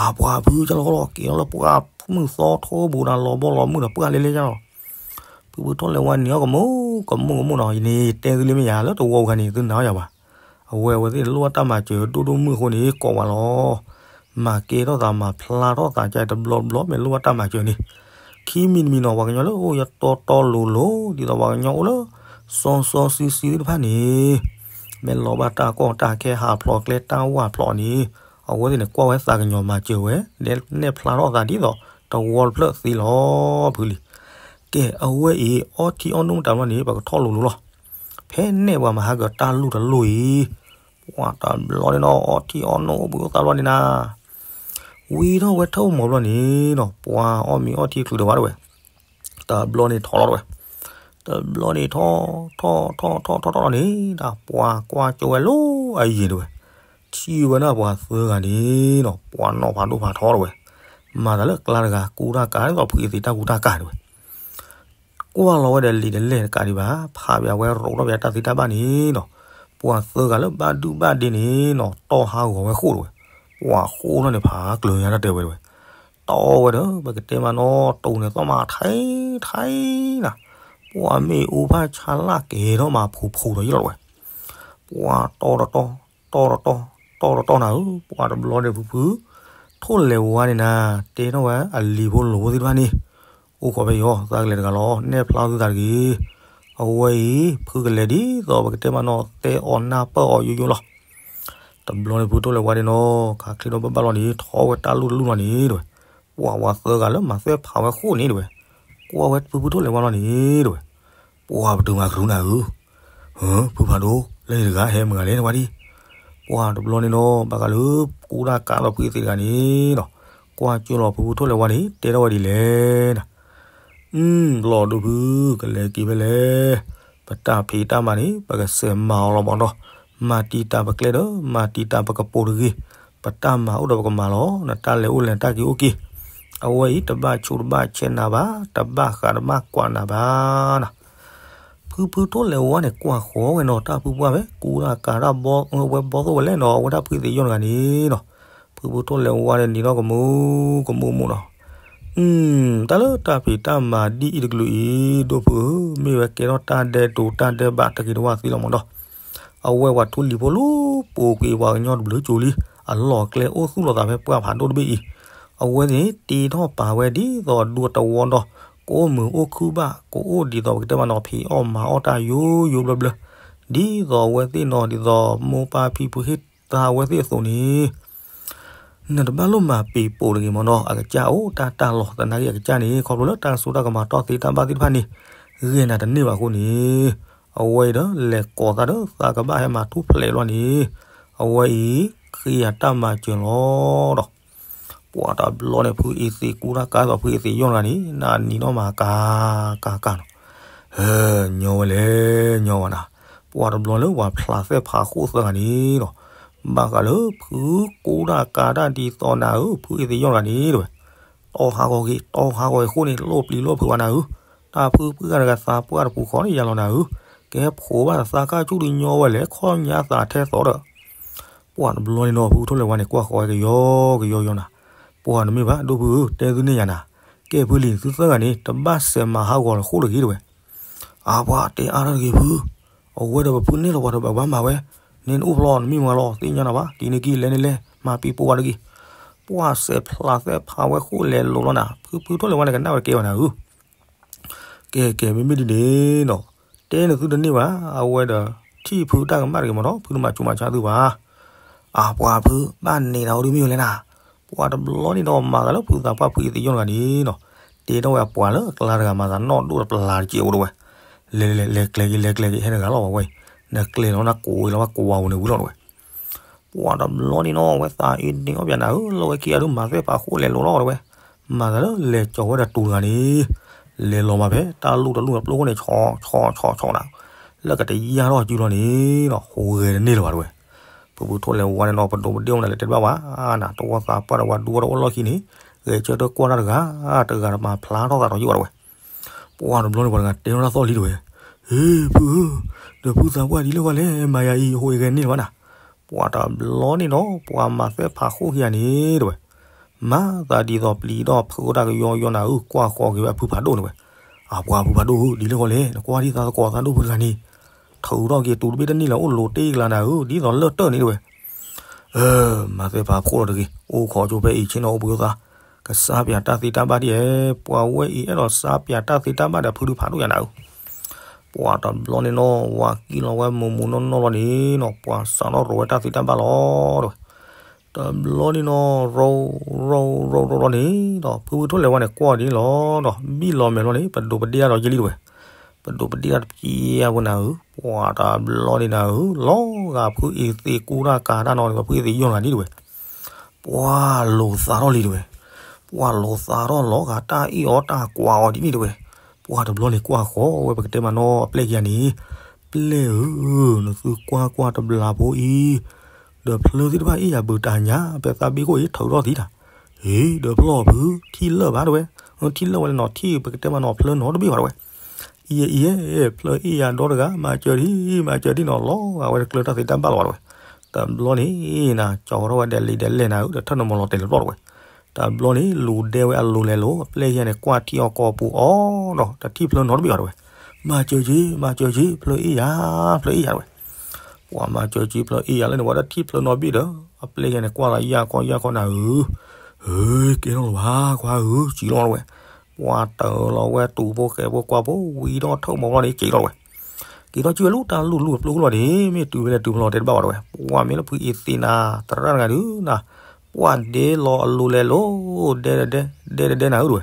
အပှၤဖုကၢ်လီၤဃီလီၤ က့ၤလီၤလၢပှၢ်မုၢ်သီထိဘူးနၤ လီၤဘီလီၤမုၢ်ဒီးပှၢ်လဲလဲယါလီၤ ဖုဖုထိၣ်လဲၤဝါန့ၣ် အီၣ်ကမူၣ် ကမူၣ်ကမူၣ်နီၤ ယန့ၣ်ယတဲသုလၢမ့ၢ်ယၤ လၢတဝီပူၤခါန့ၣ် သုနၤအီၣ်ယၤဘၣ်, အဝဲအဝဲသ့ၣ်န့ၣ် လိၣ်ဘၣ်တၢ်မၤစၢၤဒိၣ်ဒိၣ်မုၢ်အဃိန့ၣ် ကိးဝဲလီၤ, မၤကဲထီၣ်သး မၤဖျါထီၣ်သး ကတဘျီဘျီ မ့ၢ်လိၣ်ဘၣ်တၢ်မၤစၢၤန့ၣ်, ခံမံၤတမံၤနီၤ ပှၤကညီလၢအိၣ်ယတီတီလိၤလိၤ ဒ်သိးပှၤကညီအိၣ်လၢ စီစီဆှံဆှံသ့ၣ်တဖၣ်န့ၣ် မ့ၢ်လီၤဘၣ်တၢ်ကီတၢ်ခဲ ဟးဖျိးကျဲတၢ်ဝၢ်ဖျိးန့ၣ် အဝဲသ့ၣ်န့ၣ် ကွၢ်ဝဲသးကညီၤမၤစၢၤဝဲ နဲၣ်ဖျါထီၣ်သးဒ်သိး တဝီတဖျၢၣ်သ့လီၤ ဖုလံၤ, ကဲ အဝဲအံၤ အီထံအီနိၣ်မတၤဘျီန့ၣ် ပကထီၣ်လိၤလိၤလီၤ, ဖဲနဲၣ်ပှၤမၤဟးဂီၤတၢ်လူၢ်တလူၢ်အံၤ, ပှၤတဘျီန့ၣ်နီၤ အီထံအီနိၣ်အိၣ်ဘှံးအိၣ်သါဘျီန့ၣ်နၤ ဝံထီၣ်ဝဲထၢၣ်မီၤဘျီန့ၣ်နီၤ ပှၤအီၣ်မ့ၤအီထံချုးတဝါတဝဲ, တဘျီန့ၣ်ထီၣ်လီၤတဝဲ, တဘျီန့ၣ်ထီၣ် ထီၣ် ထီၣ် ထီၣ် ထီၣ် ထီၣ်လီၤန့ၣ် ဒၣ်ပှၤကွၢ်ကၠိဝဲလၢအယံၤတဝဲ, ထံၣ်ဝဲဒၣ်ပှၤသၢဂၤန့ၣ်နီၤ ပှၤနီၣ်ဖးဒိၣ်ဖးထီတဝဲ, မၤသးလၢကျါတဂၤ ကူတၢ်ကၤဒ်သိးဖုအသံးတၢ်ကူတၢ်ကၤတဝဲ ကွၢ်လီၤဝဲဒီးလံာ်တလဲၢ်တကးဒံးဘၣ် ဖးဘၣ်ဝဲရိးထီၣ်ဘၣ်တၢ်သံတၢ်ဘၣ်န့ၣ်နီၤ, ပှၤသၢဂၤလၢဘၣ်ဒုၣ်ဘၣ်ဒ့န့ၣ်နီၤ တီၢ်ဟးဂီၤဝဲဃိၣ်တဝဲ, ပှၤဃိၣ်ထီၣ်န့ၣ်ဖးကျၢၤညါတၢ်တဲဝဲတဝဲ, တီၢ်ဝဲဒီး ပကတဲမးနီၤ တိၤန့ၣ်သီၣ်မးထံထံနၤ, ပှၤမ့ၣ်အူဖးဆါလၢကဲၤထီၣ်မးဖှူဖှူဒီးယလီၤတဝဲ, ပှၤတီၢ်တတီၢ် တီၢ်တတီၢ် တီၢ်တတီၢ်နၤဧၢ, ပှၤတဘျီန့ၣ်ဖုဖု ထိၣ်လဲၤဝါန့ၣ်နၤ တဲထီၣ်ဝဲအလံၤဖိလိၤဖိသ့ၣ်တဖၣ်န့ၣ်, အိၣ်ခိးဖဲယီၤ သးကလဲၤတဂၤလီၤ နဲၣ်ဖျါသုသးတဂ့ၤ, အဝဲအံၤ ဖုကလဲၤဒ်သိးပကတဲမးနီၤ တဲအီၤနၢ်ပၢၢ်အီၤယိယိလီၤ. တဘျီန့ၣ်ဖုထိၣ်လဲၤဝါန့ၣ်နီၤ ခးချ့ဒီးဘၣ်ဘၣ်လီၤန့ၣ် ထီၣ်ဝဲတၢ်လူၢ်တလူၢ်လီၤန့ၣ်တဝဲ, ပှၤဝဲသၢဂၤလၢမၤသ့ၣ်ဖးဝဲဃိၣ်န့ၣ်တဝဲ, ကွၢ်ဝဲဖုဖုထိၣ်လဲၤဝါလီၤန့ၣ်တဝဲ ပှၤပတုာ်မၤကရူနၤဧၢ, ဖုဖးဒိၣ် လၢန့ၣ်တဂၤဟဲမုၢ်ဂၤလဲၣ်နဝဲဒံး, ပှၤတဘျီန့ၣ်နီၤ ဘၣ်ဃးလၢကူတၢ်ကးလီၤဖုအသံးတဂၤန့ၣ်နီၤ, ကွၢ်ကၠိလီၤဖုဖုထိၣ်လဲၤဝါန့ၣ် တဲထီၣ်ဝဲဒ်လဲၣ်နၤ, လီၤဒိဖု ကလဲၤက့ၤဖဲလဲၣ်, ပတၢ်ဖံးတၢ်မၤန့ၣ် ပကစဲးမၤအီၤလီၤမးနီၤ, မၤတံာ်တာ်ပကျဲဒီး မၤတံာ်တာ်ပကပိာ်တဂ့ၤ, ပတၢ်မၤအိၣ်ဒီးပကမၤလီၤ, နတၢ်လဲၤအိၣ်လဲၤတၢ်က့ၤအိၣ်က့ၤ, အဝဲအံၤ တဘၣ်ဆိးတဘၣ်ဆဲးနၤဘၣ်, တဘၣ်ဃးတဘၣ်ကွၢ်နၤဘၣ်နၤ ဖုဖုထိၣ်လဲၤဝါန့ၣ် ကွၢ်ဃီဝဲနီၤ တၢ်ဖုပှၢ်ဝဲ ကူတၢ်ကးတၢ်ဘီ ဝဲဘီသိၣ်ဝဲလဲၣ်နီၤ အဝဲဒၣ်ဖုသ့ၣ်ယီၢ်တဂၤန့ၣ်နီၤ, ဖုဖုထိၣ်လဲၤဝါန့ၣ် နံၤထီၣ်ကမူ ကမူမူနီၤ, တၢ်လၢတၢ်ဖံးတၢ်မၤဒ်အံၤတကလုာ်အံၤ ဒိၣ်ဖုဧၢ, မ့ၢ်ဝဲကဲထီၣ်တၢ်ဒဲးတိၤတၢ်ဒဲးဘးတဂ့ၤတဝၢ်သ့လီၤမးနီၤ, အဝဲပှၤထူလံၤဖိလၢ ပိာ်ကွံာ်ပှၤကညီတဘျုးကၠိလံ, အလီၢ်ကျဲအိၣ်သူၣ်လီၤသးဖဲပှၢ်ဖးဒိၣ်တဘ့ၣ်အံၤ, အဝဲန့ၣ် တ့ထီၣ်ပာ်ဝဲဒ်သိးအဒူအတဝီဒီး ကအိၣ်မုာ်အိၣ်ခုၣ်ဘၣ် ကအိၣ်ဒ်သိးပကတဲမးနီၤ ဖံးအီၣ်မၤအီၣ်တၢ်ယိယိဘျၢဘျၢ, ဒ်သိးအဝဲသ့ၣ်နီၤ ဒ်သိးမိၢ်ပၢ်ဖံဖုဟ့ၣ်သါအဝဲသ့ၣ်အသိးန့ၣ် နတဘၣ်လိၣ်မၤပံာ်ပိာ်တဂ့ၤမးနီၤ, အကစၢ်အိၣ်တၢ်တၢ်လီၤ သနာ်က့အကစၢ်န့ၣ် ခီဖျိလၢတၢ်စိတၢ်ကမီၤတီၢ်သ့တၢ်ဘၣ်သ့ၣ်တဖၣ်န့ၣ် ဂ့ၤနၤတန့ၢ်ဘၣ်အဃိန့ၣ်, အဝဲအံၤဒီးလဲၤကိးသးဒီးသးကဘၣ်ဟဲမၤထူၣ်ဖျဲးလီၤန့ၣ်, အဝဲအံၤ ဃ့ယၤတၢ်မၤစၢၤလီၤဒီး ပှၤတဘျီန့ၣ် ဖုအသ့ၣ်ကူတၢ်ကးသိးဖုအသ့ၣ်ယီၢ်တဂၤန့ၣ် နနံၤနီၢ်မၤကၤကၤကၤနီၤ, ညီဝဲလဲၣ် ညီဝဲနၤ, ပှၤတဘျီလၢပှၤဖျးသဲၣ်ဖးဃိၣ်သၢဂၤန့ၣ်နီၤ, ဘၣ်ဃးလၢဖုကူတၢ်ကးတၢ်ဒ်သိးနၤဧၢ ဖုအသ့ၣ်ယီၢ်တဂၤန့ၣ်တဝဲ, တီၢ်ဟးဂီၤဂ့ၤ တီၢ်ဟးဂီၤဂ့ၤအဃိန့ၣ် လိၣ်ပျံၤလိၣ်ဖုးဝဲနၤဧၢ, တၢ်ဖုပှၢ်တဂၤသးပှၢ်တပူၤဃီန့ၣ် ယၤလီၤနၤဧၢ, ကဟဲဖိးဘၣ်သးကၢ်ဆူၣ်ဒုးညီဝဲလဲၣ် ခီၣ်ညါသးထဲသိးဒီး ပှၤတဘျီန့ၣ်နီၤ ဖုထိၣ်လဲၤဝါန့ၣ် ကွၢ်ဃီဝဲကယီကယီယီနၤ, ပှၤတမ့ၢ်ဘၣ် ဒိၣ်ဖုဧၢ တဲသုန့ၢ်ယၤနၤ, ကဲဖုလံၤ သုသၢဂၤန့ၣ် တဘၣ်စဲးမၤဟးဂီၤလၢဃိၣ်တဂ့ၤတဝဲ, အပှၤတဲအါထီၣ်တဂ့ၤဖု, အဝဲဒီးပဖုန့ၢ်လီၤပှၤဒီးဘၣ်ကဘၣ်ဝဲ, န့ၣ်နအိၣ်ဖျီနမ့ၢ်မၤလီၤ သ့ၣ်ညါနၤဘၣ် က့ၤန့ၣ်က့ၤလဲၤန့ၣ်လဲၤ မၤပံာ်ပိာ်ဝဲတဂ့ၤ, ပှၤစဲးဖျးသဲးဖးဝဲဃိၣ်လဲၤလိၤလီၤနၤ ဖုဖုထိၣ်လဲၤဝါန့ၣ် ကနၣ်ဝဲကဲဝဲနၤဧၢ ကဲကဲ မ့မ့ၢ်ဒ်န့ၣ်နီၤ, တဲနသုတန့ၢ်ဘၣ် အဝဲဒီး ထံၣ်ဖုတၢ်ကမၣ်တဂ့ၤမးနီၤ ဖုတမၤဆူးမၤဆါသုဘၣ်. အပှၤဖု ဘၣ်န့ၣ်တၢ်အိၣ်ဒ်မ့ၢ်ဝဲလဲၣ်နၤ, ပှၤတဘျီန့ၣ်ဒီးမၤသးလၢဖုသးပှၢ်ဖုအသ့ၣ်ယီၢ်တဂၤန့ၣ်နီၤ, တဲထီၣ်ဝဲအပှၤလၢအကျါတဂၤမၤသးနီၢ်ဒိၣ်တပျၢ်တကဲးအိၣ်တဝဲ, လဲၤလဲၤလဲၤကျဲၤက့ၤလဲၤကျဲၤက့ၤ ဟဲတဂၤလီၤဝဲဝဲအံၤ, နကျဲၤလီၤနကိးဝဲလီၤဝဲကွၢ်ဝဲန့ၣ်ဝံၤလီၤတဲဝဲ. ပှၤတဘျီန့ၣ်နီၤ အဝဲသးအ့န့ၢ်အီၣ်ပၠးနၤဧၢ လီၤဝဲခံဂၤဒုး မၤသဲၣ်ဖးခိၣ်လဲၤလိၤလီၤတဲဝဲ. မၤသးလၢလဲၤကၠီၤဝဲဒီးတူၤတဂၤန့ၣ် လဲၤလီၤမးဖဲတၢ်လူၢ်တလူၢ်အပျိၢ်ခိၣ်န့ၣ် ဆီဆီဆီဆီနၤ, လၢကတယၢ်ထီၣ်စုလီၤန့ၣ်နီၤ ဟူးဂဲၤတန့ၢ်လၢၤဘၣ်တဲဝဲ. ဖုဖုထိၣ်လဲၤဝါန့ၣ်နီၤ ပဒိးပဒ့ၣ်အီၣ်နၤလဲၤတဲတဘၣ်ဝဲနၤ တဝီသးပှၢ်ဒီးဝါဒူဝီဒီးအိၣ်လီၢ်ခံန့ၣ် ဂဲၤဆၢထၢၣ်ကွၢ်တၢ်တဂၤ တဂၤတမၤဖျါထီၣ်သးဒီးယိၣ်ဘၣ်တဲဝဲ. ပှၤတဘျီန့ၣ်ပှၤတဂၤတဲထီၣ်တၢ်သီၣ်လံတဲဝဲ, ဟ့ ဖုဧၢ, ဒီးဖုသးပှၢ်ဒ်လဲၣ်ဂီၢ်လဲၣ် မၤယၤအံၤ ဟူးဂဲၤန့ၢ်လၢၤဘၣ်နၤ. ပှၤတဘျီန့ၣ်နီၤ ပှၤမၤသဲၣ်ဖးခိၣ်ခံဂၤန့ၣ်တဲဝဲ မၤသးဒ်သိးပျံၤဒီးဖုးတၢ်ကယီကယီနၤဧၢ ကွၢ်ဃီက့ၤဝဲအဖုဖးဒိၣ်န့ၣ်ဝဲ. အပှၤဖုဖးဒိၣ်ဧၢ ဒ်လဲၣ်ဂီၢ်လဲၣ် နကွၢ်ဒ်သးသကိးသးဒိၣ်ဖုတဂၤန့ၣ် ထုးထီၣ်က့ၤတူၤတဘ့ၣ်တန့ၢ်လၢၤ အိၣ်လိၤတ့ၢ်ကလၤနၤဧၢ ဒ်သိးလၢၢ်တၢၢ်န့ၣ်တဲဝဲ. မၤသဲၣ်ဖးခိၣ်လီၤတဂ့ၤ အိၣ်ခိးကၠိဖဲအံၤဆ့ၣ်နီၤအိၣ်ဘှံးအိၣ်သါ ကစါပၠးတၢ်သ့တၢ်ဘၣ်ဒ်အဲ ပှၤဝဲအံၤအဲၣ်ဒိးစါပၠးတၢ်သ့တၢ်ဘၣ်ဒီးဖုဒုးဖးဒိၣ်ယၤနၤဧၢ. ပှၤတဘျီန့ၣ်နီၤ ဝၤကံၣ်လီၤဝဲမူးမူးနီၢ်နီၢ်လီၤန့ၣ်နီၤ ပှၤစးထီၣ်ရိးဝဲတၢ်သ့တၢ်ဘၣ်လီၤတဲဝဲ. တဘျီန့ၣ်နီၤ ရိးရိးရိးရိးလီၤန့ၣ်ဒီး ဖုဖုထိၣ်လဲၤဝါန့ၣ် ကွၢ်ဒ်န့ၣ်လီၤဒီး ဘံၣ်လီၤမဲာ်လီၤန့ၣ် ပဒိးပဒ့ၣ်တၢ်ဒီးယလံတဲဝဲ. ပဒိးပဒ့ၣ်တၢ်တပျံၤအပူၤနၤဧၢ ပှၤတဘျီန့ၣ်နၤဧၢ လီၤဂာ်ဖုအ့သ့ကူတၢ်ကၤတၢ်နီၤန့ၣ်ဒီး ဖုအ့သ့ယီၢ်တဂၤန့ၣ်တဲဝဲ. ပှၤလိာ်သးထီၣ်လံတဲဝဲ. ပှၤလိာ်သးထီၣ်လီၤဂာ်တၢ်အ့ၣ်အီၤတၢ်ကွၢ်အီၤဒ်န့ၣ်တဲဝဲ. ပှၤတဘျီန့ၣ်ကွၢ်ဃီဝဲပကတဲမးနီၤ အပျဲၢ်ခံဂၤန့ၣ် ပျဲၢ်ဧၢ နသုကွၢ်ကွၢ်တဘျီဖိအံၤ ဒီးဖျၢၣ်သ့ၣ်တဖၣ်အ့ၣ်ယၤဘုးတၢ်ညါ ဖဲသးဘ့ၣ်ခိၣ်အံၤထုးထီၣ်သံတၢ်, အ့ ဒီးဖျီၣ်ဖု ထံၣ်လၢာ်ဘၣ်တဲဝဲ, ထံၣ်လၢာ်ဝဲန့ၣ်နီၤ ထံၣ်ပကတဲမးနီၤ ဖျၢၣ်နီတဘ့ၣ်ဘၣ်တဲဝဲ, အံၤအံၤ ဖျၢၣ်အ့ၣ်ယၤဒီတဂၤ မၤစၢၤဒံး မၤစၢၤဒံးနီၤ လီၤဂာ်ဝဲတကျၢၤတၢ်သ့တၢ်ဘၣ်လီၤဘၣ်တဲဝဲ, တဘျီန့ၣ်နၤ ကၠီၤထီၣ်ဝဲဒၣ်လံာ်ဒဲးလဲၢ်နၤဧၢ ဒီးထၢၣ်နမီၤလီၤတဲာ်လၢပျီၢ်တဲဝဲ, တဘျီန့ၣ် လူၤဒဲဝဲအလိၤလဲၤလိၤ အပျဲၢ်ခံဂၤန့ၣ် ကွၢ်ထံအီၤကိာ်ပူၤအီၤဒီး တထံၣ်ဖျၢၣ်နီတဘ့ၣ်ဘၣ်တဲဝဲ, မၤစၢၤက့ၤ မၤစၢၤက့ၤ ဖျၢၣ်အ့ၣ်ယၤ ဖျၢၣ်အ့ၣ်ယၤတဲဝဲ ပှၤမၤစၢၤက့ၤဖျၢၣ်အ့ၣ်ယၤလၢန့ၣ် ပှၤတထံၣ်ဖျၢၣ်နီတဘ့ၣ်ဒီး အပျဲၢ်ခံဂၤန့ၣ် ကွၢ်လီၤယၢ်ခီယၢ်ခီနၤဧၢ, ဧၢ ကဲထီၣ်လီၤဘၣ် ကွၢ်ဧၢ စံးလီၤတဲဝဲ, ပှၤတၢၤလီၤဝဲတူၤဖိဃဲၤဖိကွၢ်ဖိဝံၤဒီးထၢၣ်မီၤဘျီန့ၣ် က့ၤလီၤတဲဝဲ, က့ၤထီၣ်ကၠူဝဲလၢတၢ်လူၢ်လူၢ်အပျိၢ်လီၤန့ၣ် မ့ၢ်တုၤဝဲလဲၤတုၤဖျီတဲတဘၣ်ဘၣ်တဲဝဲ, ပှၤမ့ၢ်လၢဖုအ့သ့နၤ သရၣ်တဂၤဒုးနၤ ပှၤဒဲလီၤအလိၤလဲၤလိၤ ဒဲဒဲ ဒဲဒဲဒဲနၤဧၢတဲဝဲ,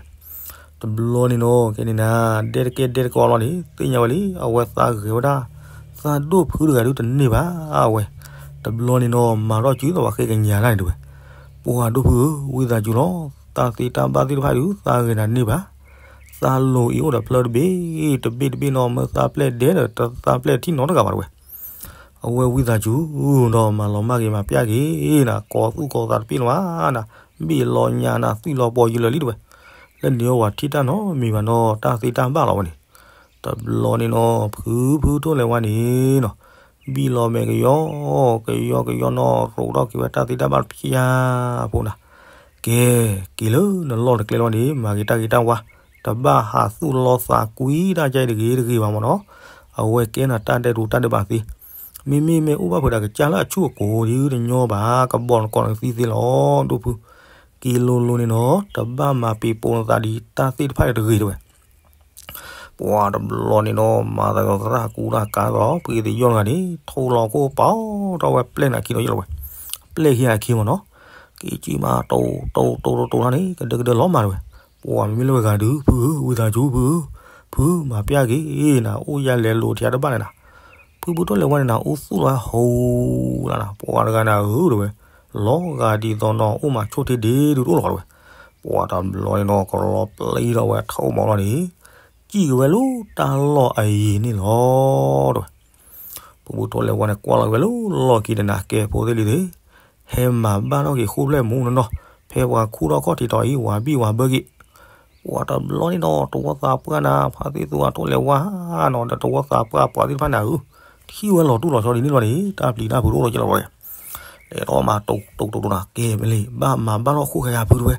တဘျီန့ၣ်နီၤ ကဲန့ၣ်နၤ ဒဲတကဲဒဲတကီလီၤန့ၣ် သ့ၣ်ညါဝဲလံ အဝဲသးဂဲၤဝဲဒၣ် သးဒိၣ်ဖုတဂၤဒုးတန့ၢ်ဘၣ်အဝဲ, တဘျီန့ၣ်နီၤ မၤထီၣ်စုသးပှၤဃ့ကညးတၢ်န့ၣ်တဲဝဲ, ပှၤဒိၣ်ဖုဧၢ ဝံသးစူၤလီၤ တၢ်သ့တၢ်ဘၣ်သ့ၣ်တဖၣ်ဒုး သးဂဲၤနၤန့ၢ်ဘၣ်, သးလိၤအံၤအိၣ်ဒီးဖျၢၣ်တဘ့ၣ် တဘ့ၣ်တဘ့ၣ်နီၤ မၢသးပျဲၢ်ဒဲဒီး တသးပျဲၢ်ထံၣ်နီတဂၤဘၣ်တဲဝဲ, အဝဲဝံသးစူၤဒီးမၤလီၤမၢ်က့ၤမၤပျၢ်က့ၤနၤ ကိးသူၣ်ကိးသးတပ့ၢ်လၢၤဘၣ်နၤ, ဘ့ၣ်လီၤညါနၤ သွံၣ်လီၤပီၤယံာ်လၢာ်လံတဲဝဲ, လၢန့ၣ်ဝဲထံၣ်တၢ်နီတမံၤဘၣ်နီၤ တၢ်သ့တၢ်ဘၣ်လီၤဝဲန့ၣ်, တဘျီန့ၣ်နီၤ ဖုဖုထိၣ်လဲၤဝါန့ၣ်နီၤ ဘံၣ်လီၤမဲာ်ကယီ ကယီကယီနီၤ ရိးထီၣ်က့ၤဝဲတၢ်သ့တၢ်ဘၣ်တဖၠါဖိနၤ, ကဲ က့ၤလၢနလီၢ်တကျဲလီၤန့ၣ် မၤက့ၤတၢ်ဂ့ၤတၢ်ဝါ, တဘၣ်ဟးသူၣ်လီၤသးကွံတၢ်ကဲတဂ့ၤတဂ့ၤဘၣ်မ့ၢ်နီၤ, အဝဲကဲနၤတၢ်ဒဲးတူတၢ်ဒဲးဘးသ့, မ့မ့ၢ်မ့ၢ်အိၣ်ဘၣ်ဖုးဒီးကစၢ်လၢအဆူၣ်အကိၤဒ်တညီဘၣ် ကဘီၣ်နကိးနသံသ့လီၤ ဒိၣ်ဖု, က့ၤလိၤလိၤန့ၣ်နီၤ တဘၣ်မၤပ့ၤပိာ်နသးဒ်တၢ်သ့ၣ်တဖၣ်န့ၣ်တဂ့ၤတဲဝဲ ပှၤတဘျီန့ၣ်နီၤ မၤသးဒီးသရၣ်ကူတၢ်ကါဒီး ဖုအ့သ့ယီၢ်တဂၤန့ၣ် ထိၣ်လီၤခိၣ်ပာ်ထီၣ်ဝဲပျဲၢ်န့ၣ်အခံဒီးယီၢ်လီၤဝဲ, ပျဲၢ်ခံဂၤအခံမ့ၢ်နီၤ, က့ၤကံမးတိတိတိတိန့ၣ် ကဒၢကဒၢလီၤမးတဲဝဲ, ပှၤမ့မ့ၢ်လၢဝဲဂၤဒုး ဖုဧၢ ဝံသးစူၤဖုဧၢ, ဖုမၤပျၢ်က့ၤနၤ အိၣ်ယၤလဲၤလိာ်ထံတဘၣ်န့ၣ်နၤ, ဖုဖုထိၣ်လဲၤဝါန့ၣ်နၤ အိၣ်သူၣ်လီၤဟိလီၤနၤ ပှၤတဂၤနၤဧၢတဲဝဲ, လီၤဂာ်ဒ်သိးနီၤ အိၣ်မးဆိၣ်ထံဒ့ဒုးတအိၣ်လီၤတဲဝဲ, ပှၤတဘျီန့ၣ်နီၤ ကလီၤပျံၤထီၣ်ဝဲထၢၣ်မီၤလီၤန့ၣ် စံၣ်က့ၤဝဲလၢတၢ်လီၢ်အယံၤန့ၣ်လီၤတဲဝဲ, ဖုဖုထိၣ်လဲၤဝါန့ၣ် ကွၢ်လီၤက့ၤဝဲလၢလီၢ်ခံတနၤ ကဲဖိသ့ၣ်လံၤသ့ၣ်, ဟဲမၤဘၣ်ထီၣ်က့ၤဃိဖျဲၣ်မူးနီၢ်နီၢ် ဖဲပှၤခူၣ်ထီၣ်ခီၣ်ထံးထီၣ်အံၤ ဝၤဘံၣ်ဝၤဘၢက့ၤ, ပှၤတဘျီန့ၣ်နီၤ တဝီသးပှၢ်နၤ ဖါသ့ၣ်သူအထိၣ်လဲၤဝါနီၤ ဒီးတဝီသးပှၢ်ပှၤသ့ၣ်တဖၣ်နၤဧၢ, ထံၣ်ဝဲလီၤတူၢ်လီၤဆီဒ်န့ၣ်လီၤန့ၣ် တၢ်ပျံၤတၢ်ဖုးတအိၣ်လီၤကလီၤဝဲ လဲၤထီၣ်မးတိတိတိတိနၤ ကဲမ့ၢ်လံ ဘၣ်မၤဘၣ်ထီၣ်ဃိၣ်ဃဲယၤဖုတဲဝဲ,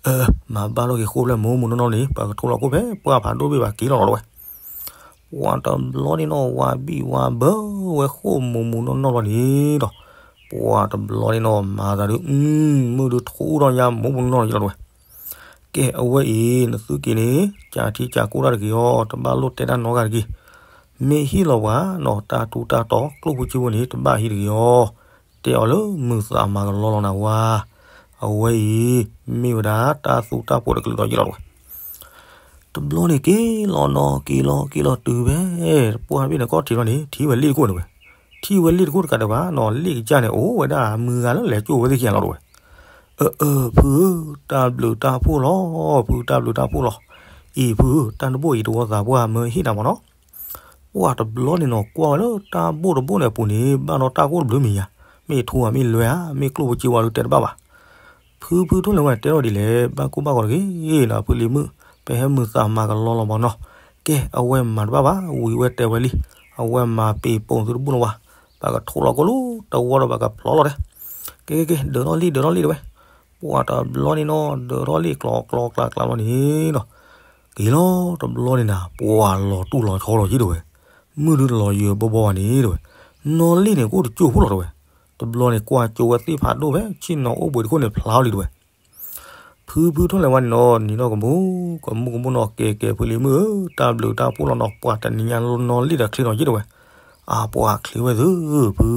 အၢ မၤဘၣ်ထီၣ်က့ၤဃိၣ်ဖျဲၣ်မူးမူးနီၢ်နီၢ်န့ၣ် ပှၤကထိၣ်လီၤခိၣ်ဖဲပှၢ်ဖးဒိၣ်ဘ့ၣ်ဘၣ်က့ၤလီၤလီၤတဲဝဲ, ပှၤတဘျီန့ၣ်နီၤ ဝၤဘံၣ်ဝၤဘၢဝဲဃိၣ်မူးမူးနီၢ်နီၢ်လီၤန့ၣ်ဒီး, ပှၤတဘျီန့ၣ်နီၤ မၤသးဒုး မုၢ်ဒုးထူဒီးညါမူးမူးနီၢ်နီၢ်လီၤတဲဝဲ, ကဲအဝဲအံၤ နသုက့ၤန့ၣ် ကးထံကးကိၢ်တၢ်တဂ့ၤအီၤ တဘၣ်လိၣ်တဲတၢ်နီတဂၤတဂ့ၤ, မ့ၢ်ဟ့ၣ်လီၤပှၤနီၤ တၢ်ထူးတၢ်တီၤ ကျိၣ်ဖိစ့ဖိန့ၣ် တဘၣ်ဟံးတဂ့ၤအီၤ, တဲအီၤလၢမုာ်သးမၤကလီလီၤနၤဝါ, အဝဲအံၤ မ့ၢ်ဝဲဒၣ်တၢ်သူတၢ်ပိာ်တကလုာ်ဒီးယလီၤတဲဝဲ, တဘျီန့ၣ်က့ၤလီၤနီၤ က့ၤလီၤက့ၤလီၤတုၤဖဲ ပှၢ်ဘ့ၣ်န့ၣ်ကီၢ်ထံးလီၤန့ၣ် ထံၣ်ဝဲလ့ၣ်တကိၣ်န့ၣ်ဝဲ, ထံၣ်ဝဲလ့ၣ်တခိၣ်တကးဒံးဘၣ်နီၤ, လ့ၣ်ကစၢ်န့ၣ် အိၣ်ဝဲဒၣ်မုၢ်ဂၤလၢလဲၤကၠိဝဲသ့ၣ်ခံဂၤလီၤတဲဝဲ. အၢ အၢ ဖုဧၢ, တၢ်ဘျုးတၢ်ဖှိၣ်လီၤ, ဖုတၢ်ဘျုးတၢ်ဖှိၣ်လီၤ. အံၤ ဖုဧၢ, တၢ်တဘိၣ်အံၤ တဝီသးပှၢ်မၢဟ့ၣ်နၤမၢ်နီၤ. ပှၢ်တဘျီန့ၣ်နီၤ ကွၢ်ဝဲလၢတၢ်ဘိၣ်တဘိၣ်န့ၣ်အပူၤန့ၣ် ဘၣ်ဒီးတၢ်ကိၢ်တဘျုးမံၤညါ, မ့ၢ်ထူဧါ မ့ၢ်လွဲဧါ, မ့ၢ်ကျိၣ်ပစ့ဝါဒုးတဲတဘၣ်ဘၣ်. ဖုဖုထိၣ်လဲၤဝါန့ၣ်တဲထီၣ်ဒ်လဲၣ်, ဘၣ်ကိၢ်ဘၣ်ဂီၤတဂ့ၤနီၤ, ဖုလံၤမုၣ်, ပဟဲမုာ်သးမၤကလီလီၤမၢ်နီၤ. ကဲ အဝဲမၤတဘၣ်ဘၣ်, ဝံၤဝဲတဲဝဲလံ, အဝဲမၤပ့ၤပိာ်သုတဘိၣ်လီၤဝါ, ပကထိးလီၤကိၣ်လၢတဝီဒီး ပကဖျီလီၤတဲ. ကဲ ကဲ ကဲ ဒၢးထီၣ်လံ ဒၢးထီၣ်လံတဲဝဲ. ပှၢ်တဘျီန့ၣ်နီၤ ဒၢးထီၣ်လံ ကျီကျီကျါကျါလီၤန့ၣ်နီၤ. က့ၤလီၤတဘျီန့ၣ်နၤ ပှၢ်လီၤတူၢ်လီၤဆီလီၤက့ၤတဲဝဲ, မုၢ်ဒုတလီၤယၢၤဘီဘီဘၣ်န့ၣ်တဲဝဲ, နီၣ်လံၣ်န့ၣ် ကအိၣ်တကၠိၢ်ဖိလီၤတဲဝဲ. တဘျီန့ၣ် ကွၢ်ကၠိဝဲသ့ၣ်ဖးဒိၣ်ဖဲ ဆ့ၣ်နီၤအိၣ်ဘှံးတခိၣ်န့ၣ် ဖျါလံတဲဝဲ. ဖုဖုထိၣ်လဲၤဝါန့ၣ်နီၤ နံၤနီၢ်ကမူ ကမူကမူနီၤ ကဲကဲ ဖုလံၤမုၣ်ဧၢ, တၢ်ဘျုးတၢ်ဖှိၣ်လီၤနီၤ, ပှၢ်တနံၤညါနီၣ်လံၣ်ဒီးချ့နီၤက့ၤတဲဝဲ. အါ ပှၢ်ချ့ဝဲသု ဖု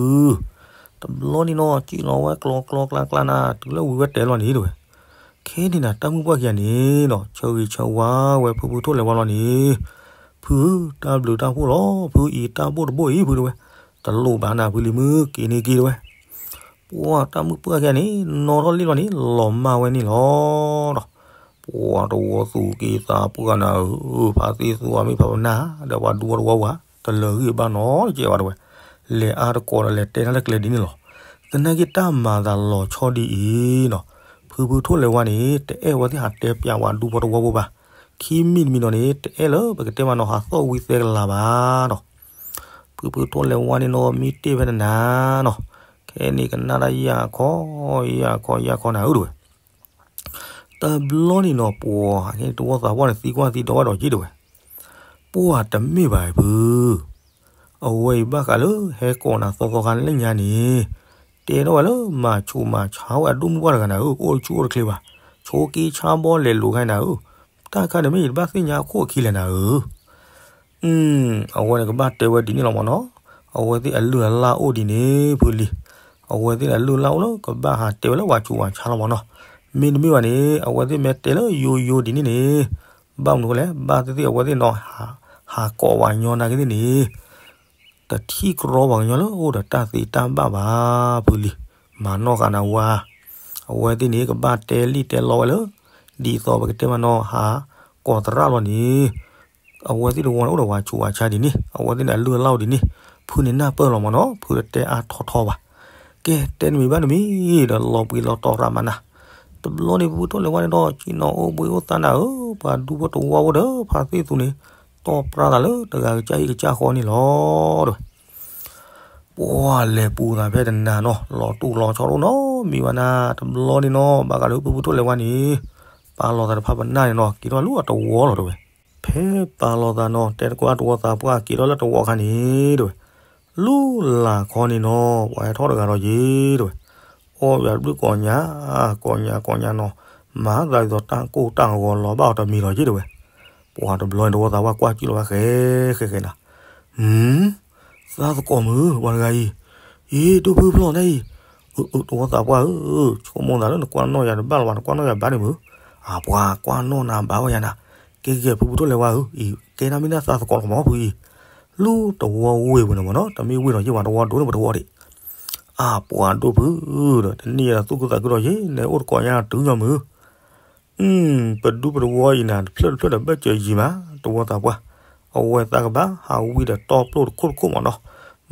တဘျီန့ၣ်နီၤ ကံၣ်လီၤဝဲကျီကျီကျါကျါနၤ တုၤလၢဝံၤဝဲတဲလီၤန့ၣ်တဲဝဲ. ခဲန့ၣ်နၤ တၢ်မုၣ်ပှၢ်ခံဂၤန့ၣ်နီၤ ဆၢဂ့ၤဆၢဝါဝဲဖုဖုထိၣ်လဲၤဝါလီၤန့ၣ်, ဖုဧၢ, တၢ်ဘျုးတၢ်ဖှိၣ်လီၤ ဖုအံၤ, တၢ်ဘိၣ်တဘိၣ်အံၤဖုတဲဝဲ, တလိၣ်ဘၣ်နၤဖုလံၤမုၣ် က့ၤန့ၢ်က့ၤတဲဝဲ. ပှၢ်တၢ်မုၣ်ပှၢ်ခံဂၤန့ၣ် နီၣ်ထီၣ်လံၣ်လီၤန့ၣ် လီၤမၢ်ဝဲန့ၣ်လီၤဒီး ပှၢ်တဝီသူၣ်က့ၤသးပှၢ်နၤဧၢ, ဖါသ့ၣ်သူအမ့ၢ်ဖးပနၢ် ဒီးပှၤဒူဖိတဝီဝဲ တလၢာ်ဂံၢ်ဘၣ်နီတကဲဘၣ်တဲဝဲ, လဲၤအါတကိးဒီးလဲၤတဲတၢ်လၢကျဲဒ်န့ၣ်လီၤ. သနာ်က့တၢ်မၤသးလီၤဆီဒ်အံၤနီၤ, ဖုဖုထိၣ်လဲၤဝါန့ၣ် တအဲၣ်ဝဲသ့ၣ်ဟးတဲပျးဝဲဒူဖိတဝီဖိဘၣ်, ခံမံၤတမံၤနီၤန့ၣ် တအဲၣ်လၢပကတဲမးနီၤ ဟးသီၣ်ဝံသဲကလၤဘၣ်နီၤ. ဖုဖုထိၣ်လဲၤဝါန့ၣ်နီၤ မံတ့ၢ်ဖဲနနၤနီၤ, ခဲန့ၣ်ကနၣ်တၢ်ယၢ်ခီ, ယၢ်ခီ ယၢ်ခီနၤဧၢတဲဝဲ. တဘျီန့ၣ်နီၤ ပှၢ်တဝီသးပှၢ်န့ၣ် သံကွၢ်သံဒိးဝဲဒီးက့ၤတဲဝဲ, ပှၢ်တမ့ၢ်ဘၣ်ဖု, အဝဲအံၤဘၣ်ဃးလၢဟဲကိးနၤသီသီခါလၢညါန့ၣ်, တဲထီၣ်ဝဲလၢမၤဆူးမၤဆါဝဲအဒိၣ်မုၣ်ပှၢ်တဂၤနၤဧၢ, ကအိၣ်ဆူၣ်အိၣ်တချ့ဘၣ်, ဆိးက့ဆါဘီလဲၤလိာ်ခါနၤဧၢ, တၢ်ခါန့ၣ်မ့ၢ်ယတဘၣ်သ့ၣ်ညါအခိၣ်အခံလဲၣ်နၤဧၢ. အဝဲန့ၣ်ကဘၣ်တဲဝဲဒ်န့ၣ်လီၤမၢ်နီၤ, အဝဲသ့ၣ်အလုၢ်အလၢ်အိၣ်ဒ်န့ၣ်ဖုလံၤ, အဝဲသ့ၣ်အလုၢ်အလၢ်အိၣ်လၢကဘၣ်ဟးတဲဝဲလၢပှၤဆူးပှၤဆါလီၤမၢ်နီၤ, မ့တမ့ၢ်ဘၣ်န့ၣ် အဝဲသ့ၣ်မ့ၢ်တဲလၢယိယိဒ်န့ၣ်န့ၣ်, ဘၣ်မနုၤအဃိလဲၣ်, ဘၣ်သ့ၣ်သ့ၣ်အဝဲသ့ၣ်နီၤ ဟးကိးပှၤကညီနာ်က့သ့ၣ်န့ၣ် တထံၣ်ကြီပှၤကညီလၢအိၣ်ဒီးတၢ်သ့တၢ်ဘၣ်ဘၣ်ဖုလံၤ, မၤနီၣ်ဃာ်နၤဝါ, အဝဲသ့ၣ်န့ၣ် ကဘၣ်တဲလံၣ်တဲလီဝဲလၢ ဒ်သိးပကတဲမးနီၤ ဟးကိးသရၣ်လီၤန့ၣ်, အဝဲသ့ၣ်တဝီန့ၣ်အိၣ်ဒီးပှၤဆူးပှၤဆါဒ်န့ၣ်, အဝဲသ့ၣ်န့ၣ်အလုၢ်အလၢ်အိၣ်ဒ်န့ၣ်, ဖုန့ၣ်နၢ်ပၢၢ်လီၤမၢ်နီၤ, ဖုတတဲအါထီၣ်ထီဘၣ်. ကဲ တဲတမံၤဘၣ်တမံၤဒီး လီၤဘှံးလီၤတီၤရၣ်မးနၤ, တဘျီန့ၣ် ဖုဖုထိၣ်လဲၤဝါန့ၣ်ဒီး ဆ့ၣ်နီၤအိၣ်ဘှံးအိၣ်သါနၤဧၢ, ပှၤဒူဖိတဝီဖိဒီး ဖါသ့ၣ်သူန့ၣ် တီၢ်ပြၢသးလၢတဂၤကစၢ်ဟံၣ်ကစၢ်ဃီန့ၣ်လီၤတဲဝဲ. ပှၢ်လဲၤပူၤသးဖဲတနၤနီၤ လီၤတူၢ်လီၤဆီတအိၣ်နီတမံၤဘၣ်နၤ, တဘျီန့ၣ်နီၤ ဘၣ်ဃးလၢဖုဖုထိၣ်လဲၤဝါန့ၣ် ပာ်လီၤသးတဖၣ်ပနၢ်န့ၣ်နီၤ က့ၤထီၣ်လၢအတဝီလီၤတဲဝဲ. ဖဲပာ်လီၤသးနီၤ တဲတကွၢ်တဝီသးပှၢ်က့ၤထီၣ်လၢတဝီအခါန့ၣ်တဲဝဲ, လူလၢ်ခီန့ၣ်နီၤ ပှၤဟဲထီၣ်တဂၤဒီးယ့ၢ်တဲဝဲ, အီၣ်ယၤတဘျုးကိးညါ, ကိးညါကိးညါနီၤ, မၤသးဒ်သိးတၢ်ကိၢ်တၢ်ဂီၤလီၤဘၣ်အီၤတမံၤလီၤယ့ၢ်တဲဝဲ. ပှၤတဘျီန့ၣ်တဝီသးပှၢ်ကွၢ်ကၠူၣ်လီၤဝဲဃဲဃဲဃဲနၤ, ဟူ သးသကိးမုၢ် ပှၤတဂၤအံၤ, အ့ ဒိၣ်ဖုဖျီၣ်နၤအံၤ, အၢ အၢ တဝီသးပှၢ်ဧၢ, ဆိကမိၣ်သးလၢနကွၢ်နီၣ်ယၤတဘၣ်လၢၤဘၣ် နကွၢ်နီၣ်ယၤဘၣ်န့ၣ်မုၢ်, အပှၤကွၢ်နီၣ်နၤဘၣ်ဝဲယၤနၤ, ကဲကဲ ဖုဖုထိၣ်လဲၤဝါဧၢ, အံၤကဲနၤမ့ၢ်နၤသးသကိးလီၤမၢ်ဖုအံၤ, လူတဝီဝ့ၢ်ဝဲန့ၣ်မၢ်နီၤ တမ့ၢ်ဝ့ၢ်ဒီးယ့ၢ်ဝဲတဝီဒိၣ်န့ၣ်ပတဝီဒံး, အပှၤဒိၣ်ဖုဒီး တနံၣ်ယဲဒီးသူၣ်ခုသးခုဒီးယ့ၢ် နအိၣ်တကိးညါတုၤညီမုၢ် ပဒူပတဝီအံၤနၤ တဖျၢၣ်တဖျၢၣ်ဒီးဘၢၣ်စၢၤယံၤမး တဝီသးပှၢ်, အဝဲသးကဘၣ်ဟးဝံဒီးတီပျိၢ်တခိၣ်တခိၣ်မၢ်နီၤ,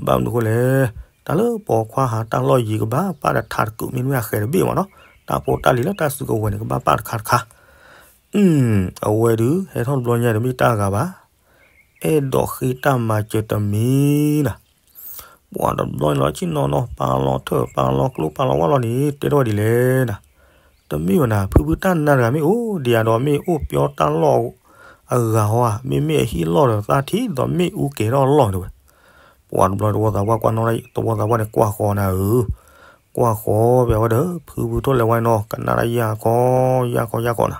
ဘၣ်မနုၤအဃိလဲၣ်, တၢ်လၢပိာ်ခွါဟးတၢ်လီၢ်ယံၤကဘၣ်ပာ်တထးတကုးမ့တမ့ၢ်အဃဲၤတဘ့ၣ်မၢ်နီၤ, တၢ်ဖိတၢ်လံၤလၢတၢ်စုကဝဲၤန့ၣ် ကဘၣ်ပာ်တခါတခါ, အဝဲဒုးဟဲထီၣ်တဘျီညါတမ့ၢ်တၢ်ဂၤဘၣ်, အဲၣ်ဒိးဃ့တၢ်မၤစၢၤတမံၤနၤ ပှၤတဘျီန့ၣ်လီၤ ဆ့ၣ်နီၤနီၤ ပာ်လီၤထၢၣ် ပာ်လီၤကျိ ပာ်လီၤဝၣ်လီၤန့ၣ် တဲထီၣ်ဝဲဒ်လဲၣ်နၤ, တမ့ၢ်ဘၣ်နၤ ဖုဖုတၢ်နါတဂၤမ့ၢ်အိၣ်ဒံးဧါဒီး မ့ၢ်အိၣ်ပျီတၢ်လီၢ်အဂၤဟီဧါ, မ့မ့ၢ်အဟံၣ်လီၢ်ဒီးသၣ်ထံၣ် ဒီးမ့ၣ်အူကဲၤထီၣ်အလီၢ်တဲဝဲ. ပှၤတဘျီတဝီသးပှၢ်ကွၢ်နီၣ် တဝီသးပှၢ်န့ၣ် ကွၢ်ဃီနၤဧၢ, ကွၢ်ဃီပဝဲဒီး ဖုဖုထိၣ်လဲၤဝါနီၤ ကနၣ်တၢ်ယၢ်ခီ ယၢ်ခီ ယၢ်ခီနၤ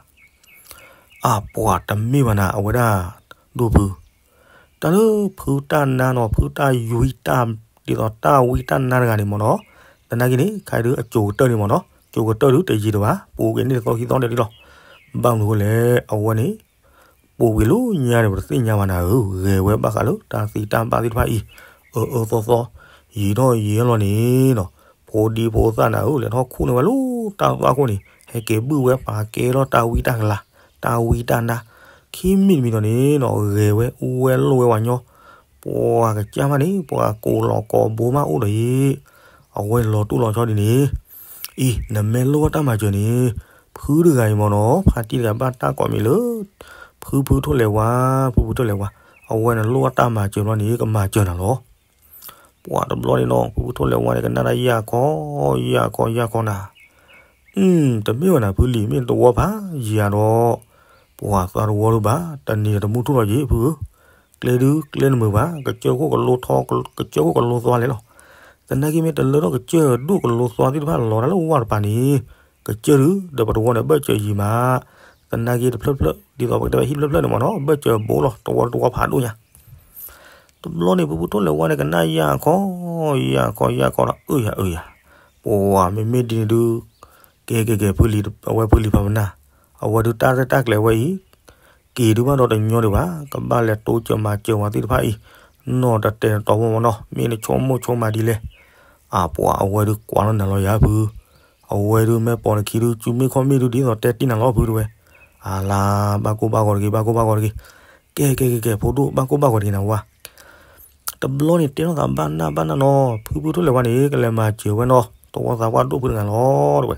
အပှၤတမ့ၢ်ဘၣ်နၤ အဝဲဒၣ် ဒိၣ်ဖု, တၢ်လၢဖုတၢ်နါနီၤ ဖုတၢ်ယွံတၢ် ဒ်သိးတၢ်ဝံတၢ်နါတဂၤန့ၣ်မၢ်နီၤ, သနာ်က့န့ၣ် ခဲအံၤဒုးအစိၤကတၢၢ်န့ၣ်မၢ်နီၤ စိၤကတၢၢ်ဒုးတယံာ်တဘၣ် ပူၤကွံာ်န့ၣ်တသီခံသီဒဲးဒ်လီၤ. ဘၣ်မနုၤအဃိလဲၣ် အဝဲန့ၣ် ပူၤကွံာ်လၢညါန့ၣ် ပတသ့ၣ်ညါဘၣ်နၤဧၢ, ဂဲၤဝဲဘၣ်ဃးလၢတၢ်သံတၢ်ဘၣ်သ့ၣ်တဖၣ်အံၤ အၢအၢသီသီ, ယံာ်ထီၣ်ယံာ်လီၤန့ၣ်နီၤ, ဖိဒံဖိသၣ်နၤဧၢ လဲၤထီၣ်ခူၣ်န့ၢ်ဝဲလၢတၢ်သွၣ်ခိၣ်န့ၣ် ဟဲက့ၤဘုၣ်ဝဲပာ်ကဲထီၣ်တၢ်ဝံတၢ်ကလၤ, တၢ်ဝံတၢ်နါ, ခံမံၤတမံၤဒီးန့ၣ်နီၤ ဂဲၤဝဲအူဝဲလိာ်ဝဲဝၤညီ, ပှၤကစၢ်မးန့ၣ် ပှၤကိးလီၤကိးဘိမးအိၣ်ဒီးအံၤ, အဝဲလီၤတူၢ်လီၤဆီဒ်န့ၣ်, အံၤ နမ့ၢ်လိၣ်ဘၣ်တၢ်မၤစၢၤန့ၣ်, ဖုတဂၤအံၤမ့ၢ်နီၤ ဖါတံၢ်တဂၤဘၣ်တၢ်ကိးမံၤလၢ ဖုဖုထိၣ်လဲၤဝါ, ဖုဖုထိၣ်လဲၤဝါ, အဝဲနလိၣ်ဘၣ်တၢ်မၤစၢၤဘျီန့ၣ် ကမၤစၢၤနၤလီၤ. ပှၤတဘျီန့ၣ်နီၤ ဖုဖုထိၣ်လဲၤဝါန့ၣ် ကနၣ်တၢ်ယၢ်ခီ, ယၢ်ခီ ယၢ်ခီနၤ, တမ့ၢ်ဝဲနၤဖုလံၤ မ့ၢ်တဝီဖးယံၤဒီး, ပှၤသးတဝီဒုးဘၣ် တနံၤတမူထူၣ်လီၤယံၤဖုဧၢ, ကျဲဒုးကျဲနမုာ်ဘၣ် ကစၢၢ်ခိၣ်ကလိထီ, ကစၢၢ်ခိၣ်ကလိသွါလဲၣ်လီၤ. သနာ်က့မ့ၢ်တလၢထီၣ်ကစၢၢ်ဒိၣ်ကလိသွါသ့ၣ်တဖၣ်လီၤတၢ်လၢဝၢ်တပၤန့ၣ်, ကစၢၢ်ဒုး ဒီးပတဝီန့ၣ် ဘၢၣ်စၢၤယံၤမး, သနာ်က့တဖျၢၣ်ဖျၢၣ် ဒ်သိးပကတဲဝဲဟံၣ်ဖျၢၣ်ဖျၢၣ်န့ၣ်မ့ၢ်နီၤ ဘၢၣ်စၢၤဘိလီၤ တဝီတဝီဖးဒိၣ်ညါ တဘျီန့ၣ် ဖုဖုထိၣ်လဲၤဝါန့ၣ် ကနၣ်ယၢ်ခီ, ယၢ်ခီ ယၢ်ခီဒီး အၢယၤ အၢယၤ, ပှၤမ့မ့ၢ်ဒ်န့ၣ်ဒုး, ကဲ ကဲ ကဲ ဖုလံၤ အဝဲဖုလံၤဖးပနၢ်, အဝဲဒုးတၢ်ရဲၣ်တၢ်ကျဲၤဝဲအံၤ, က့ၤဒုးဘၣ်ဒီးတညီဒံးဘၣ်, ကဘၣ်လဲၤတိစၢၤမၤစၢၤဝဲသ့ၣ်တဖၣ်အံၤ, နီၢ်တတဲာ်တတီၤဘၣ်မ့ၢ်နီၤ မ့ၢ်နဆိကမိၣ်ဆိကမးဒ်လဲၣ်, အပှၤအဝဲဒုးကွၢ်လီၤနၤလီၤယၤဖု, အဝဲဒုးမ့ၢ်ပိာ်နခံဒုး စုမ့ၢ်ခီၣ်မ့ၢ်ဒုး ဒ်သိးတဲတ့ၢ်နၤလီၤဖုတဲဝဲ, အလါ ဘၣ်ကိၢ်ဘၣ်ဂီၤတဂ့ၤ ဘၣ်ကိၢ်ဘၣ်ဂီၤတဂ့ၤ, ကဲ ကဲ ကဲ ကဲ ဖိဒိၣ် ဘၣ်ကိၢ်ဘၣ်ဂီၤတဂ့ၤနၤဝါ တဘျီန့ၣ်တဲထီၣ်သးဘၣ်နၢ်ဘၣ်နၢ်နီၤ ဖုဖုထိၣ်လဲၤဝါန့ၣ် ကလဲၤမၤစၢၤဝဲနီၤ တဝီသးပှၢ်ဒိၣ်ဖုတဂၤလီၤတဲဝဲ,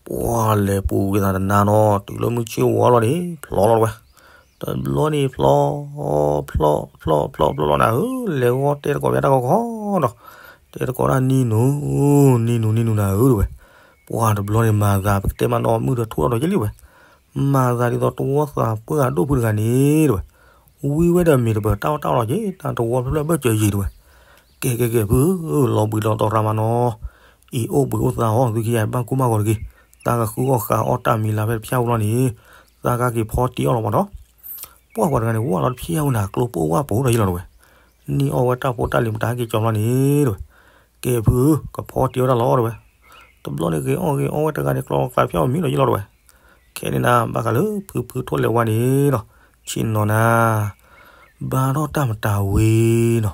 ပှၤလဲၤပူၤက့ၤသးတနါနီၤ တုၤလၢမုၢ်ဆ့ၣ်ဝီလီၤန့ၣ် ဖျီလီၤတဲဝဲ, တဘျီန့ၣ်ဖျီ, ဖျီ, ဖျီ, ဖျီ, ဖျီလီၤနၤဧၢ, လဲၤဂီၢ်တဲတကိးဘၣ်တၢ်ဂီၤခီနီၤ, တဲတကိးတၢ်နံၤနူၤ, နံၤနူၤ နံၤနူၤနၤဧၢတဲဝဲ, ပှၤတဘျီန့ၣ်မၤသး ပကတဲမးနီၤ မုၢ်တထူၣ်ထီၣ်ဒီးယလံဝဲ မၤသးဒ်သိးတဝီသးပှၢ်ဒိၣ်ဖုတဂၤန့ၣ်တဲဝဲ, ဝံဝဲဒီးမ့ၤတပၢၤတၢ်အီၣ်တၢ်အီလီၤက့ၤ တၢ်တဝီဖျၢၣ်ဖျၢၣ်ဘၢၣ်စၢၤယံၤတဲဝဲ, ကဲ ကဲ ကဲ ဖုဧၢ လီၤဘှံးလီၤတီၤရၤမးနီၤ, အံၤအိၣ်ဘှံးအိၣ်သါအီၤ သုခံဂၤဘၣ်ကိၢ်ဘၣ်ဂီၤတဂ့ၤ, သးကဃုအီၣ်ဃုအီၣ်တၢ်မံၤလၢ်ဖဲတဖၠၣ်ဝံၤလီၤန့ၣ်, သးကက့ၤဖီတံၢ်အီၣ်လီၤမးနီၤ ပှၢ်ပှၤတဂၤန့ၣ် ဝၢ်လီၤတဖျၢၣ်ဝဲနၤ ကျိပိၢ်ဝၢ်ပူၤဒီးယလီၤတဲဝဲ, နံၣ်အီၣ်ဝဲတၢ်ဖိတၢ်လံၤမတၤဟဲက့ၤကၠီဘျီန့ၣ်တဲဝဲ, ကဲဖုဧၢ ကဖီတံၢ်အီၣ်တၢ်လီၤတဲဝဲ, တဘျီန့ၣ်ဂ့ၤအီၣ်ဂ့ၤအီၣ်ဝဲတဂၤန့ၣ် ကျီကျါတဖျၢၣ်အီၣ်မံဒီးယလီၤတဲဝဲ, ခဲန့ၣ်နၤ ဘၣ်ဃးလၢဖုဖုထိၣ်လဲၤဝါန့ၣ်နီၤ, ဆ့ၣ်နီၤနၤ ဘါထီၣ်တၢ်မတၤဝံၤနီၤ,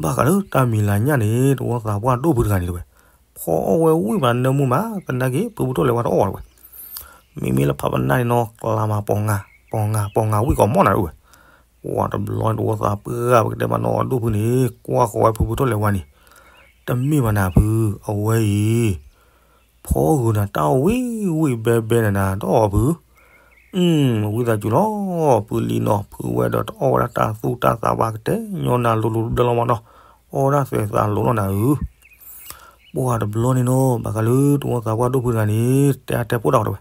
ဘၣ်ဃးလၢတၢ်မံၤလၤညၣ်န့ၣ် တဝီသးပှၢ်ဒိၣ်ဖုတဂၤန့ၣ်တဲဝဲ, ဖီအီၣ်ဝဲဝံၣ်မးနၢမူမး သနာ်က့ ဖုဖုထိၣ်လဲၤဝါတအီၣ်ဘၣ်တဲဝဲ, မ့မ့ၢ်လၢဖးပနၢ်န့ၣ်နီၤ ကျါမးပီၤငါ, ပီၤငါ ပီၤငါဝံၣ်ကိးမီၢ်နၤတဲဝဲ, ပှၤတဘျီန့ၣ်တဝီသးပှၢ်ပကတဲမးနီၤ ဒိၣ်ဖုန့ၣ် ကွၢ်ဃီၤဝဲဖုဖုထိၣ်လဲၤဝါန့ၣ်, တမ့ၢ်ဘၣ်နၤဖု အဝဲအံၤ ဖီဂုာ်နၤတၢ်ဝံၣ်ဝံၣ်ဘဲဘဲနၤနၤဒီးဖု, ဝံသးစူၤလီၤ, ဖုလံနီၤ ဖုဝဲဒီးတအီၣ်ဝဲဒၣ်တၢ်သူၣ်တၢ်သးဘၣ်ကတဲညီနၤလိၤလိၤတဘျီလီၤမးနီၤ, အီၣ်ဒၣ်သဲးသးလိၤလီၤနၤဧၢ, ပှၤတဘျီန့ၣ်နီၤ ဘၣ်ဃးလၢတဝီသးပှၢ်ဒိၣ်ဖုတဂၤန့ၣ် တဲအါတဲပိၢ်တၢ်တဲဝဲ,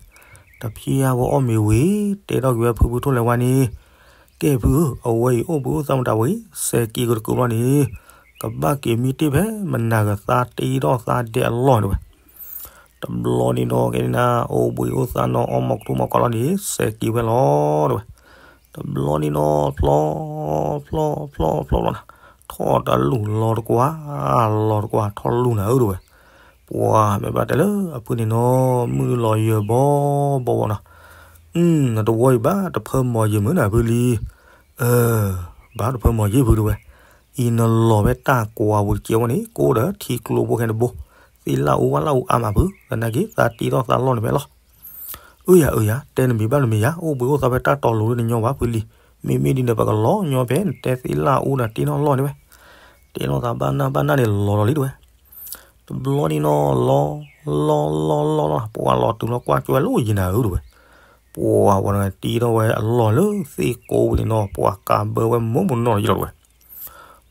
တဖျၢၣ်ဝဲအီၣ်မ့ၤဝံၤ တဲထီၣ်က့ၤဝဲဖုဖုထိၣ်လဲၤဝါန့ၣ်, ကဲဖုဧၢ အဝဲအံၤအိၣ်ဘှံးအိၣ်သါမတၤဝံၤ စဲးက့ၤကတကုာ်ဘျီန့ၣ်, ကဘၣ်က့ၤမံတ့ၢ်ဖဲမနၤကသါတ့ထီၣ်သါဒဲးအလီၢ်တဲဝဲ တဘျီန့ၣ်နီၤ ကဲန့ၣ်နၤ အိၣ်ဘှံးအိၣ်သါနီၤ အီၣ်မီၤကထူမီၤကီးလီၤန့ၣ် စဲးက့ၤဝဲလီၤတဲဝဲ, တဘျီန့ၣ်နီၤ ဖျီ, ဖျီ, ဖျီ, ဖျီလီၤနၤ, ထီၣ်တလူၢ်လီၤတကွၢ်, လီၤတကွၢ်ထီၣ်လူၢ်နၤဧၢတဲဝဲ, ပှၤမ့ၢ်ဘၣ်တဲလၢအဖုန့ၣ်နီၤ မုၢ်လီၤယၢၤဘီဘီဘီနီၤ, နတဝီအံၤဘၣ်တဖၢမီၤ ယံာ်မုၢ်နၤဖုလံ, ဘၣ်တဖၢမီၤယံာ်ဖုတဲဝဲ, အံၤနလီၤဖဲတၢ်ကွၢ်ပူၤတကဲဝဲန့ၣ် ကအိၣ်ဒီးထံကျိဖိခဲန့ၣ်တဘိ, သ့ၣ်လၣ်အူဝၣ်လၣ်အူအါမးဖု, သနာ်က့ သးတ့ထီၣ်သးလီၢ်န့ၣ်ဖဲလီၤ, အၢယၤ အၢယၤ တဲနမံၤဘၣ်နမံၤယၤ အိၣ်ဘှံးအိၣ်သါဖဲတၢ်တီၤလိၤဒ်နညီဘၣ်ဖုလံ, မ့မ့ၢ်ဒ်န့ၣ် ပကလီၤညီဖဲနတဲသ့ၣ်လၣ်အူနၤတ့ထီၣ်လီၢ်န့ၣ်ဝဲ, တဲလီၤသးဘၣ်နၢ်ဘၣ်နၢ်န့ၣ်လီၤလီၤလံတဲဝဲ, တဘျီန့ၣ်နီၤ လီၤ, လီၤ လီၤ လီၤ လီၤ ပှၤလီၤတုၤလီၤကွၢ်ကၠွဲလၢယံၤနၤဧၢတဲဝဲ, ပှၤဝဲတံထီၣ်ဝဲအလီၢ်လၢသ့ၣ်ကိးပူၤန့ၣ်နီၤ ပှၤကးဘၢဝဲမိၢ်ပနီၣ်လီၤယလီၤတဲဝဲ,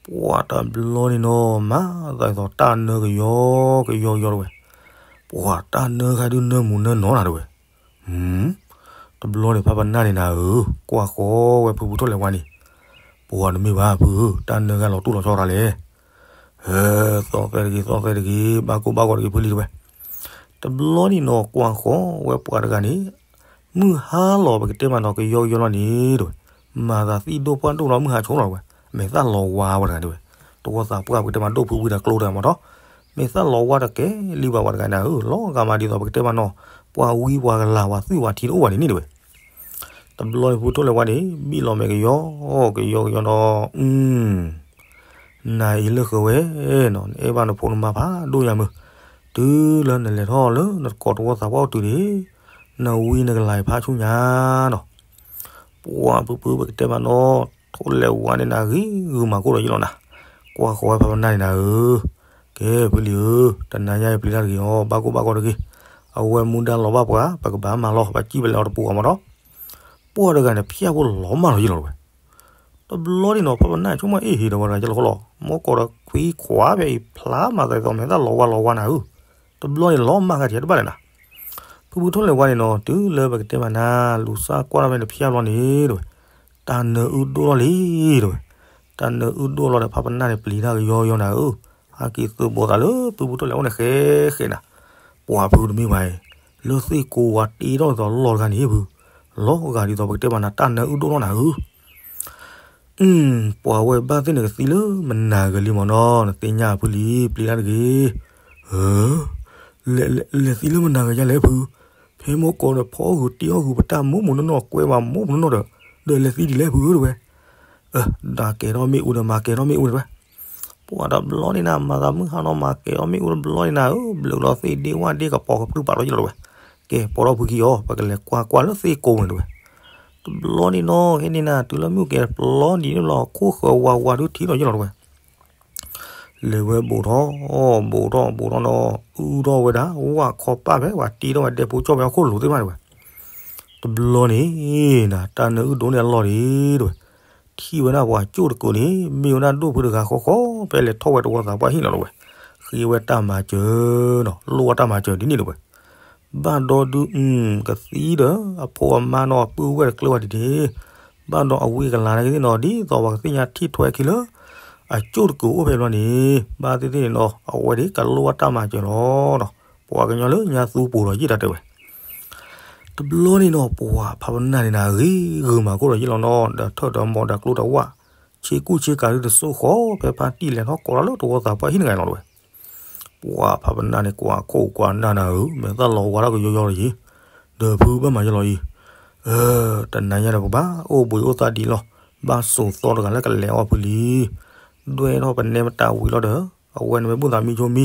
ပှၤတဘျီန့ၣ်နီၤ မၤသးဒ်သိးတၢ်နၢကယီကယီကယီတဲဝဲ, ပှၤတၢ်နၢဂၤဒုးနၢမူၤနၢနီၤနၤတဲဝဲ, တဘျီန့ၣ်ဖးပနၢ်န့ၣ်နၤဧၢ, ကွၢ်ဃီဝဲဖုဖုထိၣ်လဲၤဝါန့ၣ်, ပှၤတမ့ၢ်ဘၣ်ဖုဧၢ တၢ်နၢဂၤလီၤတူၢ်လီၤဆီတၢ်လဲၣ်, ဟဲ, သီၣ်သဲတဂ့ၤ သီၣ်သဲတဂ့ၤ ဘၣ်ကိၢ်ဘၣ်ဂီၤတဂ့ၤဖုလံတဲဝဲ, တဘျီန့ၣ်နီၤ ကွၢ်ဃီဝဲပှၤတဂၤန့ၣ်, မုၢ်ဟါလီၤပကတဲမးနီၤ ကယီကယီလီၤန့ၣ်တဲဝဲ, မၤသးသံၣ်ဒိၣ်ပှၢ်ဒိၣ်လီၤ မုၢ်ဟါဆိလီၤတဲဝဲ, မ့ၢ်သးလီၤဝါပှၤတဂၤတဲဝဲ, တဝီသးပှၢ်ပကတဲမးဒိၣ်ဖုဝံၤဒီးကျိတဂၤမးဒီး, မ့ၢ်သးလီၤဝါတကဲလံဘၣ်ပှၤတဂၤနၤဧၢ, လီၤဂာ်မးဒ်သိးပကတဲမးနီၤ, ပှၤဝံပှၤကလၤပှၤသွံၣ်ပှၤထံတအိၣ်ဘၣ်န့ၣ်န့ၣ်တဲဝဲ တဘျီန့ၣ်ဖုထိၣ်လဲၤဝါန့ၣ် ဘံၣ်လီၤမဲာ်ကယီ, ကယီကယီဒီး, နၤအံၤလၢဃၢၤဝဲနီၤ, နအဲၣ်ဘၣ်နဖိနမါဖးဒိၣ်ညါမုၢ်, တုၤလၢနလဲၤထီၣ်လၢနကိးတဝီသးပှၢ်အိၣ်တုၤန့ၣ်, နဝံနကလၤအံၤဖးဆူညါနီၤ. ပှၤဖုဖု ပကတဲမးနီၤ, ထိၣ်လဲၤဝါန့ၣ်နၤဂ့ၤဂုာ်မၤကိၣ်ဒီးယ့ၣ်လီၤနၤ, ကွၢ်ဃီၤဝဲဖးပနၢ်န့ၣ်နၤဧၢ, ကဲဖုလံၤဧၢ, တနၤညါအံၤပျံၤတၢ်တဂ့ၤအီၤ ဘၣ်ကိၢ်ဘၣ်ဂီၤတဂ့ၤ, အဝဲမူဒါလီၤဘၣ်ပှၤ ပကဘၣ်မၤလီၤ ပစံၣ်ပလဲၤအီၤတပူၤဃီမးနီၤ. ပှၤတဂၤန့ၣ် ဖၠၣ်ဖိလီၤမၢ်လီၤယ့ၣ်လီၤတဝဲ တဘျီန့ၣ်နီၤ ဖးပနၢ်ဆိကမိၣ်အ့ၣ်ဟ့ၣ်ဒီးဝဲတဂၤကလီၤဃီလီၤ, မ့ၢ်ကိးဒီးခွံခွါဖဲအံၤ ဖျါမၤသးသီးမဲာ်သၣ်လီၤဝါလီၤဝါနၤဧၢ, တဘျီန့ၣ်လီၤမၢ်ဂၤဒံးတဘၣ်လဲၣ်နၤ. ဖုဖုထိၣ်လဲၤဝါန့ၣ်နီၤ တုၤလၢပကတဲမးနၤ လူၤစၢ်ကွၢ်ထီၣ်ဖဲနဖၠၣ်ဘျီန့ၣ်တဝဲ, တၢ်နၢအုၣ်ဒိၣ်လီၤလံတဝဲ, တၢ်နၢအုၣ်ဒိၣ်လီၤဒီးဖးပနၢ်န့ၣ်ပျံၤတၢ်ကယီယီနၤဧၢ, ဟးက့ၤသုးဘီသးလၢဖုဖုထိၣ်လဲၤအိၣ်န့ၣ်ဃဲဃဲနၤ. ပှၤဖုတမ့ၢ်ဝဲအံၤ, လၢသ့ၣ်ကိးဝၤတ့ထီၣ်ဒ်သိးလီၢ်တဂၤန့ၣ်ဖု, လီၤဂာ်ဒ်သိးပကတဲမးနၤ တၢ်နၢအုၣ်ဒိၣ်လီၤနၤဧၢ. ပှၤဝဲဘၣ်သ့ၣ်န့ၣ်ကသံလၢမနၤဂၤလံမးနီၤ နသ့ၣ်ညါဖုလံၤ ပျံၤတၢ်တဂ့ၤ. လဲၤသံလၢမနၤဂၤယါလဲၣ်ဖု, ဖဲမိၢ်ကိးဒီးဖီအဂုၤတ့အီၣ်ဂုၤ ပတၢ်မိၢ်မိၢ်နီၢ်နီၢ် ကွဲဝဲမိၢ်မိၢ်နီၢ်နီၢ်ဒီး, ဒီးလဲၤသံဒ်လဲၣ်ဖုဧၢတဝဲ. ဒၣ်ကဲထီၣ်မ့ၣ်အူဒီး မၤကဲထီၣ်မ့ၣ်အူတဝဲ. ပှၤတဘျီန့ၣ်နၤ မၤသးမုၢ်ဟါနီၤ မၤကဲထီၣ်မ့ၣ်အူတဘျီန့ၣ်နၤဧၢ, ဘျုးလီၤသ့ၣ်ဒ့ဝၣ်ဒ့ကပီၤကပြုၢ်ပာ်လီၤယ့ၣ်လီၤတဝဲ. ကဲ ပိာ်ထီၣ်ဖုခံအီၤ ပကလဲၤကွၢ်ကွၢ်လၢသ့ၣ်ကိးန့ၣ်တဝဲ. တဘျီန့ၣ်နီၤ ခဲန့ၣ်နၤ တုၤလၢမ့ၣ်အူကဲတဘျီဒ်န့ၣ်လီၤ ခိၣ်ဃၢၤဝါဝါဒုထံၣ်လီၤယ့ၣ်လီၤတဝဲ. လဲၤဝဲဘူးထီၣ်, ဘူးထီၣ်ဘူးထီၣ်နီၤ, အုၣ်ထီၣ်ဝဲဒၣ် ဝၣ်ခီပာ်ဖဲ ပှၤတ့ထီၣ်ဝဲဒဲဖိကၠီၣ်ဖဲအခိၣ်လိၤသ့ၣ်တဖၣ်တဝဲ. တဘျီန့ၣ်နၤ တၢ်နၢအုၣ်ဒိၣ်န့ၣ်အလီၢ်န့ၣ်တဝဲ, ထံၣ်ဝဲဒၣ်ပှၤကၠိၣ်တကုာ်န့ၣ် မ့ၢ်ဝဲဒၣ်ဒိၣ်ဖုတဂၤဃီဃီ ဖဲလဲၤထီၣ်ဝဲတဝီသးပှၢ်ဟံၣ်နီၤတဝဲ. ဃ့ဝဲတၢ်မၤစၢၤနီၤ, လိၣ်ဝဲတၢ်မၤစၢၤဒ်န့ၣ်တဝဲ. ဘၣ်ဒီးဒုး ကသံဒီး အဖိအမါနီၤ ပုၢ်ဝဲၢ်တကျၢၤဝဲဒ်န့ၣ်, ဘၣ်ဒီးအဝံအကလၤနာ်က့သ့ၣ်နီၤ ဒ်သိးပှၤကသ့ၣ်ညါထံၣ်ထွဲခံလၢ အကၠိၣ်တကုာ်အိၣ်ဖဲဘျီန့ၣ် ဘၣ်သ့ၣ်သ့ၣ်န့ၣ်နီၤ အဝဲဒၣ်ကလိၣ်ဝဲတၢ်မၤစၢၤလီၤနီၤ. ပှၤကညီလၢညါသူပူၤဒီးယ့ၣ်တၢ်တဲဝဲ. တဘျီန့ၣ်နီၤ ပှၤဖးပနၢ်န့ၣ်နၤ ဂ့ၤဂုာ်မၤကိၣ်ဒီးယ့ၣ်လီၤနီၤ ဒီးထၢၣ်ဒီးမိၢ်ဒီးကျိဒီးဝၣ်, ဆ့ကူၣ်ဆ့ကၤဒုတစိၢ်ဃီ ဖဲဖါတံၢ်လဲၤထီၣ်ကိးလီၤလၢတဝီသးပှၢ်ဟံၣ်နဂၤလီၤတဝဲ. ပှၤဖးပနၢ်န့ၣ်ကွၢ်ခိၣ်ကွၢ်နၢ်နၤဧၢ, မဲာ်သၣ်လီၤဝါထီၣ်ကယီယီလီၤယံၤ, ဒီးဖုဘၣ်မၤယလီၤအံၤ, တနၤညါဒီးပဘၣ်အိၣ်ဘှံးအိၣ်သါဒံးလီၤ, ဘၣ်စိာ်သီတဂၤလၢကလဲၤအီၣ်ဖုလံၤ, ဒွဲၣ်ထီၣ်ပနဲပတၤဝံၤလီၤဒီး အဝဲန့ၣ်မ့ၢ်ဘူၣ်သးမံဆိမံ,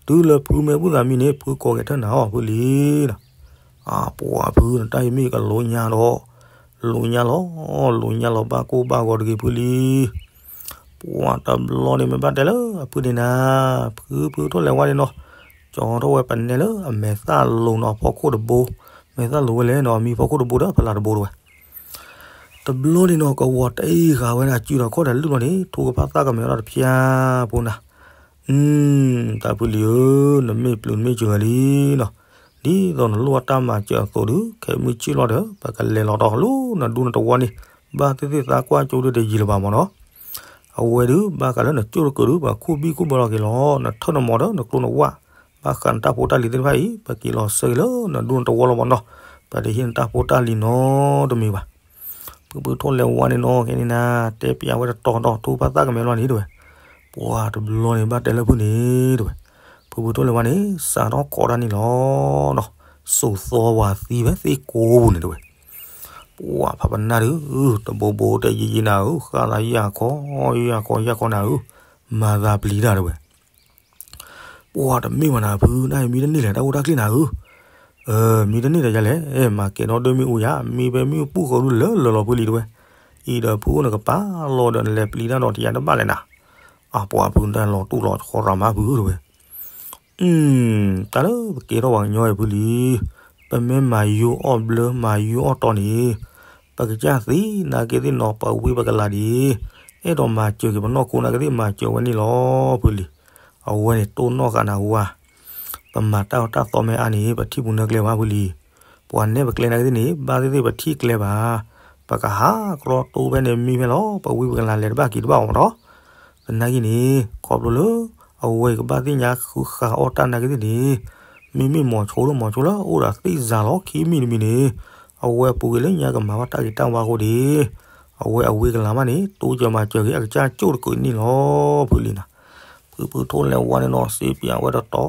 တုၤလၢဖုမ့ၢ်ဘူၣ်သးမံန့ၣ် ဖုကိးကဲထၢၣ်နၤအီၣ်ဖုလံၤနီၤ. အပှၤဖု နတၢ်အံၤမ့ၢ်ကလိညါဒီး လိညါလီၤ, လိညါလီၤဘၣ်ကိၢ်ဘၣ်ဂီၤတဂ့ၤဖုလံၤ. ပှၤတဘျီန့ၣ်မ့ၢ်ဘၣ်တဲလၢအဖုန့ၣ်နၤ, ဖုဖုထိၣ်လဲၤဝါန့ၣ်နီၤ, ကၠီထီၣ်ဝဲပနဲလၢအမဲာ်သၣ်လိၤနီၤဖီခိၣ်တဘိ, မဲာ်သၣ်လိၤဝဲလဲၣ်နီၤ အမံဖီခိၣ်တဘိဒီးဖလၢ်တဘိတဝဲ. တဘျီန့ၣ်နီၤ ကဝီၤတအံၤဃာ်ဝဲဒၣ်စုဒီးခီၣ်ဒီးလုၢ်လီၤန့ၣ် ထူကဖၣ်သၣ်ကမဲာ်လီၤတဖျၢၣ်ဖိနၤ. တၢ်ဖုလံၤဧၢ, နမ့ၢ်ပျုၤနမ့ၢ်စၢၤလံနီၤ, ဒ်သိးနလိၣ်အတၢ်မၤစၢၤအသိးဒီး ခဲမုၢ်ဆ့ၣ်လီၤဒီး ပကလဲၤလီၤဒီးဟလူနဒူနတဝီန့ၣ်, ဘၣ်သ့ၣ်သ့ၣ်သးကွၢ်ကၠိဒုတယံၤလၢၤဘၣ်မ့ၢ်နီၤ. အဝဲဒုး ဘၣ်ဃးလၢနကၠိတကုာ်ဒုး ပှၤခူၣ်ဘံၣ်ခူၣ်ဘၢလီၤက့ၤလီၤ, နထၢၣ်နမီၤဒီးနကျိနဝၣ်, ဘၣ်ဃးနတၢ်ဖိတၢ်လံၤသ့ၣ်တဖၣ်အံၤ ပက့ၤလီၤဆၢက့ၤလၢနဒူနတဝီလီၤမ့ၢ်နီၤ, ပတဟ့ၣ်နတၢ်ဖိတၢ်လံၤနီတမံၤဘၣ်. ဖုဖုထိၣ်လဲၤဝါန့ၣ်နီၤ ခဲန့ၣ်နၤ တဲပျးဝဲတတီၤဒီး ထူကဖၣ်သၣ်ကမဲာ်လီၤန့ၣ်တဝဲ. ပှၤတဘျီန့ၣ်ဘၣ်တဲလၢဖုန့ၣ်တဝဲ. ဖုဖုထိၣ်လဲၤဝါန့ၣ် စးထီၣ်ကိးတၢ်န့ၣ်လီၤနီၤ, စိာ်သီဝၤသံဖဲသ့ၣ်ကိးပူၤန့ၣ်တဝဲ. ပှၤဖးပနၢ်ဒုး တဘိဘိတဲယံာ်ယံာ်နၤဧၢ, ဃၣ်သးယၢ်ခီ ယၢ်ခီယၢ်ခီနၤဧၢ, မၤသးပျံၤတၢ်တဝဲ. ပှၤတမ့ၢ်ဘၣ်နၤဖု, နမံတန့ၢ်လဲၣ်တၢ်အိၣ်တၢ်ချ့နၤဧၢ. မံတန့ၢ်ဒီးယၤလဲၣ်, မၤကဲထီၣ်ဒၢမ့ၣ်အူယၤ, မံဖဲမ့ၣ်အူပူၤဃီဒုးလၢလၢာ်လီၤဖုလံၤတဝဲ. အံၤဒီးဖုအိၣ်နကပၤလီၤဒီးနလဲၤပျံၤတၢ်ဒီးတယၤတဘၣ်လဲၣ်နၤ. အပှၤဖုတၢ်လီၤတူၢ်လီၤခီရၤမးဖုတဝဲ. တၢ်လၢပကဲထီၣ်ပှၤကညီအံၤဖုလံၤ, ပမ့ၢ်မၤယိအီၣ်ဘျၢမၤယိအီၣ်တီန့ၣ်, ပကစၢ်သံနာ်က့သ့ၣ်နီၤ ပဝံပကလၤဒံး, အဲၣ်ဒိးမၤစၢၤက့ၤပနီၢ်ခိနာ်က့သ့ၣ် မၤစၢၤဝဲန့ၣ်လီၤဖုလံၤ. အဝဲန့ၣ်တိၢ်နီၣ်ဃာ်နၤဝါ, ပမၤတၢ်အီၣ်တၢ်သီမ့ၢ်အါန့ၣ် ပထံၣ်ပူၤနၢကျဲဘၣ်ဖုလံၤ. ပှၤနဲၣ်ပကျဲနာ်က့သ့ၣ်န့ၣ် ဘၣ်သ့ၣ်သ့ၣ်ပထံၣ်ကျဲဘၣ်. ပကဟးကြီတိဖဲန့ၣ်မံဖဲလီၤ, ပဝံပကလၤလဲၤတဘၣ်က့ၤတဘၣ်အီၤမ့ၢ်နီၤ. သနာ်က့န့ၣ် ခီဖျိလၢ အဝဲကဘၣ်သ့ၣ်ညါဃုဃာ်အီၣ်တၢ်နာ်က့သ့ၣ်န့ၣ်, မ့မ့ၢ်မီၤဆိလၢမီၤဆိလၢအိၣ်ဒီးသ့ၣ်စၤလီၤခံမံၤတမံၤန့ၣ်, အဝဲပူၤကွံာ်လၢညါကမၤဘၣ်တၢ်ဂ့ၤတၢ်ဝါအဃိန့ၣ်, အဝဲအဝံကလၤမးန့ၣ် တိစၢၤမၤစၢၤက့ၤအကစၢ်ကၠိၣ်တကုာ်န့ၣ်လီၤဖုလံၤနၤ. ဖုဖုထိၣ်လဲၤဝါန့ၣ်နီၤ စ့ပၠးဝဲတတီၤ,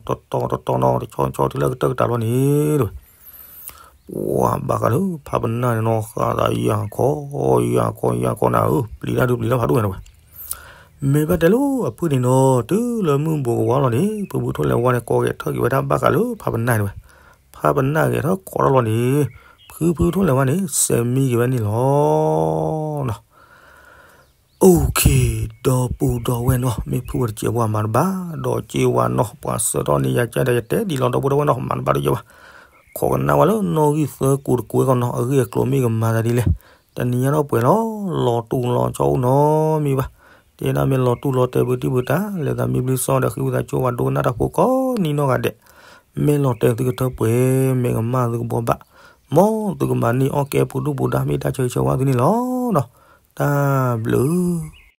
တတီၤတတီၤနီၤ တဆီဆီတုၤလၢကတၢၢ်ကတၢၢ်လီၤန့ၣ်တဝဲ. ပှၤဘၣ်ဃးလၢဖးပနၢ်န့ၣ်နီၤ ဃၣ်သးယၢ်ခီ, ယၢ်ခီ ယၢ်ခီနၤဧၢ, ပျံၤတၢ်ဒုးပျံၤလၢဖးဒိၣ်ညါတဝဲ. မ့ၢ်ဘၣ်တဲလၢအဖုၣ်န့ၣ်နီၤ တုၤလၢမုၢ်ဘူးကဝါလီၤန့ၣ် ဖုဖုထိၣ်လဲၤဝါန့ၣ် ကိးဂဲၤထၢၣ်က့ၤဝဲဒၣ်ဘၣ်ဃးလၢဖးပနၢ်န့ၣ်ဝဲ, ဖးပနၢ်ဂဲၤထၢၣ်ကိးထီၣ်လီၤန့ၣ် ဖုဖုထိၣ်လဲၤဝါန့ၣ် စဲးမံက့ၤဝဲန့ၣ်လီၤနီၤ. OK, ဒီပုၢ်ဒီဝဲၢ်နီၤ မ့ၢ်ဖုဝဲတစဲးပှၤမၤတဘၣ် ဒီးစ့ဝါနီၤ ပှၤစၢထီၣ်န့ၢ်ယၤကဲဒီး ယတဲဒ်လီၤ ဒီပုၢ်ဒီဝဲၢ်နီၤ မၤတဘၣ်တယီဘၣ်. ခိးကနၣ်ဝဲလၢနီၣ်ဂံၢ်သၢကိးတကိးကီးနီၤ အဂ့ၢ်အကျိၤမ့ၢ်ကမၤသးဒ်လဲၣ်. တနံၤညါထီၣ်ပှဲၤလီၤ လီၤတူၢ်လီၤဆီအိၣ်နီတမံၤဘၣ်. တဲဒၣ်မ့ၢ်လီၤတူၢ်လီၤတဲာ် ပတံၢ်ပတၢ် လဲၤသးမံဘျုးစီဒီး ဃ့ဝံသးစူၤ ပှၤဒိကနၣ်တၢ်ဖိကိးနံၤနီၢ်ဂၤဒဲး မ့ၢ်လီၤတဲာ်သုကထၢပှဲၤ မ့ၢ်ကမၣ်သုကဘှီဘၣ်, မ်သုကမၤန့ၢ်အီၣ်ကဲပူၤဒုၣ်ပူၤဒါ မ့ၢ်တၢ်ဆၢဂ့ၤဆၢဝါသုန့ၣ်လီၤနီၤ. တၢ်ဘျုး